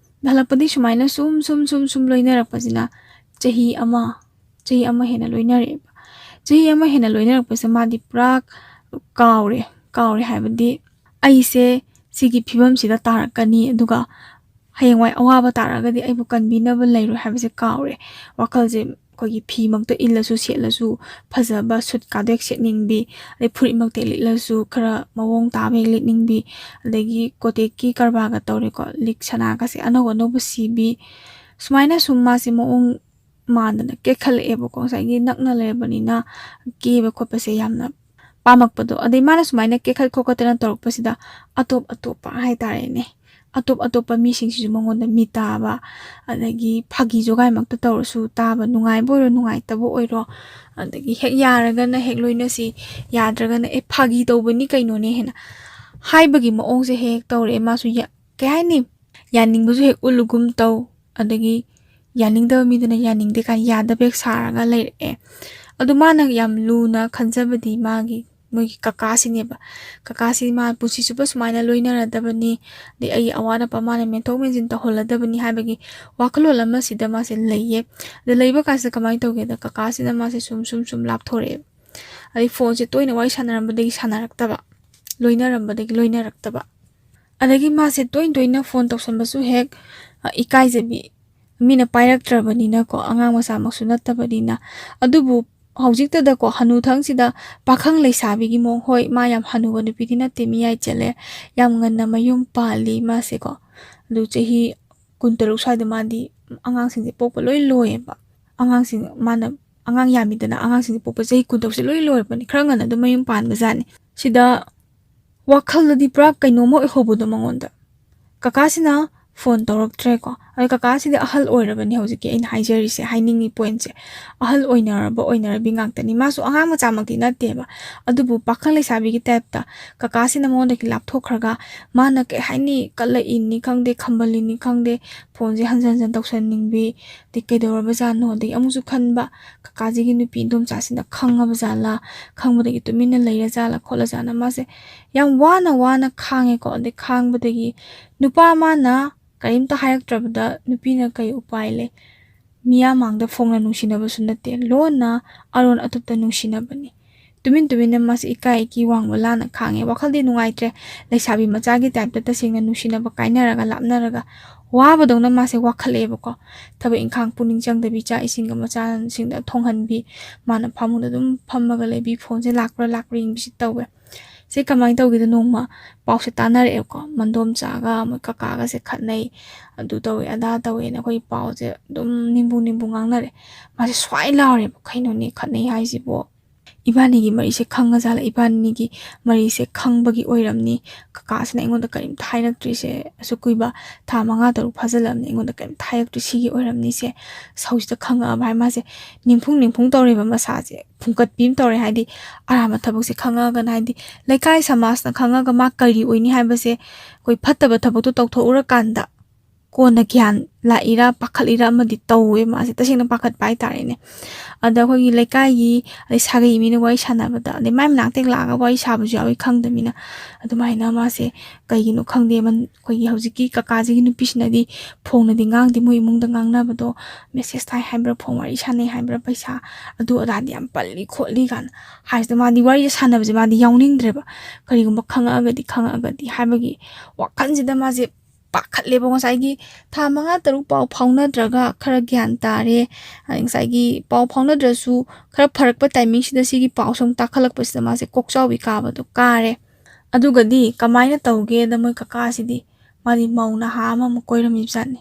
ꯍꯜꯂꯛꯄꯗꯤ ꯁꯨꯃꯥꯏꯅ ꯁꯨꯝ ꯁꯨꯝ ꯁꯨꯝ ꯁꯨꯝ ꯂꯣꯏꯅꯔꯛꯄꯁꯤꯅ ꯆꯍꯤ ꯑꯃ, ꯆꯍꯤ ꯑꯃ ꯍꯦꯟꯅ ꯂꯣꯏꯅꯔꯛꯑꯦꯕ꯫ ꯆꯍꯤ ꯑꯃ ꯍꯦꯟꯅ ꯂꯣꯏꯅꯔꯛꯄꯁꯦ ꯃꯥꯗꯤ ꯄꯨꯔꯥ ꯀꯥꯎꯔꯦ, ꯀꯥꯎꯔꯦ ꯍꯥꯏꯕꯗꯤ ꯑꯩꯁꯦ ꯁꯤꯒꯤ ꯐꯤꯕꯝꯁꯤꯗ ꯇꯥꯔꯛꯀꯅꯤ, ꯑꯗꯨꯒ ꯍꯌꯦꯡꯋꯥꯏ ꯑꯋꯥꯕ ꯇꯥꯔꯛꯑꯒꯗꯤ ꯑꯩꯕꯨ ꯀꯟꯕꯤꯅꯕ ꯂꯩꯔꯣꯏ ꯍꯥꯏꯕꯁꯦ ꯀꯥꯎꯔꯦ꯫ ꯋꯥꯈꯜꯁꯦ ꯑꯩꯈꯣꯏꯒꯤ ꯐꯤꯃꯛꯇ ꯏꯜꯂꯁꯨ ꯁꯦꯠꯂꯁꯨ ꯐꯖꯕ ꯁꯨꯠ ꯀꯥꯗꯦꯛ ꯁꯦꯠꯅꯤꯡꯕꯤ, ꯑꯗꯩ ꯐꯨꯔꯤꯠꯃꯛꯇ ꯂꯤꯠꯂꯁꯨ ꯈꯔ ꯃꯑꯣꯡ ꯇꯥꯕ ꯍꯦꯛ ꯂꯤꯠꯅꯤꯡꯕꯤ, ꯑꯗꯒꯤ ꯀꯣꯇꯦꯛꯀꯤ ꯀꯔꯕꯥꯔꯒ ꯇꯧꯔꯦꯀꯣ, ꯂꯤꯛ ꯁꯅꯥꯒꯁꯦ ꯑꯅꯧ ꯑꯅꯧꯕ ꯁꯤꯕꯤ, ꯁꯨꯃꯥꯏꯅ ꯁꯨꯝ ꯃꯥꯁꯦ ꯃꯑꯣꯡ ꯃꯥꯟꯗꯅ ꯀꯦꯈꯠꯂꯛꯑꯦꯕꯀꯣ꯫ ꯉꯁꯥꯏꯒꯤ ꯅꯛꯅ ꯂꯩꯔꯕꯅꯤꯅ ꯀꯦꯕ ꯈꯣꯠꯄꯁꯦ ꯌꯥꯝꯅ ꯄꯥꯝꯃꯛꯄꯗꯣ꯫ ꯑꯗꯩ ꯃꯥꯅ ꯁꯨꯃꯥꯏꯅ ꯀꯦꯈꯠ ꯈꯣꯀꯠꯇꯅ ꯇꯧꯔꯛꯄꯁꯤꯗ ꯑꯇꯣꯞ ꯑꯇꯣꯞꯄ ꯍꯥꯏꯇꯥꯔꯦꯅꯦ, ꯑꯇꯣꯞ ꯑꯇꯣꯞꯄ ꯃꯤꯁꯤꯡꯁꯤꯁꯨ ꯃꯉꯣꯟꯗ ꯃꯤ ꯇꯥꯕ, ꯑꯗꯒꯤ ꯐꯥꯒꯤ ꯖꯣꯒꯥꯏꯃꯛꯇ ꯇꯧꯔꯁꯨ ꯇꯥꯕ ꯅꯨꯡꯉꯥꯏꯕ ꯑꯣꯏꯔꯣ ꯅꯨꯡꯉꯥꯏꯇꯕ ꯑꯣꯏꯔꯣ, ꯑꯗꯒꯤ ꯍꯦꯛ ꯌꯥꯔꯒꯅ ꯍꯦꯛ ꯂꯣꯏꯅꯁꯤ, ꯌꯥꯗ꯭ꯔꯒꯅ "ꯑꯦ, ꯐꯥꯒꯤ ꯇꯧꯕꯅꯤ ꯀꯩꯅꯣꯅꯦ" ꯍꯥꯏꯅ ꯍꯥꯏꯕꯒꯤ ꯃꯑꯣꯡꯁꯦ ꯍꯦꯛ ꯍꯦꯛ ꯇꯧꯔꯛꯑꯦ꯫ ꯃꯥꯁꯨ ꯌꯥ-, ꯀꯩ ꯍꯥꯏꯅꯤ, ꯌꯥꯅꯤꯡꯕꯁꯨ ꯍꯦꯛ ꯎꯠꯂꯨꯒꯨꯝ ꯇꯧ, ꯑꯗꯒꯤ ꯌꯥꯅꯤꯡꯗꯕ ꯃꯤꯗꯨꯅ ꯌꯥꯅꯤꯡꯗꯦ ꯀꯥꯏꯅ ꯌꯥꯗꯕ ꯍꯦꯛ ꯁꯥꯔꯒ ꯂꯩꯔꯛꯑꯦ꯫ ꯑꯗꯨ ꯃꯥꯅ ꯌꯥꯝ ꯂꯨꯅ ꯈꯟꯖꯕꯗꯤ ꯃꯥꯒꯤ, ꯃꯣꯏꯒꯤ ꯀꯀꯥꯁꯤꯅꯦꯕ꯫ ꯀꯀꯥꯁꯤ ꯃꯥ ꯄꯨꯟꯁꯤ ꯆꯨꯞꯄ ꯁꯨꯃꯥꯏꯅ ꯂꯣꯏꯅꯔꯗꯕꯅꯤ, ꯑꯗꯩ ꯑꯩꯒꯤ ꯑꯋꯥꯠ ꯑꯄꯥ ꯃꯥꯅ ꯃꯦꯟꯊꯣꯛ ꯃꯦꯟꯁꯤꯟ ꯇꯧꯍꯜꯂꯗꯕꯅꯤ ꯍꯥꯏꯕꯒꯤ ꯋꯥꯈꯜꯂꯣꯟ ꯑꯃꯁꯤꯗ ꯃꯥꯁꯦ ꯂꯩꯌꯦ꯫ ꯑꯗ ꯂꯩꯕ ꯀꯥꯟꯁꯤꯗ ꯀꯃꯥꯏꯅ ꯇꯧꯒꯦꯗ, ꯀꯀꯥꯁꯤꯅ ꯃꯥꯁꯦ ꯁꯨꯝ ꯁꯨꯝ ꯁꯨꯝ ꯂꯥꯞꯊꯣꯔꯛꯑꯦꯕ꯫ ꯑꯗꯩ ꯐꯣꯟꯁꯦ ꯇꯣꯏꯅ ꯋꯥꯔꯤ ꯁꯥꯟꯅꯔꯝꯕꯗꯒꯤ ꯁꯥꯟꯅꯔꯛꯇꯕ, ꯂꯣꯏꯅꯔꯝꯕꯗꯒꯤ ꯂꯣꯏꯅꯔꯛꯇꯕ꯫ ꯑꯗꯒꯤ ꯃꯥꯁꯦ ꯇꯣꯏꯅ ꯇꯣꯏꯅ ꯐꯣꯟ ꯇꯧꯁꯟꯕꯁꯨ ꯍꯦꯛ, ꯑ, ꯏꯀꯥꯏꯖꯕꯤ, ꯃꯤꯅ ꯄꯥꯏꯔꯛꯇ꯭ꯔꯕꯅꯤꯅꯀꯣ, ꯑꯉꯥꯡ ꯃꯆꯥꯃꯛꯁꯨ ꯅꯠꯇꯕꯅꯤꯅ꯫ ꯑꯗꯨꯕꯨ ꯍꯧꯖꯤꯛꯇꯗꯀꯣ, ꯍꯅꯨꯊꯪꯁꯤꯗ ꯄꯥꯈꯪ ꯂꯩꯁꯥꯕꯤꯒꯤ ꯃꯑꯣꯡ, ꯍꯣꯏ, ꯃꯥ ꯌꯥꯝ ꯍꯅꯨꯕ ꯅꯨꯄꯤꯗꯤ ꯅꯠꯇꯦ, ꯃꯤꯌꯥꯏ ꯆꯜꯂꯦ, ꯌꯥꯝ ꯉꯟꯅ ꯃꯌꯨꯝ ꯄꯥꯜꯂꯤ ꯃꯥꯁꯦꯀꯣ꯫ ꯑꯗꯨ ꯆꯍꯤ ꯀꯨꯟꯇꯔꯨꯛ ꯁ꯭ꯋꯥꯏꯗ ꯃꯥꯗꯤ ꯑꯉꯥꯡꯁꯤꯡꯁꯦ ꯄꯣꯛꯄ ꯂꯣꯏ ꯂꯣꯏꯌꯦꯕ꯫ ꯑꯉꯥꯡꯁꯤꯡ ꯃꯥꯅ, ꯑꯉꯥꯡ ꯌꯥꯝꯃꯤꯗꯅ, ꯑꯉꯥꯡꯁꯤꯡꯁꯦ ꯄꯣꯛꯄ ꯆꯍꯤ ꯀꯨꯟꯇꯔꯨꯛꯁꯦ ꯂꯣꯏ ꯂꯣꯏꯔꯕꯅꯤ, ꯈꯔ ꯉꯟꯅ ꯑꯗꯨꯝ ꯃꯌꯨꯝ ꯄꯥꯟꯕꯖꯥꯠꯅꯤ꯫ ꯁꯤꯗ ꯋꯥꯈꯜꯗꯗꯤ ꯄꯨꯔꯥ ꯀꯩꯅꯣꯝꯃ ꯑꯣꯏꯍꯧꯕꯗꯣ ꯃꯉꯣꯟꯗ꯫ ꯀꯀꯥꯁꯤꯅ ꯐꯣꯟ ꯇꯧꯔꯛꯇ꯭ꯔꯦꯀꯣ꯫ ꯑꯗꯣ ꯀꯀꯥꯁꯤꯗꯤ ꯑꯍꯜ ꯑꯣꯏꯔꯕꯅꯤ, ꯍꯧꯖꯤꯛꯀꯤ ꯑꯩꯅ ꯍꯥꯏꯖꯔꯤꯁꯦ, ꯍꯥꯏꯅꯤꯡꯉꯤ ꯄꯣꯏꯟꯠꯁꯦ꯫ ꯑꯍꯜ ꯑꯣꯏꯅꯔꯕ ꯑꯣꯏꯅꯔꯕꯤ ꯉꯥꯛꯇꯅꯤ꯫ ꯃꯥꯁꯨ ꯑꯉꯥꯡ ꯃꯆꯥꯃꯛꯇꯤ ꯅꯠꯇꯦꯕ, ꯑꯗꯨꯕꯨ ꯄꯥꯈꯪ ꯂꯩꯁꯥꯕꯤꯒꯤ ꯇꯥꯏꯞꯇ ꯀꯀꯥꯁꯤꯅ ꯃꯉꯣꯟꯗꯒꯤ ꯂꯥꯞꯊꯣꯛꯈ꯭ꯔꯒ, ꯃꯥꯅ ꯀꯩ ꯍꯥꯏꯅꯤ, ꯀꯜꯂꯛꯏꯅꯤ ꯈꯪꯗꯦ, ꯈꯝꯕꯜꯂꯤꯅꯤ ꯈꯪꯗꯦ, ꯐꯣꯟꯁꯦ ꯍꯟꯖꯟ ꯍꯟꯖꯟ ꯇꯧꯁꯟꯅꯤꯡꯕꯤ, ꯑꯗꯩ ꯀꯩꯗꯧꯔꯕꯖꯥꯠꯅꯣ, ꯑꯗꯒꯤ ꯑꯃꯨꯛꯁꯨ ꯈꯟꯕ, ꯀꯀꯥꯁꯤꯒꯤ ꯅꯨꯄꯤ ꯏꯟꯗꯣꯝꯆꯥꯁꯤꯅ ꯈꯪꯉꯕ ꯖꯥꯠꯂꯥ, ꯈꯪꯕꯗꯒꯤ ꯇꯨꯃꯤꯟꯅ ꯂꯩꯔ ꯖꯥꯠꯂꯥ ꯈꯣꯠꯂ ꯖꯥꯠꯂꯥ, ꯃꯥꯁꯦ ꯌꯥꯝ ꯋꯥꯅ ꯋꯥꯅ ꯈꯥꯡꯉꯦꯀꯣ꯫ ꯑꯗꯩ ꯈꯥꯡꯕꯗꯒꯤ ꯅꯨꯄꯥ ꯃꯥꯅ ꯀꯔꯤꯝꯇ ꯍꯥꯏꯔꯛꯇ꯭ꯔꯕꯗ ꯅꯨꯄꯤꯅ ꯀꯩ ꯎꯄꯥꯏ ꯂꯩ? ꯃꯤꯌꯥꯝ ꯃꯥꯡꯗ ꯐꯣꯡꯅ ꯅꯨꯡꯁꯤꯅꯕꯁꯨ ꯅꯠꯇꯦ, ꯂꯣꯟꯅ ꯑꯔꯣꯟ ꯑꯇꯨꯞꯇ ꯅꯨꯡꯁꯤꯅꯕꯅꯤ꯫ ꯇꯨꯃꯤꯟ ꯇꯨꯃꯤꯟꯅ ꯃꯥꯁꯦ ꯏꯀꯥꯏ ꯏꯀꯤ ꯋꯥꯡꯕ ꯂꯥꯟꯅ ꯈꯥꯡꯉꯦ꯫ ꯋꯥꯈꯜꯗꯤ ꯅꯨꯡꯉꯥꯏꯇ꯭ꯔꯦ꯫ ꯂꯩꯁꯥꯕꯤ ꯃꯆꯥꯒꯤ ꯇꯥꯏꯞꯇ ꯇꯁꯦꯡꯅ ꯅꯨꯡꯁꯤꯅꯕ ꯀꯥꯏꯅꯔꯒ ꯂꯥꯞꯅꯔꯒ ꯋꯥꯕꯗꯧꯅ ꯃꯥꯁꯦ ꯋꯥꯈꯠꯂꯛꯑꯦꯕꯀꯣ꯫ ꯊꯕꯛ ꯏꯪꯈꯥꯡ ꯄꯨꯛꯅꯤꯡ ꯆꯪꯗꯕꯤ, ꯆꯥꯛ ꯏꯁꯤꯡꯒ ꯃꯆꯥꯁꯤꯡꯗ ꯊꯣꯡꯍꯟꯕꯤ, ꯃꯥꯅ ꯐꯃꯨꯡꯗ ꯑꯗꯨꯝ ꯐꯝꯃꯒ ꯂꯩꯕꯤ, ꯐꯣꯟꯁꯦ ꯂꯥꯛꯄ꯭ꯔꯥ ꯂꯥꯛꯄ꯭ꯔꯥ ꯌꯦꯡꯕꯤꯁꯤ ꯇꯧꯋꯦ꯫ ꯁꯤ ꯀꯃꯥꯏꯅ ꯇꯧꯒꯦꯗ, ꯅꯣꯡꯃ ꯄꯥꯎꯁꯦ ꯇꯥꯟꯅꯔꯛꯑꯦꯕꯀꯣ, ꯃꯟꯗꯣꯝꯆꯥꯒ ꯃꯣꯏ ꯀꯀꯥꯒꯁꯦ ꯈꯠꯅꯩ, ꯑꯗꯨ ꯇꯧꯋꯦ ꯑꯗꯥ ꯇꯧꯋꯦꯅ ꯑꯩꯈꯣꯏ ꯄꯥꯎꯁꯦ ꯑꯗꯨꯝ ꯅꯤꯝꯕꯨ ꯅꯤꯝꯕꯨ ꯉꯥꯡꯅꯔꯦ꯫ ꯃꯥꯁꯦ ꯁ꯭ꯋꯥꯏ ꯂꯥꯎꯔꯦꯕ, "ꯀꯩꯅꯣꯅꯦ ꯈꯠꯅꯩ ꯍꯥꯏꯁꯤꯕꯣ? ꯏꯕꯥꯅꯤꯒꯤ ꯃꯔꯤꯁꯦ ꯈꯪꯉꯖꯥꯠꯂ? ꯏꯕꯥꯅꯤꯒꯤ ꯃꯔꯤꯁꯦ ꯈꯪꯕꯒꯤ ꯑꯣꯏꯔꯝꯅꯤ꯫ ꯀꯀꯥꯁꯤꯅ ꯑꯩꯉꯣꯟꯗ ꯀꯔꯤꯝꯇ ꯍꯥꯏꯔꯛꯇ꯭ꯔꯤꯁꯦ, ꯑꯁꯨꯛ ꯀꯨꯏꯕ ꯊꯥ ꯃꯉꯥ ꯇꯔꯨꯛ ꯐꯥꯖꯤꯜꯂꯕꯅꯤ, ꯑꯩꯉꯣꯟꯗ ꯀꯔꯤꯝꯇ ꯍꯥꯏꯔꯛꯇ꯭ꯔꯤ, ꯁꯤꯒꯤ ꯑꯣꯏꯔꯝꯅꯤꯁꯦ꯫ ꯁꯧꯁꯤꯗ ꯈꯪꯉꯛꯑꯕ" ꯍꯥꯏ꯫ ꯃꯥꯁꯦ ꯅꯤꯝꯐꯨꯡ ꯅꯤꯝꯐꯨꯡ ꯇꯧꯔꯦꯕ, ꯃꯁꯥꯁꯦ ꯐꯨꯡꯀꯠꯄꯤ ꯑꯃ ꯇꯧꯔꯦ꯫ ꯍꯥꯏꯗꯤ ꯑꯔꯥꯟꯕ ꯊꯕꯛꯁꯦ ꯈꯪꯉꯛꯑꯒꯅ, ꯍꯥꯏꯗꯤ ꯂꯩꯀꯥꯏ ꯁꯃꯥꯖꯅ ꯈꯪꯉꯒ ꯃꯥ ꯀꯔꯤ ꯑꯣꯏꯅꯤ ꯍꯥꯏꯕꯁꯦ, ꯑꯩꯈꯣꯏ ꯐꯠꯇꯕ ꯊꯕꯛꯇꯣ ꯇꯧꯊꯣꯛꯎꯔꯀꯥꯟꯗ ꯀꯣꯟꯅ ꯒ꯭ꯌꯥꯟ ꯂꯥꯛꯏꯔꯥ ꯄꯥꯈꯠꯂꯤꯔꯥ ꯑꯃꯗꯤ ꯇꯧꯋꯦ꯫ ꯃꯥꯁꯦ ꯇꯁꯦꯡꯅ ꯄꯥꯈꯠꯄ ꯍꯥꯏꯇꯥꯔꯦꯅꯦ꯫ ꯑꯗ ꯑꯩꯈꯣꯏꯒꯤ ꯂꯩꯀꯥꯏꯒꯤ, ꯑꯗꯩ ꯁꯥꯒꯩ ꯃꯤꯅ ꯋꯥꯔꯤ ꯁꯥꯟꯅꯕꯗ, ꯑꯗꯩ ꯃꯥꯏ ꯃꯅꯥꯛꯇ ꯍꯦꯛ ꯂꯥꯛꯑꯒ ꯋꯥꯔꯤ ꯁꯥꯕꯁꯨ ꯌꯥꯎꯋꯤ ꯈꯪꯗꯃꯤꯅ꯫ ꯑꯗꯨꯃꯥꯏꯅ ꯃꯥꯁꯦ ꯀꯩꯒꯤꯅꯣ ꯈꯪꯗꯦ, ꯃꯟ-, ꯑꯩꯈꯣꯏꯒꯤ ꯍꯧꯖꯤꯛꯀꯤ ꯀꯀꯥꯁꯤꯒꯤ ꯅꯨꯄꯤꯁꯤꯅꯗꯤ ꯐꯣꯡꯅꯗꯤ ꯉꯥꯡꯗꯦ, ꯃꯣꯏ ꯏꯃꯨꯡꯗ ꯉꯥꯡꯅꯕꯗꯣ, ꯃꯦꯁꯦꯖ ꯊꯥꯏ ꯍꯥꯏꯕ꯭ꯔꯥ, ꯐꯣꯟ ꯋꯥꯔꯤ ꯁꯥꯟꯅꯩ ꯍꯥꯏꯕ꯭ꯔꯥ, ꯄꯩꯁꯥ ꯑꯗꯨ ꯑꯗꯥꯗꯤ ꯌꯥꯝ ꯄꯜꯂꯤ ꯈꯣꯠꯂꯤ ꯀꯥꯏꯅ ꯍꯥꯏꯁꯤꯗ, ꯃꯥꯗꯤ ꯋꯥꯔꯤꯁꯦ ꯁꯥꯟꯅꯕꯁꯦ ꯃꯥꯗꯤ ꯌꯥꯎꯅꯤꯡꯗ꯭ꯔꯦꯕ꯫ ꯀꯔꯤꯒꯨꯝꯕ ꯈꯪꯉꯛꯑꯒꯗꯤ, ꯈꯪꯉꯛꯑꯒꯗꯤ ꯍꯥꯏꯕꯒꯤ ꯋꯥꯈꯜꯁꯤꯗ ꯃꯥꯁꯦ ꯄꯥꯈꯠꯂꯦꯕ꯫ ꯉꯁꯥꯏꯒꯤ ꯊꯥ ꯃꯉꯥ ꯇꯔꯨꯛ ꯄꯥꯎ ꯐꯥꯎꯅꯗ꯭ꯔꯒ ꯈꯔ ꯒ꯭ꯌꯥꯟ ꯇꯥꯔꯦ, ꯑꯗꯩ ꯉꯁꯥꯏꯒꯤ ꯄꯥꯎ ꯐꯥꯎꯅꯗ꯭ꯔꯁꯨ ꯈꯔ ꯐꯔꯛꯄ ꯇꯥꯏꯃꯤꯡꯁꯤꯗ ꯁꯤꯒꯤ ꯄꯥꯎꯁꯦ ꯑꯃꯨꯛ ꯇꯥꯈꯠꯂꯛꯄꯁꯤꯗ ꯃꯥꯁꯦ ꯀꯣꯛꯆꯥꯎꯕꯤ ꯀꯥꯕꯗꯣ ꯀꯥꯔꯦ꯫ ꯑꯗꯨꯒꯗꯤ ꯀꯃꯥꯏꯅ ꯇꯧꯒꯦꯗ, ꯃꯣꯏ ꯀꯀꯥꯁꯤꯗꯤ ꯃꯥꯗꯤ ꯃꯧ ꯅꯍꯥ ꯑꯃꯃꯨꯛ ꯀꯣꯏꯔꯝꯃꯤꯕꯖꯥꯠꯅꯤ꯫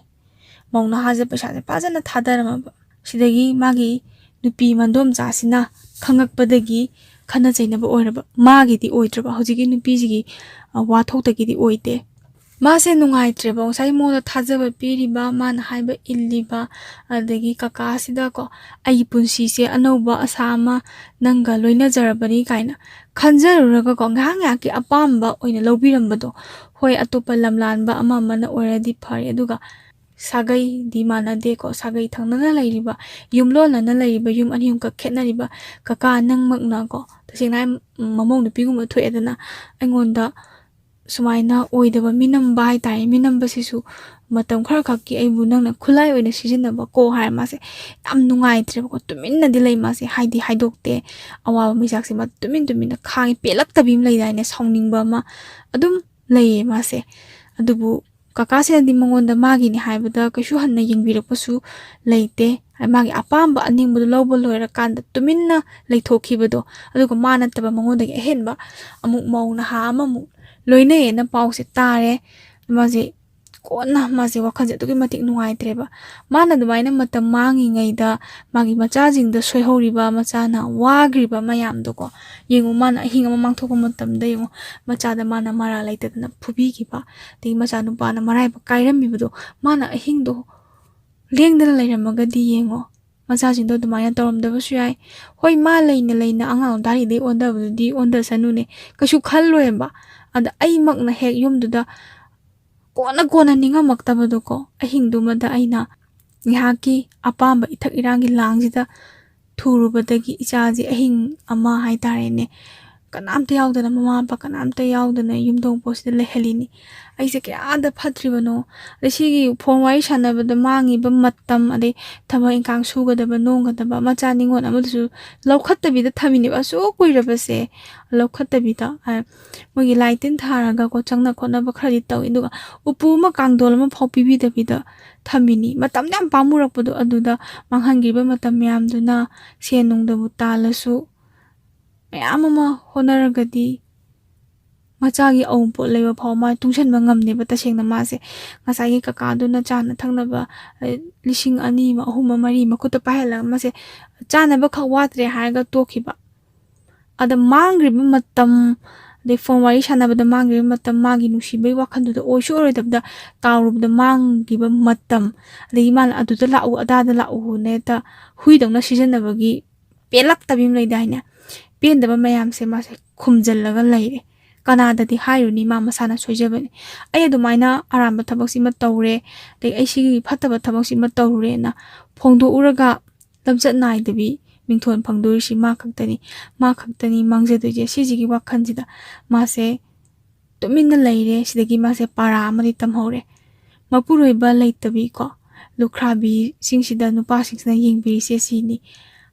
ꯃꯧ ꯅꯍꯥꯁꯦ ꯄꯩꯁꯥꯁꯦ ꯐꯖꯅ ꯊꯥꯗꯔꯝꯃꯕ꯫ ꯁꯤꯗꯒꯤ ꯃꯥꯒꯤ ꯅꯨꯄꯤ ꯃꯟꯗꯣꯝꯆꯥꯁꯤꯅ ꯈꯪꯉꯛꯄꯗꯒꯤ ꯈꯠꯅ ꯆꯩꯅꯕ ꯑꯣꯏꯔꯕ꯫ ꯃꯥꯒꯤꯗꯤ ꯑꯣꯏꯗ꯭ꯔꯕ, ꯍꯧꯖꯤꯛꯀꯤ ꯅꯨꯄꯤꯁꯤꯒꯤ, ꯑ, ꯋꯥꯊꯣꯛꯇꯒꯤꯗꯤ ꯑꯣꯏꯗꯦ꯫ ꯃꯥꯁꯦ ꯅꯨꯡꯉꯥꯏꯇ꯭ꯔꯦꯕ, ꯉꯁꯥꯏ ꯃꯉꯣꯟꯗ ꯊꯥꯖꯕ ꯄꯤꯔꯤꯕ, ꯃꯥꯅ ꯍꯥꯏꯕ ꯏꯜꯂꯤꯕ, ꯑꯗꯒꯤ ꯀꯀꯥꯁꯤꯗꯀꯣ, "ꯑꯩꯒꯤ ꯄꯨꯟꯁꯤꯁꯦ ꯑꯅꯧꯕ ꯑꯁꯥ ꯑꯃ ꯅꯪꯒ ꯂꯣꯏꯅꯖꯔꯕꯅꯤ" ꯀꯥꯏꯅ ꯈꯟꯖꯔꯨꯔꯒꯀꯣ, ꯉꯥꯏꯍꯥꯛ ꯉꯥꯏꯍꯥꯛꯀꯤ ꯑꯄꯥꯝꯕ ꯑꯣꯏꯅ ꯂꯧꯕꯤꯔꯝꯕꯗꯣ꯫ ꯍꯣꯏ, ꯑꯇꯣꯞꯄ ꯂꯝꯂꯥꯟꯕ ꯑꯃ ꯑꯃꯅ ꯑꯣꯏꯔꯗꯤ ꯐꯔꯦ, ꯑꯗꯨꯒ ꯁꯥꯒꯩꯗꯤ ꯃꯥꯟꯅꯗꯦꯀꯣ, ꯁꯥꯒꯩ ꯊꯪꯅꯅ ꯂꯩꯔꯤꯕ, ꯌꯨꯝꯂꯣꯟꯅꯅ ꯂꯩꯔꯤꯕ ꯌꯨꯝ ꯑꯅꯤ ꯑꯍꯨꯝꯈꯛ ꯈꯦꯠꯅꯔꯤꯕ ꯀꯀꯥ ꯅꯪꯃꯛꯅꯀꯣ, ꯇꯁꯦꯡꯅ ꯍꯥꯏ, ꯃꯃꯧ ꯅꯨꯄꯤꯒꯨꯝꯕ ꯊꯣꯛꯑꯦꯗꯅ, ꯑꯩꯉꯣꯟꯗ ꯁꯨꯃꯥꯏꯅ ꯑꯣꯏꯗꯕ ꯃꯤꯅꯝꯕ ꯍꯥꯏꯇꯥꯔꯦ꯫ ꯃꯤꯅꯝꯕꯁꯤꯁꯨ ꯃꯇꯝ ꯈꯔ ꯈꯛꯀꯤ ꯑꯩꯕꯨ ꯅꯪꯅ ꯈꯨꯠꯂꯥꯏ ꯑꯣꯏꯅ ꯁꯤꯖꯤꯟꯅꯕꯀꯣ ꯍꯥꯏꯔ ꯃꯥꯁꯦ ꯌꯥꯝ ꯅꯨꯡꯉꯥꯏꯇ꯭ꯔꯦꯕꯀꯣ꯫ ꯇꯨꯃꯤꯟꯅꯗꯤ ꯂꯩ ꯃꯥꯁꯦ, ꯍꯥꯏꯗꯤ ꯍꯥꯏꯗꯣꯛꯇꯦ꯫ ꯑꯋꯥꯕ ꯃꯩꯆꯥꯛꯁꯦ ꯃꯥ ꯇꯨꯃꯤꯟ ꯇꯨꯃꯤꯟꯅ ꯈꯥꯡꯉꯤ꯫ ꯄꯦꯜꯂꯛꯇꯕꯤ ꯑꯃ ꯂꯩꯗꯥꯏꯅꯦ, ꯁꯥꯎꯅꯤꯡꯕ ꯑꯃ ꯑꯗꯨꯝ ꯂꯩꯌꯦ ꯃꯥꯁꯦ꯫ ꯑꯗꯨꯕꯨ ꯀꯀꯥꯁꯤꯅꯗꯤ ꯃꯉꯣꯟꯗ ꯃꯥꯒꯤꯅꯤ ꯍꯥꯏꯕꯗ ꯀꯩꯁꯨ ꯍꯟꯅ ꯌꯦꯡꯕꯤꯔꯛꯄꯁꯨ ꯂꯩꯇꯦ꯫ ꯃꯥꯒꯤ ꯑꯄꯥꯝꯕ ꯑꯅꯤꯡꯕꯗꯨ ꯂꯧꯕ ꯂꯣꯏꯔꯀꯥꯟꯗ ꯇꯨꯃꯤꯟꯅ ꯂꯩꯊꯣꯛꯈꯤꯕꯗꯣ, ꯑꯗꯨꯒ ꯃꯥ ꯅꯠꯇꯕ ꯃꯉꯣꯟꯗꯒꯤ ꯑꯍꯦꯟꯕ ꯑꯃꯨꯛ ꯃꯧ ꯅꯍꯥ ꯑꯃꯃꯨꯛ ꯂꯣꯏꯅꯩꯌꯦꯅ ꯄꯥꯎꯁꯦ ꯇꯥꯔꯦ꯫ ꯃꯥꯁꯦ ꯀꯣꯟꯅ ꯃꯥꯁꯦ ꯋꯥꯈꯜꯁꯦ ꯑꯗꯨꯛꯀꯤ ꯃꯇꯤꯛ ꯅꯨꯡꯉꯥꯏꯇ꯭ꯔꯦꯕ꯫ ꯃꯥꯅ ꯑꯗꯨꯃꯥꯏꯅ ꯃꯇꯝ ꯃꯥꯡꯉꯤꯉꯩꯗ ꯃꯥꯒꯤ ꯃꯆꯥꯁꯤꯡꯗ ꯁꯣꯏꯍꯧꯔꯤꯕ, ꯃꯆꯥꯅ ꯋꯥꯈ꯭ꯔꯤꯕ ꯃꯌꯥꯝꯗꯣꯀꯣ, ꯌꯦꯡꯉꯨ, ꯃꯥꯅ ꯑꯍꯤꯡ ꯑꯃ ꯃꯥꯡꯊꯣꯛꯄ ꯃꯇꯝꯗ ꯌꯦꯡꯉꯨ, ꯃꯆꯥꯗ ꯃꯥꯅ ꯃꯔꯥꯜ ꯂꯩꯇꯗꯅ ꯐꯨꯕꯤꯈꯤꯕ, ꯑꯗꯒꯤ ꯃꯆꯥꯅꯨꯄꯥꯅ ꯃꯔꯥꯏꯕꯛ ꯀꯥꯏꯔꯝꯃꯤꯕꯗꯣ, ꯃꯥꯅ ꯑꯍꯤꯡꯗꯣ ꯂꯦꯡꯗꯅ ꯂꯩꯔꯝꯃꯒꯗꯤ ꯌꯦꯡꯉꯣ, ꯃꯆꯥꯁꯤꯡꯗꯣ ꯑꯗꯨꯃꯥꯏꯅ ꯇꯧꯔꯝꯗꯕꯁꯨ ꯌꯥꯏ꯫ ꯍꯣꯏ, ꯃꯥ ꯂꯩꯅ ꯂꯩꯅ ꯑꯉꯥꯡ ꯗꯥꯔꯤꯗꯩ ꯑꯣꯟꯊꯕꯗꯨꯗꯤ ꯑꯣꯟꯊꯁꯅꯨꯅꯦ, ꯀꯩꯁꯨ ꯈꯜꯂꯣꯏꯕ꯫ ꯑꯗ ꯑꯩꯃꯛꯅ ꯍꯦꯛ ꯌꯨꯝꯗꯨꯗ ꯀꯣꯟꯅ ꯀꯣꯟꯅ ꯅꯤꯡꯉꯝꯃꯛꯇꯕꯗꯣꯀꯣ, ꯑꯍꯤꯡꯗꯨꯃꯗ ꯑꯩꯅ ꯉꯥꯏꯍꯥꯛꯀꯤ ꯑꯄꯥꯝꯕ ꯏꯊꯛ ꯏꯔꯥꯡꯒꯤ ꯂꯥꯡꯁꯤꯗ ꯊꯨꯔꯨꯕꯗꯒꯤ ꯏꯆꯥꯁꯦ ꯑꯍꯤꯡ ꯑꯃ ꯍꯥꯏꯇꯥꯔꯦꯅꯦ, ꯀꯅꯥꯝꯇ ꯌꯥꯎꯗꯅ, ꯃꯃꯥ ꯃꯄꯥ ꯀꯅꯥꯝꯇ ꯌꯥꯎꯗꯅ ꯌꯨꯝꯊꯣꯡ ꯄꯣꯠꯁꯤꯗ ꯂꯩꯍꯜꯂꯤꯅꯤ꯫ ꯑꯩꯁꯦ ꯀꯌꯥꯗ ꯐꯠꯇ꯭ꯔꯤꯕꯅꯣ! ꯑꯗꯩ ꯁꯤꯒꯤ ꯐꯣꯟ ꯋꯥꯔꯤ ꯁꯥꯟꯅꯕꯗ ꯃꯥꯡꯉꯤꯕ ꯃꯇꯝ, ꯑꯗꯩ ꯊꯕꯛ ꯏꯪꯈꯥꯡ ꯁꯨꯒꯗꯕ ꯅꯣꯝꯒꯗꯕ, ꯃꯆꯥ ꯅꯤꯉꯣꯜ ꯑꯃꯗꯨꯁꯨ ꯂꯧꯈꯠꯇꯕꯤꯗ ꯊꯝꯃꯤꯅꯦꯕ꯫ ꯑꯁꯨꯛ ꯀꯨꯏꯔꯕꯁꯦ ꯂꯧꯈꯠꯇꯕꯤꯗ, ꯑ, ꯃꯣꯏꯒꯤ ꯂꯥꯏ ꯇꯤꯟ ꯊꯥꯔꯒꯀꯣ, ꯆꯪꯅ ꯈꯣꯠꯅꯕ ꯈꯔꯗꯤ ꯇꯧꯏ꯫ ꯑꯗꯨꯒ ꯎꯄꯨ ꯑꯃ ꯀꯥꯡꯊꯣꯜ ꯑꯃ ꯐꯥꯎ ꯄꯤꯕꯤꯗꯕꯤꯗ ꯊꯝꯃꯤꯅꯤ꯫ ꯃꯇꯝꯗ ꯌꯥꯝ ꯄꯥꯝꯃꯨꯔꯛꯄꯗꯣ, ꯑꯗꯨꯗ ꯃꯥꯡꯍꯟꯈꯤꯕ ꯃꯇꯝ ꯃꯌꯥꯝꯗꯨꯅ ꯁꯦꯟ ꯅꯨꯡꯗꯕꯨ ꯇꯥꯜꯂꯁꯨ, ꯃꯌꯥꯝ ꯑꯃ ꯍꯣꯠꯅꯔꯒꯗꯤ ꯃꯆꯥꯒꯤ ꯑꯋꯨꯟꯄꯣꯠ ꯂꯩꯕ ꯐꯥꯎ ꯃꯥ ꯇꯨꯡꯁꯟꯕ ꯉꯝꯅꯦꯕ꯫ ꯇꯁꯦꯡꯅ ꯃꯥꯁꯦ ꯉꯁꯥꯏꯒꯤ ꯀꯀꯥꯗꯨꯅ ꯆꯥꯅ ꯊꯛꯅꯕ, ꯑ, ꯂꯤꯁꯤꯡ ꯑꯅꯤ ꯑꯃ, ꯑꯍꯨꯝ ꯑꯃ, ꯃꯔꯤ ꯃꯈꯨꯠꯇ ꯄꯥꯏꯍꯜꯂꯒ ꯃꯥꯁꯦ ꯆꯥꯅꯕ ꯈꯛ ꯋꯥꯠꯇ꯭ꯔꯦ ꯍꯥꯏꯔꯒ ꯇꯣꯛꯈꯤꯕ꯫ ꯑꯗ ꯃꯥꯡꯈ꯭ꯔꯤꯕ ꯃꯇꯝ, ꯑꯗꯩ ꯐꯣꯟ ꯋꯥꯔꯤ ꯁꯥꯟꯅꯕꯗ ꯃꯥꯡꯈ꯭ꯔꯤꯕ ꯃꯇꯝ, ꯃꯥꯒꯤ ꯅꯨꯡꯁꯤꯕꯒꯤ ꯋꯥꯈꯜꯗꯨꯗ ꯑꯣꯏꯁꯨ ꯑꯣꯏꯔꯣꯏꯗꯕꯗ ꯀꯥꯎꯔꯨꯕꯗ ꯃꯥꯡꯈꯤꯕ ꯃꯇꯝ, ꯑꯗꯒꯤ ꯃꯥꯅ "ꯑꯗꯨꯗ ꯂꯥꯛꯎ, ꯑꯗꯥꯗ ꯂꯥꯛꯎꯅ" ꯍꯦꯛꯇ ꯍꯨꯏꯗꯧꯅ ꯁꯤꯖꯤꯟꯅꯕꯒꯤ ꯄꯦꯜꯂꯛꯇꯕꯤ ꯑꯃ ꯂꯩꯗꯥꯏꯅꯦ? ꯄꯦꯟꯗꯕ ꯃꯌꯥꯝꯁꯦ ꯃꯥꯁꯦ ꯈꯨꯝꯖꯤꯜꯂꯒ ꯂꯩꯔꯦ꯫ ꯀꯅꯥꯗꯗꯤ ꯍꯥꯏꯔꯨꯅꯤ, ꯃꯥ ꯃꯁꯥꯅ ꯁꯣꯏꯖꯕꯅꯤ꯫ "ꯑꯩ ꯑꯗꯨꯃꯥꯏꯅ ꯑꯔꯥꯟꯕ ꯊꯕꯛꯁꯤꯃ ꯇꯧꯔꯦ, ꯑꯗꯩ ꯑꯩ ꯁꯤꯒꯤ ꯐꯠꯇꯕ ꯊꯕꯛꯁꯤꯃ ꯇꯧꯔꯨꯔꯦꯅ" ꯐꯣꯡꯗꯣꯛꯎꯔꯒ ꯂꯝꯆꯠ ꯅꯥꯏꯗꯕꯤ ꯃꯤꯡꯊꯣꯟ ꯐꯪꯗꯣꯔꯤꯁꯤ ꯃꯥ ꯈꯛꯇꯅꯤ, ꯃꯥ ꯈꯛꯇꯅꯤ ꯃꯥꯡꯖꯗꯣꯏꯁꯦ꯫ ꯁꯤꯁꯤꯒꯤ ꯋꯥꯈꯜꯁꯤꯗ ꯃꯥꯁꯦ ꯇꯨꯃꯤꯟꯅ ꯂꯩꯔꯦ꯫ ꯁꯤꯗꯒꯤ ꯃꯥꯁꯦ ꯄꯥꯔꯥ ꯑꯃꯗꯤ ꯇꯝꯍꯧꯔꯦ꯫ ꯃꯄꯨꯔꯣꯏꯕ ꯂꯩꯇꯕꯤꯀꯣ, ꯂꯨꯈ꯭ꯔꯥꯕꯤꯁꯤꯡꯁꯤꯗ ꯅꯨꯄꯥꯁꯤꯡꯁꯤꯅ ꯌꯦꯡꯕꯤꯔꯤꯁꯦ ꯁꯤꯅꯤ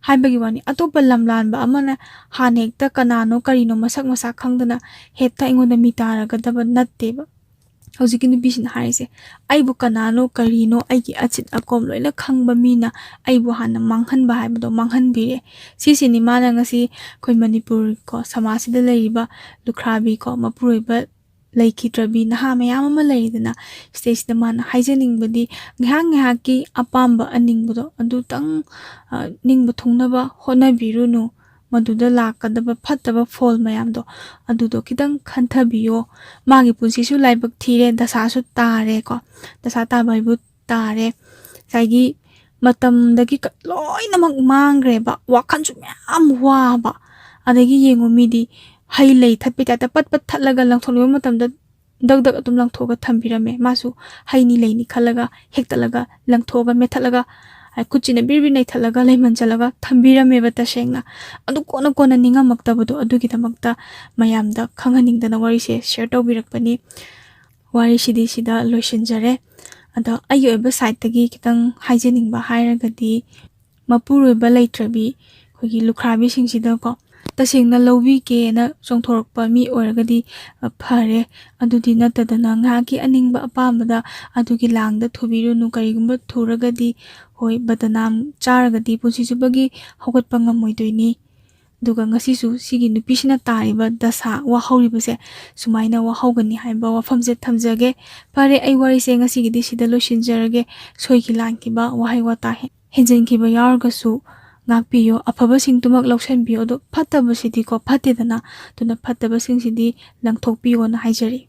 ꯍꯥꯏꯕꯒꯤ ꯋꯥꯅꯤ꯫ ꯑꯇꯣꯞꯄ ꯂꯝꯂꯥꯟꯕ ꯑꯃꯅ ꯍꯥꯟꯅ ꯍꯦꯛꯇ ꯀꯅꯥꯅꯣ ꯀꯔꯤꯅꯣ ꯃꯁꯛ ꯃꯁꯥ ꯈꯪꯗꯅ ꯍꯦꯛꯇ ꯑꯩꯉꯣꯟꯗ ꯃꯤ ꯇꯥꯔꯒꯗꯕ ꯅꯠꯇꯦꯕ꯫ ꯍꯧꯖꯤꯛꯀꯤ ꯅꯨꯄꯤꯁꯤꯅ ꯍꯥꯏꯔꯤꯁꯦ, "ꯑꯩꯕꯨ ꯀꯅꯥꯅꯣ ꯀꯔꯤꯅꯣ ꯑꯩꯒꯤ ꯑꯆꯤꯠ ꯑꯀꯣꯝ ꯂꯣꯏꯅ ꯈꯪꯕ ꯃꯤꯅ ꯑꯩꯕꯨ ꯍꯥꯟꯅ ꯃꯥꯡꯍꯟꯕ ꯍꯥꯏꯕꯗꯣ ꯃꯥꯡꯍꯟꯕꯤꯔꯦ"꯫ ꯁꯤꯁꯤꯅꯤ ꯃꯥꯅ ꯉꯁꯤ ꯑꯩꯈꯣꯏ ꯃꯅꯤꯄꯨꯔꯀꯣ, ꯁꯃꯥꯖꯁꯤꯗ ꯂꯩꯔꯤꯕ ꯂꯨꯈ꯭ꯔꯥꯕꯤꯀꯣ, ꯃꯄꯨꯔꯣꯏꯕ ꯂꯩꯈꯤꯗ꯭ꯔꯕꯤ ꯅꯍꯥ ꯃꯌꯥꯝ ꯑꯃ ꯂꯩꯔꯤꯗꯅ, ꯁꯤꯗꯩꯁꯤꯗ ꯃꯥꯅ ꯍꯥꯏꯖꯅꯤꯡꯕꯗꯤ, ꯉꯥꯏꯍꯥꯛ ꯉꯥꯏꯍꯥꯛꯀꯤ ꯑꯄꯥꯝꯕ ꯑꯅꯤꯡꯕꯗꯣ ꯑꯗꯨꯇꯪ, ꯑ, ꯅꯤꯡꯕ ꯊꯨꯡꯅꯕ ꯍꯣꯠꯅꯕꯤꯔꯨꯅꯨ꯫ ꯃꯗꯨꯗ ꯂꯥꯛꯀꯗꯕ ꯐꯠꯇꯕ ꯐꯣꯜ ꯃꯌꯥꯝꯗꯣ ꯑꯗꯨꯗꯣ ꯈꯤꯇꯪ ꯈꯟꯊꯕꯤꯌꯣ꯫ ꯃꯥꯒꯤ ꯄꯨꯟꯁꯤꯁꯨ ꯂꯥꯏꯕꯛ ꯊꯤꯔꯦ, ꯗꯁꯥꯁꯨ ꯇꯥꯔꯦꯀꯣ, ꯗꯁꯥ ꯇꯥꯕ ꯍꯥꯏꯕꯨ ꯇꯥꯔꯦ꯫ ꯉꯁꯥꯏꯒꯤ ꯃꯇꯝꯗꯒꯤ ꯀ-, ꯂꯣꯏꯅꯃꯛ ꯃꯥꯡꯈ꯭ꯔꯦꯕ, ꯋꯥꯈꯜꯁꯨ ꯃꯌꯥꯝ ꯋꯥꯕ꯫ ꯑꯗꯒꯤ ꯌꯦꯡꯉꯨ, ꯃꯤꯗꯤ ꯍꯩ ꯂꯩ ꯊꯠꯄꯩ ꯇꯥꯏꯞꯇ ꯄꯠ ꯄꯠ ꯊꯠꯂꯒ ꯂꯪꯊꯣꯛꯅꯤꯡꯕ ꯃꯇꯝꯗ ꯗꯛ ꯗꯛ ꯑꯗꯨꯝ ꯂꯪꯊꯣꯛꯑꯒ ꯊꯝꯕꯤꯔꯝꯃꯦ꯫ ꯃꯥꯁꯨ ꯍꯩꯅꯤ ꯂꯩꯅꯤ ꯈꯜꯂꯒ ꯍꯦꯛꯇꯠꯂꯒ ꯂꯪꯊꯣꯛꯑꯒ ꯃꯦꯠꯊꯠꯂꯒ, ꯑ, ꯈꯨꯠꯁꯤꯅ ꯕꯤꯔ ꯕꯤꯔ ꯅꯩꯊꯠꯂꯒ ꯂꯩꯃꯟꯖꯜꯂꯒ ꯊꯝꯕꯤꯔꯝꯃꯦꯕ ꯇꯁꯦꯡꯅ꯫ ꯑꯗꯨ ꯀꯣꯟꯅ ꯀꯣꯟꯅ ꯅꯤꯡꯉꯝꯃꯛꯇꯕꯗꯣ, ꯑꯗꯨꯒꯤꯗꯃꯛꯇ ꯃꯌꯥꯝꯗ ꯈꯪꯍꯟꯅꯤꯡꯗꯅ ꯋꯥꯔꯤꯁꯦ ꯁꯤꯌꯔ ꯇꯧꯕꯤꯔꯛꯄꯅꯤ꯫ ꯋꯥꯔꯤꯁꯤꯗꯤ ꯁꯤꯗ ꯂꯣꯏꯁꯤꯟꯖꯔꯦ꯫ ꯑꯗꯣ ꯑꯩꯒꯤ ꯑꯣꯏꯕ ꯁꯥꯏꯠꯇꯒꯤ ꯈꯤꯇꯪ ꯍꯥꯏꯖꯅꯤꯡꯕ ꯍꯥꯏꯔꯒꯗꯤ, ꯃꯄꯨꯔꯣꯏꯕ ꯂꯩꯇ꯭ꯔꯕꯤ ꯑꯩꯈꯣꯏꯒꯤ ꯂꯨꯈ꯭ꯔꯥꯕꯤꯁꯤꯡꯁꯤꯗꯀꯣ, ꯇꯁꯦꯡꯅ ꯂꯧꯕꯤꯒꯦꯅ ꯆꯣꯡꯊꯣꯔꯛꯄ ꯃꯤ ꯑꯣꯏꯔꯒꯗꯤ, ꯑ, ꯐꯔꯦ꯫ ꯑꯗꯨꯗꯤ ꯅꯠꯇꯗꯅ ꯉꯥꯏꯍꯥꯛꯀꯤ ꯑꯅꯤꯡꯕ ꯑꯄꯥꯝꯕꯗ ꯑꯗꯨꯒꯤ ꯂꯥꯡꯗ ꯊꯨꯕꯤꯔꯨꯅꯨ꯫ ꯀꯔꯤꯒꯨꯝꯕ ꯊꯨꯔꯒꯗꯤ, ꯍꯣꯏ, ꯕꯗꯅꯥꯝ ꯆꯥꯔꯒꯗꯤ ꯄꯨꯟꯁꯤ ꯆꯨꯞꯄꯒꯤ ꯍꯧꯒꯠꯄ ꯉꯝꯃꯣꯏꯗꯣꯏꯅꯤ꯫ ꯑꯗꯨꯒ ꯉꯁꯤꯁꯨ ꯁꯤꯒꯤ ꯅꯨꯄꯤꯁꯤꯅ ꯇꯥꯔꯤꯕ ꯗꯁꯥ ꯋꯥꯍꯧꯔꯤꯕꯁꯦ ꯁꯨꯃꯥꯏꯅ ꯋꯥꯍꯧꯒꯅꯤ ꯍꯥꯏꯕ ꯋꯥꯐꯝꯁꯦ ꯊꯝꯖꯒꯦ꯫ ꯐꯔꯦ, ꯑꯩ ꯋꯥꯔꯤꯁꯦ ꯉꯁꯤꯒꯤꯗꯤ ꯁꯤꯗ ꯂꯣꯏꯁꯤꯟꯖꯔꯒꯦ꯫ ꯁꯣꯏꯈꯤ ꯂꯥꯟꯈꯤꯕ ꯋꯥꯍꯩ ꯋꯥꯇꯥ ꯍꯦ-, ꯍꯦꯟꯖꯤꯟꯈꯤꯕ ꯌꯥꯎꯔꯒꯁꯨ ꯉꯥꯛꯄꯤꯌꯨ, ꯑꯐꯕꯁꯤꯡꯗꯨꯃꯛ ꯂꯧꯁꯤꯟꯕꯤꯌꯨ꯫ ꯑꯗꯣ ꯐꯠꯇꯕꯁꯤꯗꯤꯀꯣ ꯐꯠꯇꯦꯗꯅ, ꯑꯗꯨꯅ ꯐꯠꯇꯕꯁꯤꯡꯁꯤꯗꯤ ꯂꯪꯊꯣꯛꯄꯤꯌꯣꯅ ꯍꯥꯏꯖꯔꯤ꯫